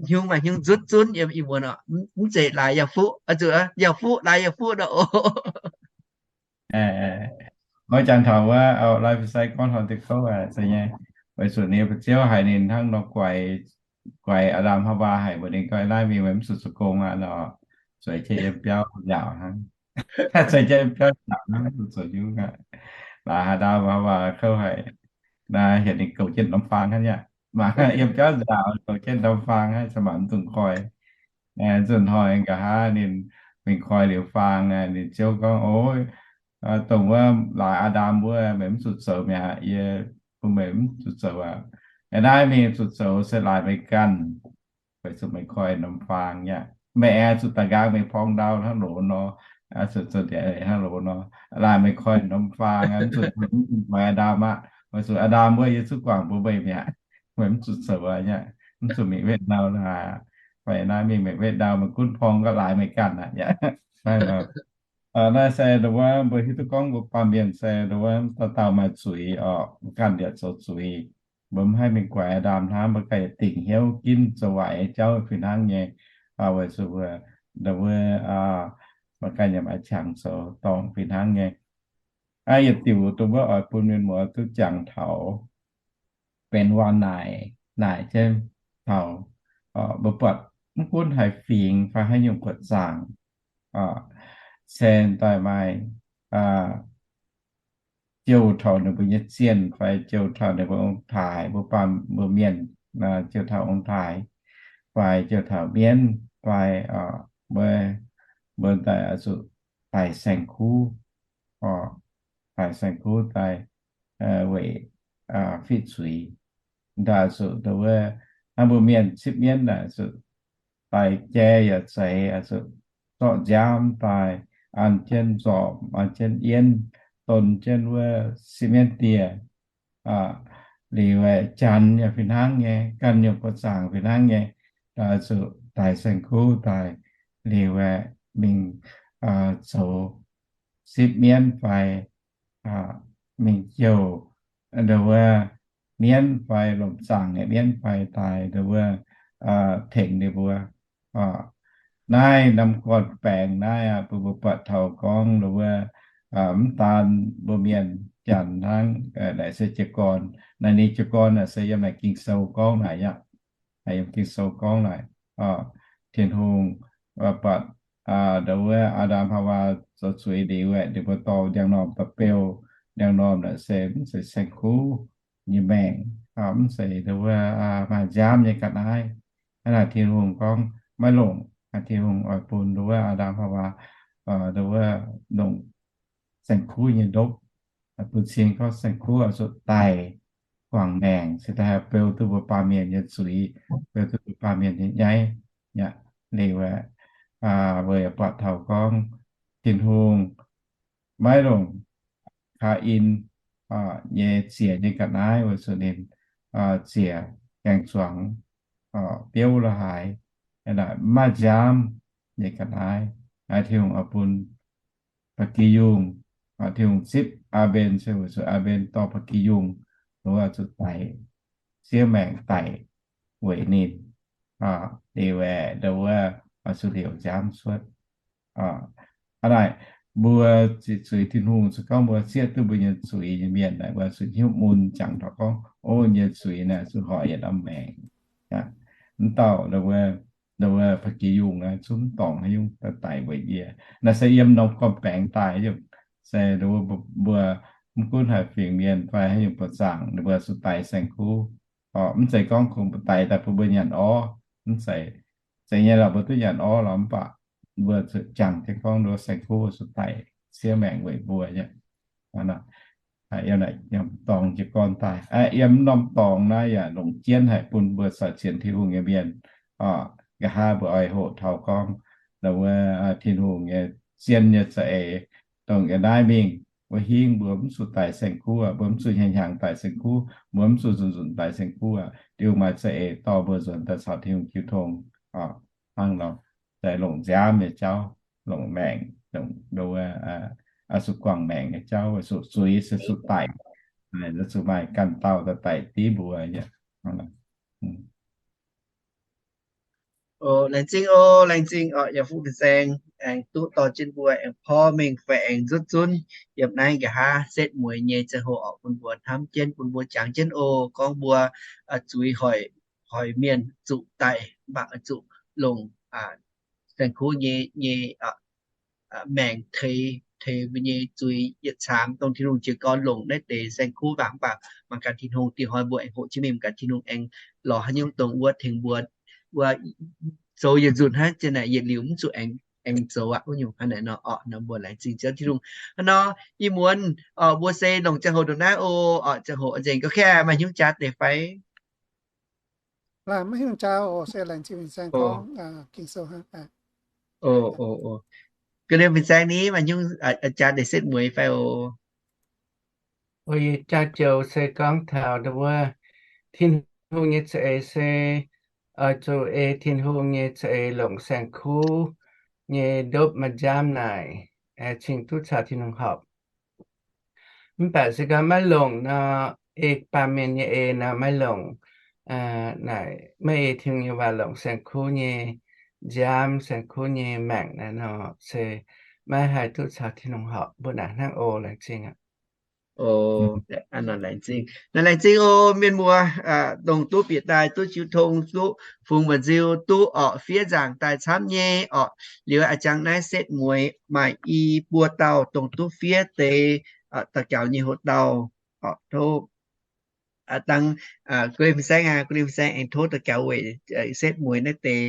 hnyungv, maaih hnyungv nzutv zunv yiem ih muonz orqc. Mv zeiz laaix yaac fuqv, zuqc yaac fuqv, laaix yaac fuqv nor oc. Oix jangx taux wuov, Laai Fin-Saeng gorngv taux diuh gouv se nyei, weic zuqc ninh nyei fu'jueiv haiz ninh hnangv nor guaix, guaix Aa^ndam Haawaa haic mbuox ninh gorngv, naaiv mingh meih mv zuqc zoux gong aqv nor, zueiz jienv yiem biauv njaaux hnangv. Zueiz jienv yiem biauv njaaux hnangv, zuqc zoux hiuv aqv. Laaix Aa^ndam Haawaa kouv haic, naaiv hietc ninh goux jienv norm faang hnangv aqv. Mangc yiem biauv njaaux goux jienv norm faang hnangv, cin-maanc mv dungx koi. Zunh hnoi nqa'haav ninh mingh koi liuz faang, ninh ziouv gorngv, O, dongh wuov laaix Aa^ndam wuov meih mv zuqc zoux mi'aqv. Yie bun meih mv zuqc zoux aqv. Naaiv mingh zuqc zoux se laaix meih ganh, weic zuqc meih koi norm faang aqv. Meih aengx zuqc daaih nqaang mingh porng ndau hnangv loz nor, zuqc zoux ndiev hnangv loz nor, laaix meih koi norm faang aqv. Mv zuqc, mv zuqc guaix Aa^ndam aqv. Weic zuqc Aa^ndam wuov yie zungv guangc mbuox meih mi'aqv. Meih mv zuqc zoux aqv. Mv zuqc mingh wetv ndau aqv. Fai naaiv mingh meih wetv ndau, meih gunv porng gauh laaix meih ganh aqv. Naaiv se ndongc wuov mbuo hiuv duqv gorngv mbuo baamh mienh se ndongc wuov dauh dauh maaih zuiz orqc, ganh yaac zoux zuiz. Mbuo mv haih mingh guaix Aa^ndam hnangv, mbuo ganh yaac dingc hnyouv ginv zoux waaic nyei jauv fih hnangv nyei. Weic zuqc ndongc wuov mbuo ganh yaac maaih qangx zoux dorngc fih hnangv nyei. Yietc diuc dongh wuov oix bun mienh muoz duqv jangx taux benx waac-naaic, naaic jienv taux mbuo buatc mv gunv haaix fingx fai haaix nyungc buoqc zaangc, se daaih maaih jouh taux ninh mbuo nyei zienh fai jouh taux ninh mbuo ong-taaix, mbuo baamh mbuo mienh, jouh taux ong-taaix fai jouh taux mienv fai mbuo, mbuo daaih oix zuqc daic saeng-kuv orqc. daic saeng-kuv daaih weic fitv zuiz. Ndaaih zuqc ndau wuov hnangv mbuo mienh zipv mienv naaic zuqc daic jai yaac zeiz, zuqc zorqv nziaamv daaih an jienv nzormc, an jienv yienv, don jienv wuov sipv mienv dieh liuz, janx yaac fih hnangv nyei, ganh nyungc buoqc zaangc fih hnangv nyei, zuqc daic saeng-kuv daaih liuz, mingh zoux sipv mienv fai mingh jouh ndau wuov mienv fai lomc zaangc nyei mienv fai daaih ndau wuov tengx ninh mbuo. Naaiv norm gorn-baengx naaiv aqv, bun mbuo buatc taux gorngv ndau wuov mv daan mbuo mienh, janx hnangv, naaic se jiez gorn. Naaiv ninh jiez gorn naaic se yiem naaic Ging-Sou gorngv naaic aqv. Yiem Ging-Sou gorngv naaic, Tin-Hungh buatc ndau wuov Aa^ndam Haawaa zoux zuiz liuz, ninh mbuo dorh njang-normh da'beu. Njang-normh naaic se mv zeiz saeng-kuv nyei maengc, mv zeiz ndau wuov maaih nziaamv nyei ga'naaiv. Hnangv naaic Tin-Hungh gorngv maiv longc. Tin-Hungh oix bun ndau wuov Aa^ndam Haawaa ndau wuov longc saeng-kuv nyei ndopv, bun cing gorngv saeng-kuv oix zuqc daic guangc maengc, se daaih haih beu duqv mbuo baamh mienh nyei zuiz, beu duqv mbuo baamh mienh nyei nyaiv. Liuz, weic buatc taux gorngv Tin-Hungh maiv longc Kaa^in nyei ziec nyei ga'naaiv weic zuqc ninh ziec gaeng-zuangx, biouv la'haaix, mv maaih nziaamv nyei ga'naaiv. Tin-Hungh oix bun ba'gi yungh, Tin-Hungh zipv Aa^mben se weic zuqc Aa^mben dorh ba'gi yungh, ndau wuov zuqc daic, siev maengc daic weic ninh. Liuz, ndau wuov oix zuqc liouc nziaamv cuotv. Hnangv naaic, mbuo zuqc zuiz Tin-Hungh, zuqc gorngv mbuo zieqv duqv mbuo nyei zuiz nyei mienh naaic, mbuo zuqc hnyouv mun jangx taux gorngv, o, nyei zuiz naaic zuqc hoic yietc norm maengc. Mv dauh ndau wuov ba'gi yungh naaic zungv mv dorngc haaix nyungc daaih daic weic yie. Naaiv se yiem norm gorn-baengx daaih nyungc. Se mbuo mv gunv haaix fingx mienh fai haaix nyungc buoqc zaangc, ninh mbuo zuqc daic saeng-kuv. Mv zeiz gorngv kungx daic daaih bun mbuo nyanc orv. Mv zeiz. Zeiz nyei lorqc, mbuo duqv nyanc orv lorqc, mv baac mbuo zuqc jangx jienv gorngv nduov saeng-kuv zuqc daic siev maengc weic mbuo nyei. Yiem dorngx jiez gorn daaih, yiem norm dorngx naaiv yaac longc jienv haic bun mbuo caux sienx Tin-Hungh nyei mienh. Nqa'haav mbuo oix hoqc taux gorngv ndau wuov Tin-Hungh nyei zien nyei za'eix dongh yiem naaiv mingh wuov hingv mbuo mv zuqc daic saeng-kuv aqv, mbuo mv zuqc hnyangx-hnyangx daic saeng-kuv, mbuo mv zuqc nzunc-nzunc daic saeng-kuv aqv. Tin-Hungh maaih za'eix dorh mbuo nzuonx daaih caux Tin-Hungh jiu tong. Hnangv nor, daaih longc nziaamv nyei jauv, longc maengc, longc ndau wuov zuqc guangc maengc nyei jauv, zuqc zuiz se zuqc daic, zuqc maaih ganh dauh daaih daic div mbuo nyei. Laengz zingh oc, laengz zingh oc, yaac fuqv fin-saeng aengx duqv dorh jienv mbuo aengx porv mengh fai aengx nzutv zunv yiem naaiv nqa'haav setv mueiz nyei ziangh hoc oc, bun mbuo hnamv jienv, bun mbuo jangx jienv oc, gorngv mbuo zuiz hoic, hoic mienh zuqc daic, mv baac zuqc longc saeng-kuv nyei, nyei maengc teix, teix mbuo nyei zuiz yietc caangx dongh Tin-Hungh jiez gorn longc naaiv deix saeng-kuv waac, mv baac mangc gaax Tin-Hungh dingh hnoi mbuo aengx hoqc jienv mingh, mangc gaax Tin-Hungh aengx lorz haaix nyungc dongh wuov tengx mbuo, mbuo zoux yietc nzunc hnangv, ziang naaic yietc liuz mv zuqc aengx, aengx zoux aqv. Wuov nyungc hnangv naaic nor oc, nor mbuo laengz zingh Ziouv Tin-Hungh. Hnangv nor ih muonz oc, mbuo se longc ziangh hoc ndongc naaiv oc, oc, ziangh hoc aengx ga'kv maaih hnyungv jaax deix fai? Maiv hnyungv jaax oc, se laengz zingh fin-saeng gorngv Ging-Sou hnangv. Ga'ndiev fin-saeng ni maaih hnyungv jaax deix setv mueiz fai oc? Oc, yie jaax joux se gorngv taux ndau wuov Tin-Hungh nyei za'eix se oix zuqc ei Tin-Hungh nyei za'eix longc saeng-kuv nyei ndopv maaih nziaamv naaic, cingx duqv caux Tin-Hungh horpc. Mv baac se gorngv maiv longc nor, ei baamh mienh nyei eix nor maiv longc, naaic maiv ei Tin-Hungh nyei waac longc saeng-kuv nyei nziaamv, saeng-kuv nyei maengc naaic nor, se maiv haih duqv caux Tin-Hungh horpc. Mbuo naaic hnangv oc. Laengz zingh aqv. Laengz zingh oc mienh muoz, dongh duqv bieqc daaih duqv jiu tong, duqv fungx mba'nziu, duqv orqc fiev nzaangc daaih camv nyei orqc. Liuz a'jangv naaiv setv mueiz maaih i buo dauh dongh duqv fiev deix daux gaux nyei hoc dauh orqc. Tov dangh guei fin-saeng aqv, guei fin-saeng aengx tov daux gaux weic setv mueiz naaiv deix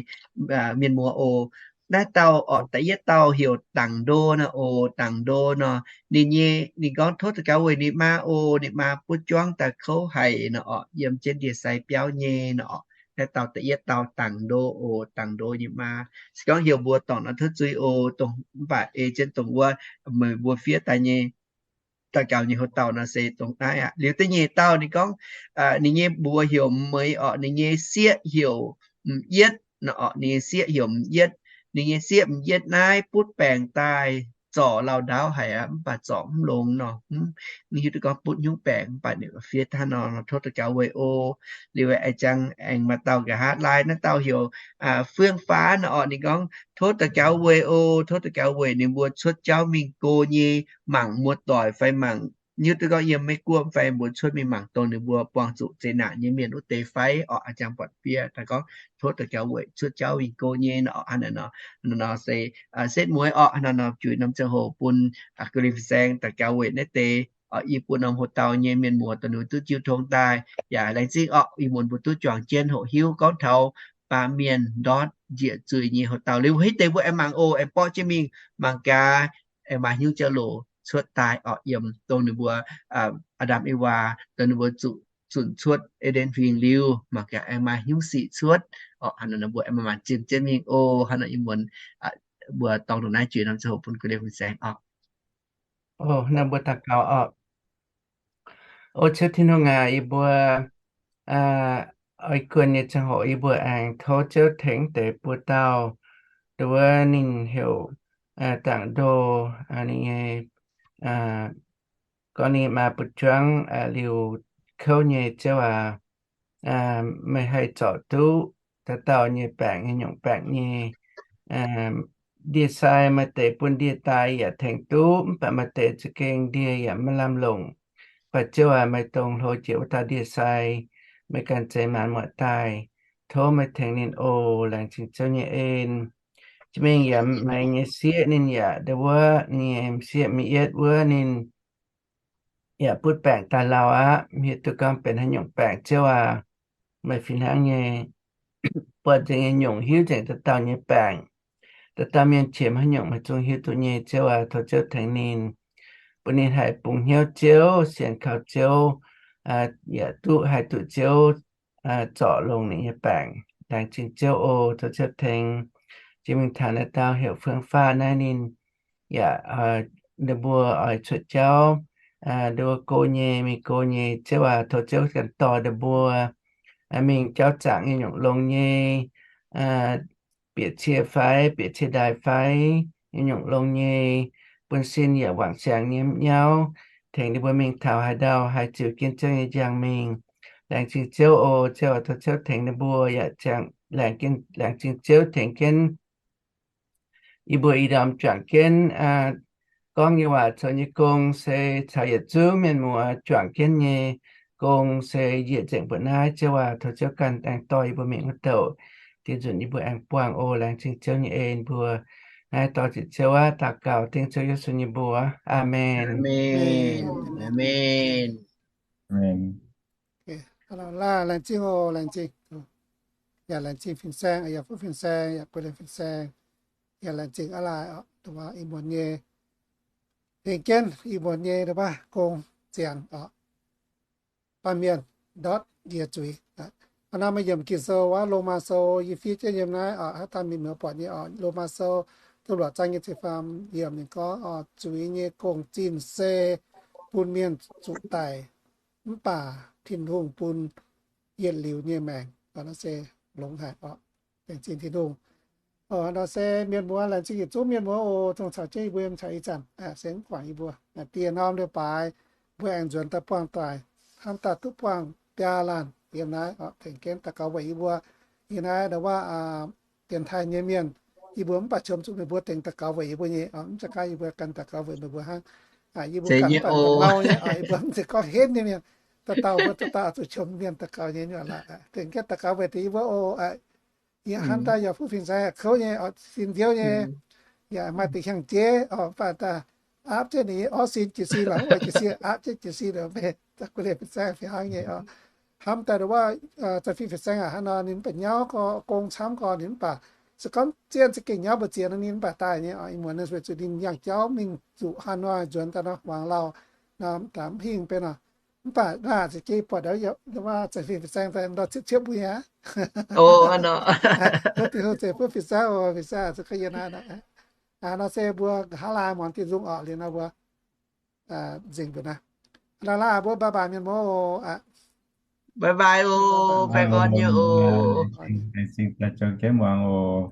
mienh muoz oc. Naaiv dauh orqc, da'yietv dauh heuc Dangc Ndo nor oc. Dangc Ndo nor, ninh nyei, ninh gorngv tov daux gaux weic ninh maa oc, ninh maa butv juangv daaih kouv haic nor orqc, yiem jienv ndie-sai biauv nyei nor orqc. Naaiv dauh da'yietv dauh Dangc Ndo oc, Dangc Ndo nyei maa. Se gorngv heuc mbuo dorngc nor tov zuiz oc, dongh mv baac ei jienv dongh wuov meih mbuo fiev daaih nyei daux gaux nyei houx-dauh nor se dongh naaiv aqv. Liuz da'nyeic dauh ninh gorngv, ninh nyei mbuox heuc Meix orqc, ninh nyei sieqv heuc M'yietv nor orqc, ninh nyei sieqv heuc M'yietv. Ninh nyei sieqv M'yietv naaiv butv baengc daaih zorc lauh ndaauv haic aqv, mv baac zorc mv longx nor, mv hiuv duqv gorngv butv haaix nyungc baengc, mv baac ninh fiev hnangv nor, tov daux gaux weic oc. Liuz aengx jangx aengx maaih dauh nqa'haav laai, naaiv dauh heuc Fuong Faav nor orqc, ninh gorngv tov daux gaux weic oc, tov daux gaux weic ninh mbuo cuotv jauv mingh go nyei mangc muoz-doic fai mangc, hiuv duqv gorngv yiem Meiv Guoqv fai mbuo cuotv mingh mangc dongh ninh mbuo buangh zuqc zeqc naanc nyei mienh wuov deix fai orqc. A'jang buatc fiev daaih gorngv tov daux gaux weic cuotv jauv mingh go nyei nor orqc. Hnangv naaiv nor, nor se setv mueiz orqc. Hnangv naaiv nor juix norm ziangh hoc bun guv lin fin-saeng daux gaux weic naaiv deix i buo norm houx-dauh nyei mienh muoz dongh ninh duqv jiu tong daaih. Yaac laengz zingh orqc, ih muonz mbuo duqv juangc jienv hoqc hiuv gorngv taux baamh mienh ndortv njiec zuiz nyei houx-dauh. Liuz mbuo hitv deix mbuo aengx mangc oc, aengx borqv jienv mingh mangc gaax aengx maaih haaix nyungc jauv-louc cuotv daaih orqc, yiem dongh ninh mbuo Aa^ndam Ewaa dongh ninh mbuo zuqc zunc cuotv E^nden Huingx liuz, mangc gaax aengx maaih haaix nyungc sic cuotv orqc. Hnangv naaiv nor mbuo aengx maaih maanc zinh jienv mingh oc. Hnangv naaiv ih muonz mbuo dorng dongh naaiv juix norm ziangh hoc bun guv lin fin-saeng orqc. Naaiv mbuo daux gaux orqc. O Ziouv Tin-Hungh aac, yie mbuo oix guon nyei ziangh hoc yie mbuo aengx tov Ziouv tengx deix buo dauh, nduov ninh heuc Dangc Ndo, ninh nyei gorngv ninh maa butv juangv liuz kouv nyei. Ziouv aac, meih haih zorc duqv dauh dauh nyei baengc, haaix nyungc baengc nyei ndie-sai. Maaih deix bun ndie-daaih yaac tengx duqv, mv baac maaih deix za'gengh ndie yaac maiv lamh longc. Mv baac Ziouv aac, meih dongh hlo jiex wuov dauh ndie-sai, meih ganh zeix maanc muotc daaih. Tov meih tengx ninh oc. Laengz zingh Ziouv nyei en. Jiex mingh yaac maengx nyei sieqv ninh yaac ndau wuov, ninh nyei sieqv M'yietv wuov ninh yaac butv baengc daaih lauh aqv. Mv hiuv duqv gorngv benx haaix nyungc baengc, Ziouv aac, meih fih hnangv nyei buatc nzengc nyei nyungc, hiuv nzengc dauh dauh nyei baengc. Dauh dauh mienh qiemx haaix nyungc meih zungv hiuv duqv nyei. Ziouv aac, tov Ziouv tengx ninh, bun ninh haih bungx hnyouv Ziouv, sienx kaux Ziouv, yaac duqv haih duqv Ziouv zorc longx ninh nyei baengc. Laengz zingh Ziouv oc. Tov Ziouv tengx. Jiex mingh taux naaiv dauh heuc Fuong Faav naaiv, ninh yaac, ninh mbuo oix cuotv jauv, ninh mbuo go nyei, mingh go nyei. Ziouv aac, tov Ziouv ganh dorh ninh mbuo mingh jauv zaangc nyei nyungc longx nyei, bieqc cie fai bieqc cie ndaaih fai nyei nyungc longx nyei, bun sin yaac wangc siangx nyei nyauv, tengx ninh mbuo mingh taux haaix ndau haih ziux jienv Ziouv nyei njang mingh. Laengz zingh Ziouv oc. Ziouv aac, tov Ziouv tengx ninh mbuo yaac laengz zingh Ziouv tengx jienv yie mbuo ih ndorm juangc jienv gorngv nyei waac zoux nyei gong se caux yietc zungv mienh muoz juangc jienv nyei gong se njiec nzengc mbuoqc naaiv. Ziouv aac, tov Ziouv ganh aengx dorh yie mbuo mingh wuov douc, diex nzunc yie mbuo aengx buangh oc. Laengz zingh Ziouv nyei en mbuo. Naaiv dorh ziqc Ziouv aac, daux gaux dengv Ziouv Yesu nyei mbuox. Aamen. Aamen. Laengz zingh oc, laengz zingh. Yaac laengz zingh fin-saeng, yaac fuqv fin-saeng, yaac guei liemh fin-saeng. Yaac laengz zingh aqv laai oc, ih muonz nyei tengx jienv ih muonz nyei gong ziangx oc, baamh mienh ndortv njiec zuiz. Hnangv naaiv maaih yiemc Ging-Sou wuov, Lomaa Sou, yie fiev jienv yiem naaiv oc, haaix dauh mienh muoz buatc nyei oc, Lomaa Sou da'luoqc zaang nyei ziepc faam yiemc ninh gorngv oc, zuiz nyei gong-zinh se bun mienh zuqc daic, mv baac Tin-Hungh bun yietc liuz nyei maengc. Naaiv se longx haic oc. Laengz zingh Tin-Hungh. Nor se mienh muoz, laengz zingh yietc zungv mienh muoz oc, dongh caux jienv yie mbuo yiem caux ih zanc se mv guangc yie mbuo dieh norm leiz-baaix, mbuo aengx nzuonx daaih buangh doic, hnamv daaih duqv buangh biaa laanh yiem naaiv oc, tengx jienv daux gaux weic yie mbuo. Yiem naaiv ndau wuov dienx taaih nyei mienh, yie mbuo mv baac qiemx zuqc meih mbuo tengx daux gaux weic yie mbuo nyei oc, mv zeiz gorngv yie mbuo ganh daux gaux weic meih mbuo hnangv. Yie mbuo ganh mv baac dongh mau nyei oc, yie mbuo mv zeiz gorngv henv nyei mienh, dauh dauh mbuo dauh dauh zuqc qiemx mienh daux gaux nyei. Tengx jienv daux gaux weic deix yie mbuo oc. Yie hnamv daaih yaac fuqv fin-saeng kouv nyei oc, sin nziouv nyei, yaac maaih deix hiaangx jeiv oc, mv baac daaih aapv jienv ninh nyei orv sin jiez sin, lorz mv oix jiez sin, aapv jienv jiez sin, guei liemh fin-saeng fih hnangv nyei oc. Hnamv daaih ndau wuov za'fih fin-saeng aac, hnangv nor ninh mv baac nyauv gong camv gorx, ninh mv baac Se gorngv zienh za'gengh nyauv mbu'ziex nor ninh mv baac daaih nyei oc. Ih muonz ninh weic zuqc ninh yangh jauv mingh zuqc haaix nor nzuonx daaih nor, muangx lauh nor, mv hingh benx oc. Mv baac naaic za'gengh buatc aa, zanc fih fih saeng daaih ndortv ciepv ciepv mbuo aqv. Tov Tin-Hungh ceix fuqv fih saeng oc, fih saeng zuqc yie naaiv nor se mbuo nqa'haav laai muangx Tin-Hungh oc. Liuz nor mbuo nzengc mbuo naaiv, laaix mbuo bye bye mienh muoz oc. Bye bye oc, baengh orn nyei oc. Laengz zingh daaih juang jienv muangx oc.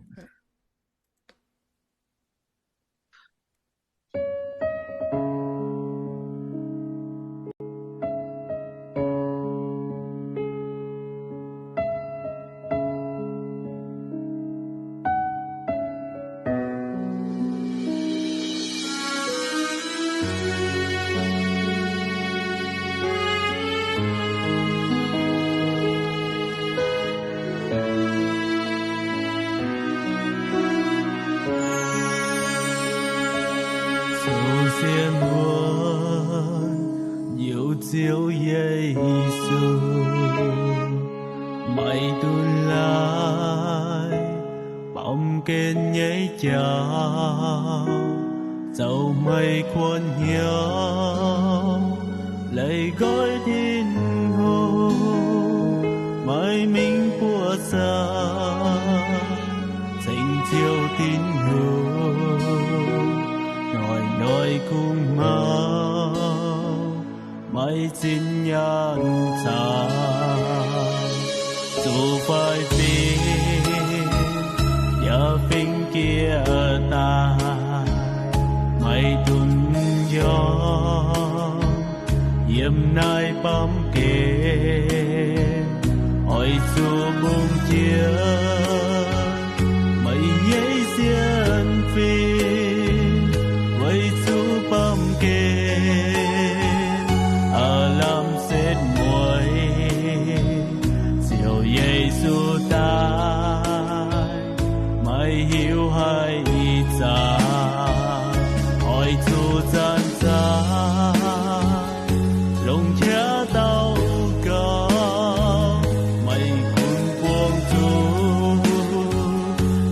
Zoux sienx wuonh youz Ziouv Yesu, maaih dunh laaix baamh gen nyei jauv, zoux meih kuonx hnyouv, leih nqoi Tin-Hungh, maaih mingh buoqc zaangc, ceng Ziouv Tin-Hungh, hnoi-hnoi kungx hmaux, maaih zinh nyaanh caux zuqc faix fim, yaac fingx jiex daaih, maaih dunh njormh yiem naaiv baamh gen, oix zuqc mbungh jiex meih nyei sienx fim, weic zuqc baamh gen aav lamh setv mueiz, Ziouv Yesu daaih, maiv hiuv haih ih zanc, oix zuqc zanc-zanc longx qaqv daux gaux, maiv gunv buangh zuqc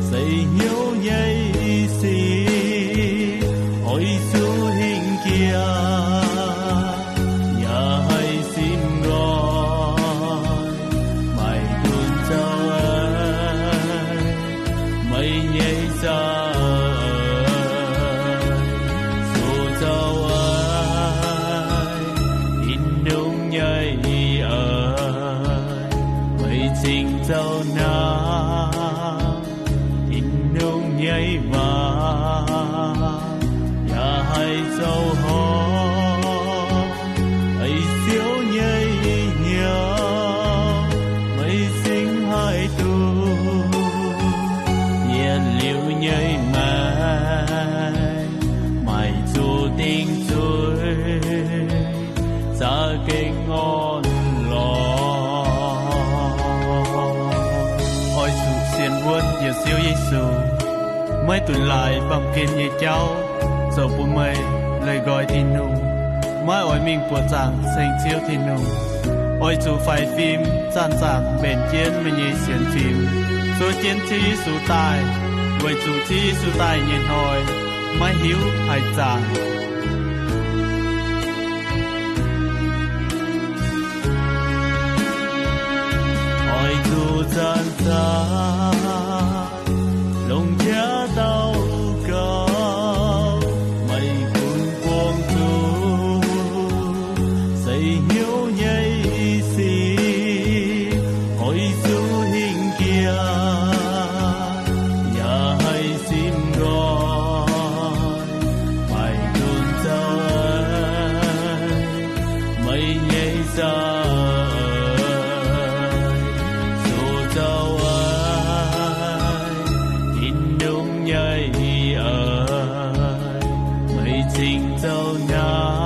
seix hnyouv nyei sic, oix zuqc hingh jiex, yaac haih simv nqoi, maiv gunv zaux meih nyei zaux, zuqc zaux Tin-Hungh nyei eix, meih cingx zaux naaiv Tin-Hungh nyei waac, yaac haih zoux horpc, ei Ziouv nyei hnyouv, meih cingx haih duqv yietc liuz nyei maengc, maaih zuqc dingc zuiz, za'gengh orn-lorqc. Oix zuqc sienx wuonv yietc Ziouv Yesu, maiv dunx laaix baamh gen nyei jauv zoux bun meih leih nqoi Tin-Hungh, maiv oix mingh buoqc zaangc ceng Ziouv Tin-Hungh. Oix zuqc faix fim zanc-zanc mbenc jienv meih nyei sienx fim, zuov jienv Ziouv Yesu daaih, weic zuqc Ziouv Yesu daaih nyei hnoi maiv hiuv haih zaanc. Oix zuqc zanc-zanc longx qaqv daux gaux, maiv gunv buangh zuqc seix hnyouv nyei sic, oix zuqc hingh jiex, yaac haih simv nqoi, maiv gunv zaux meih nyei zaux, zuqc zaux Tin-Hungh nyei eix, meih cingx zaux naaiv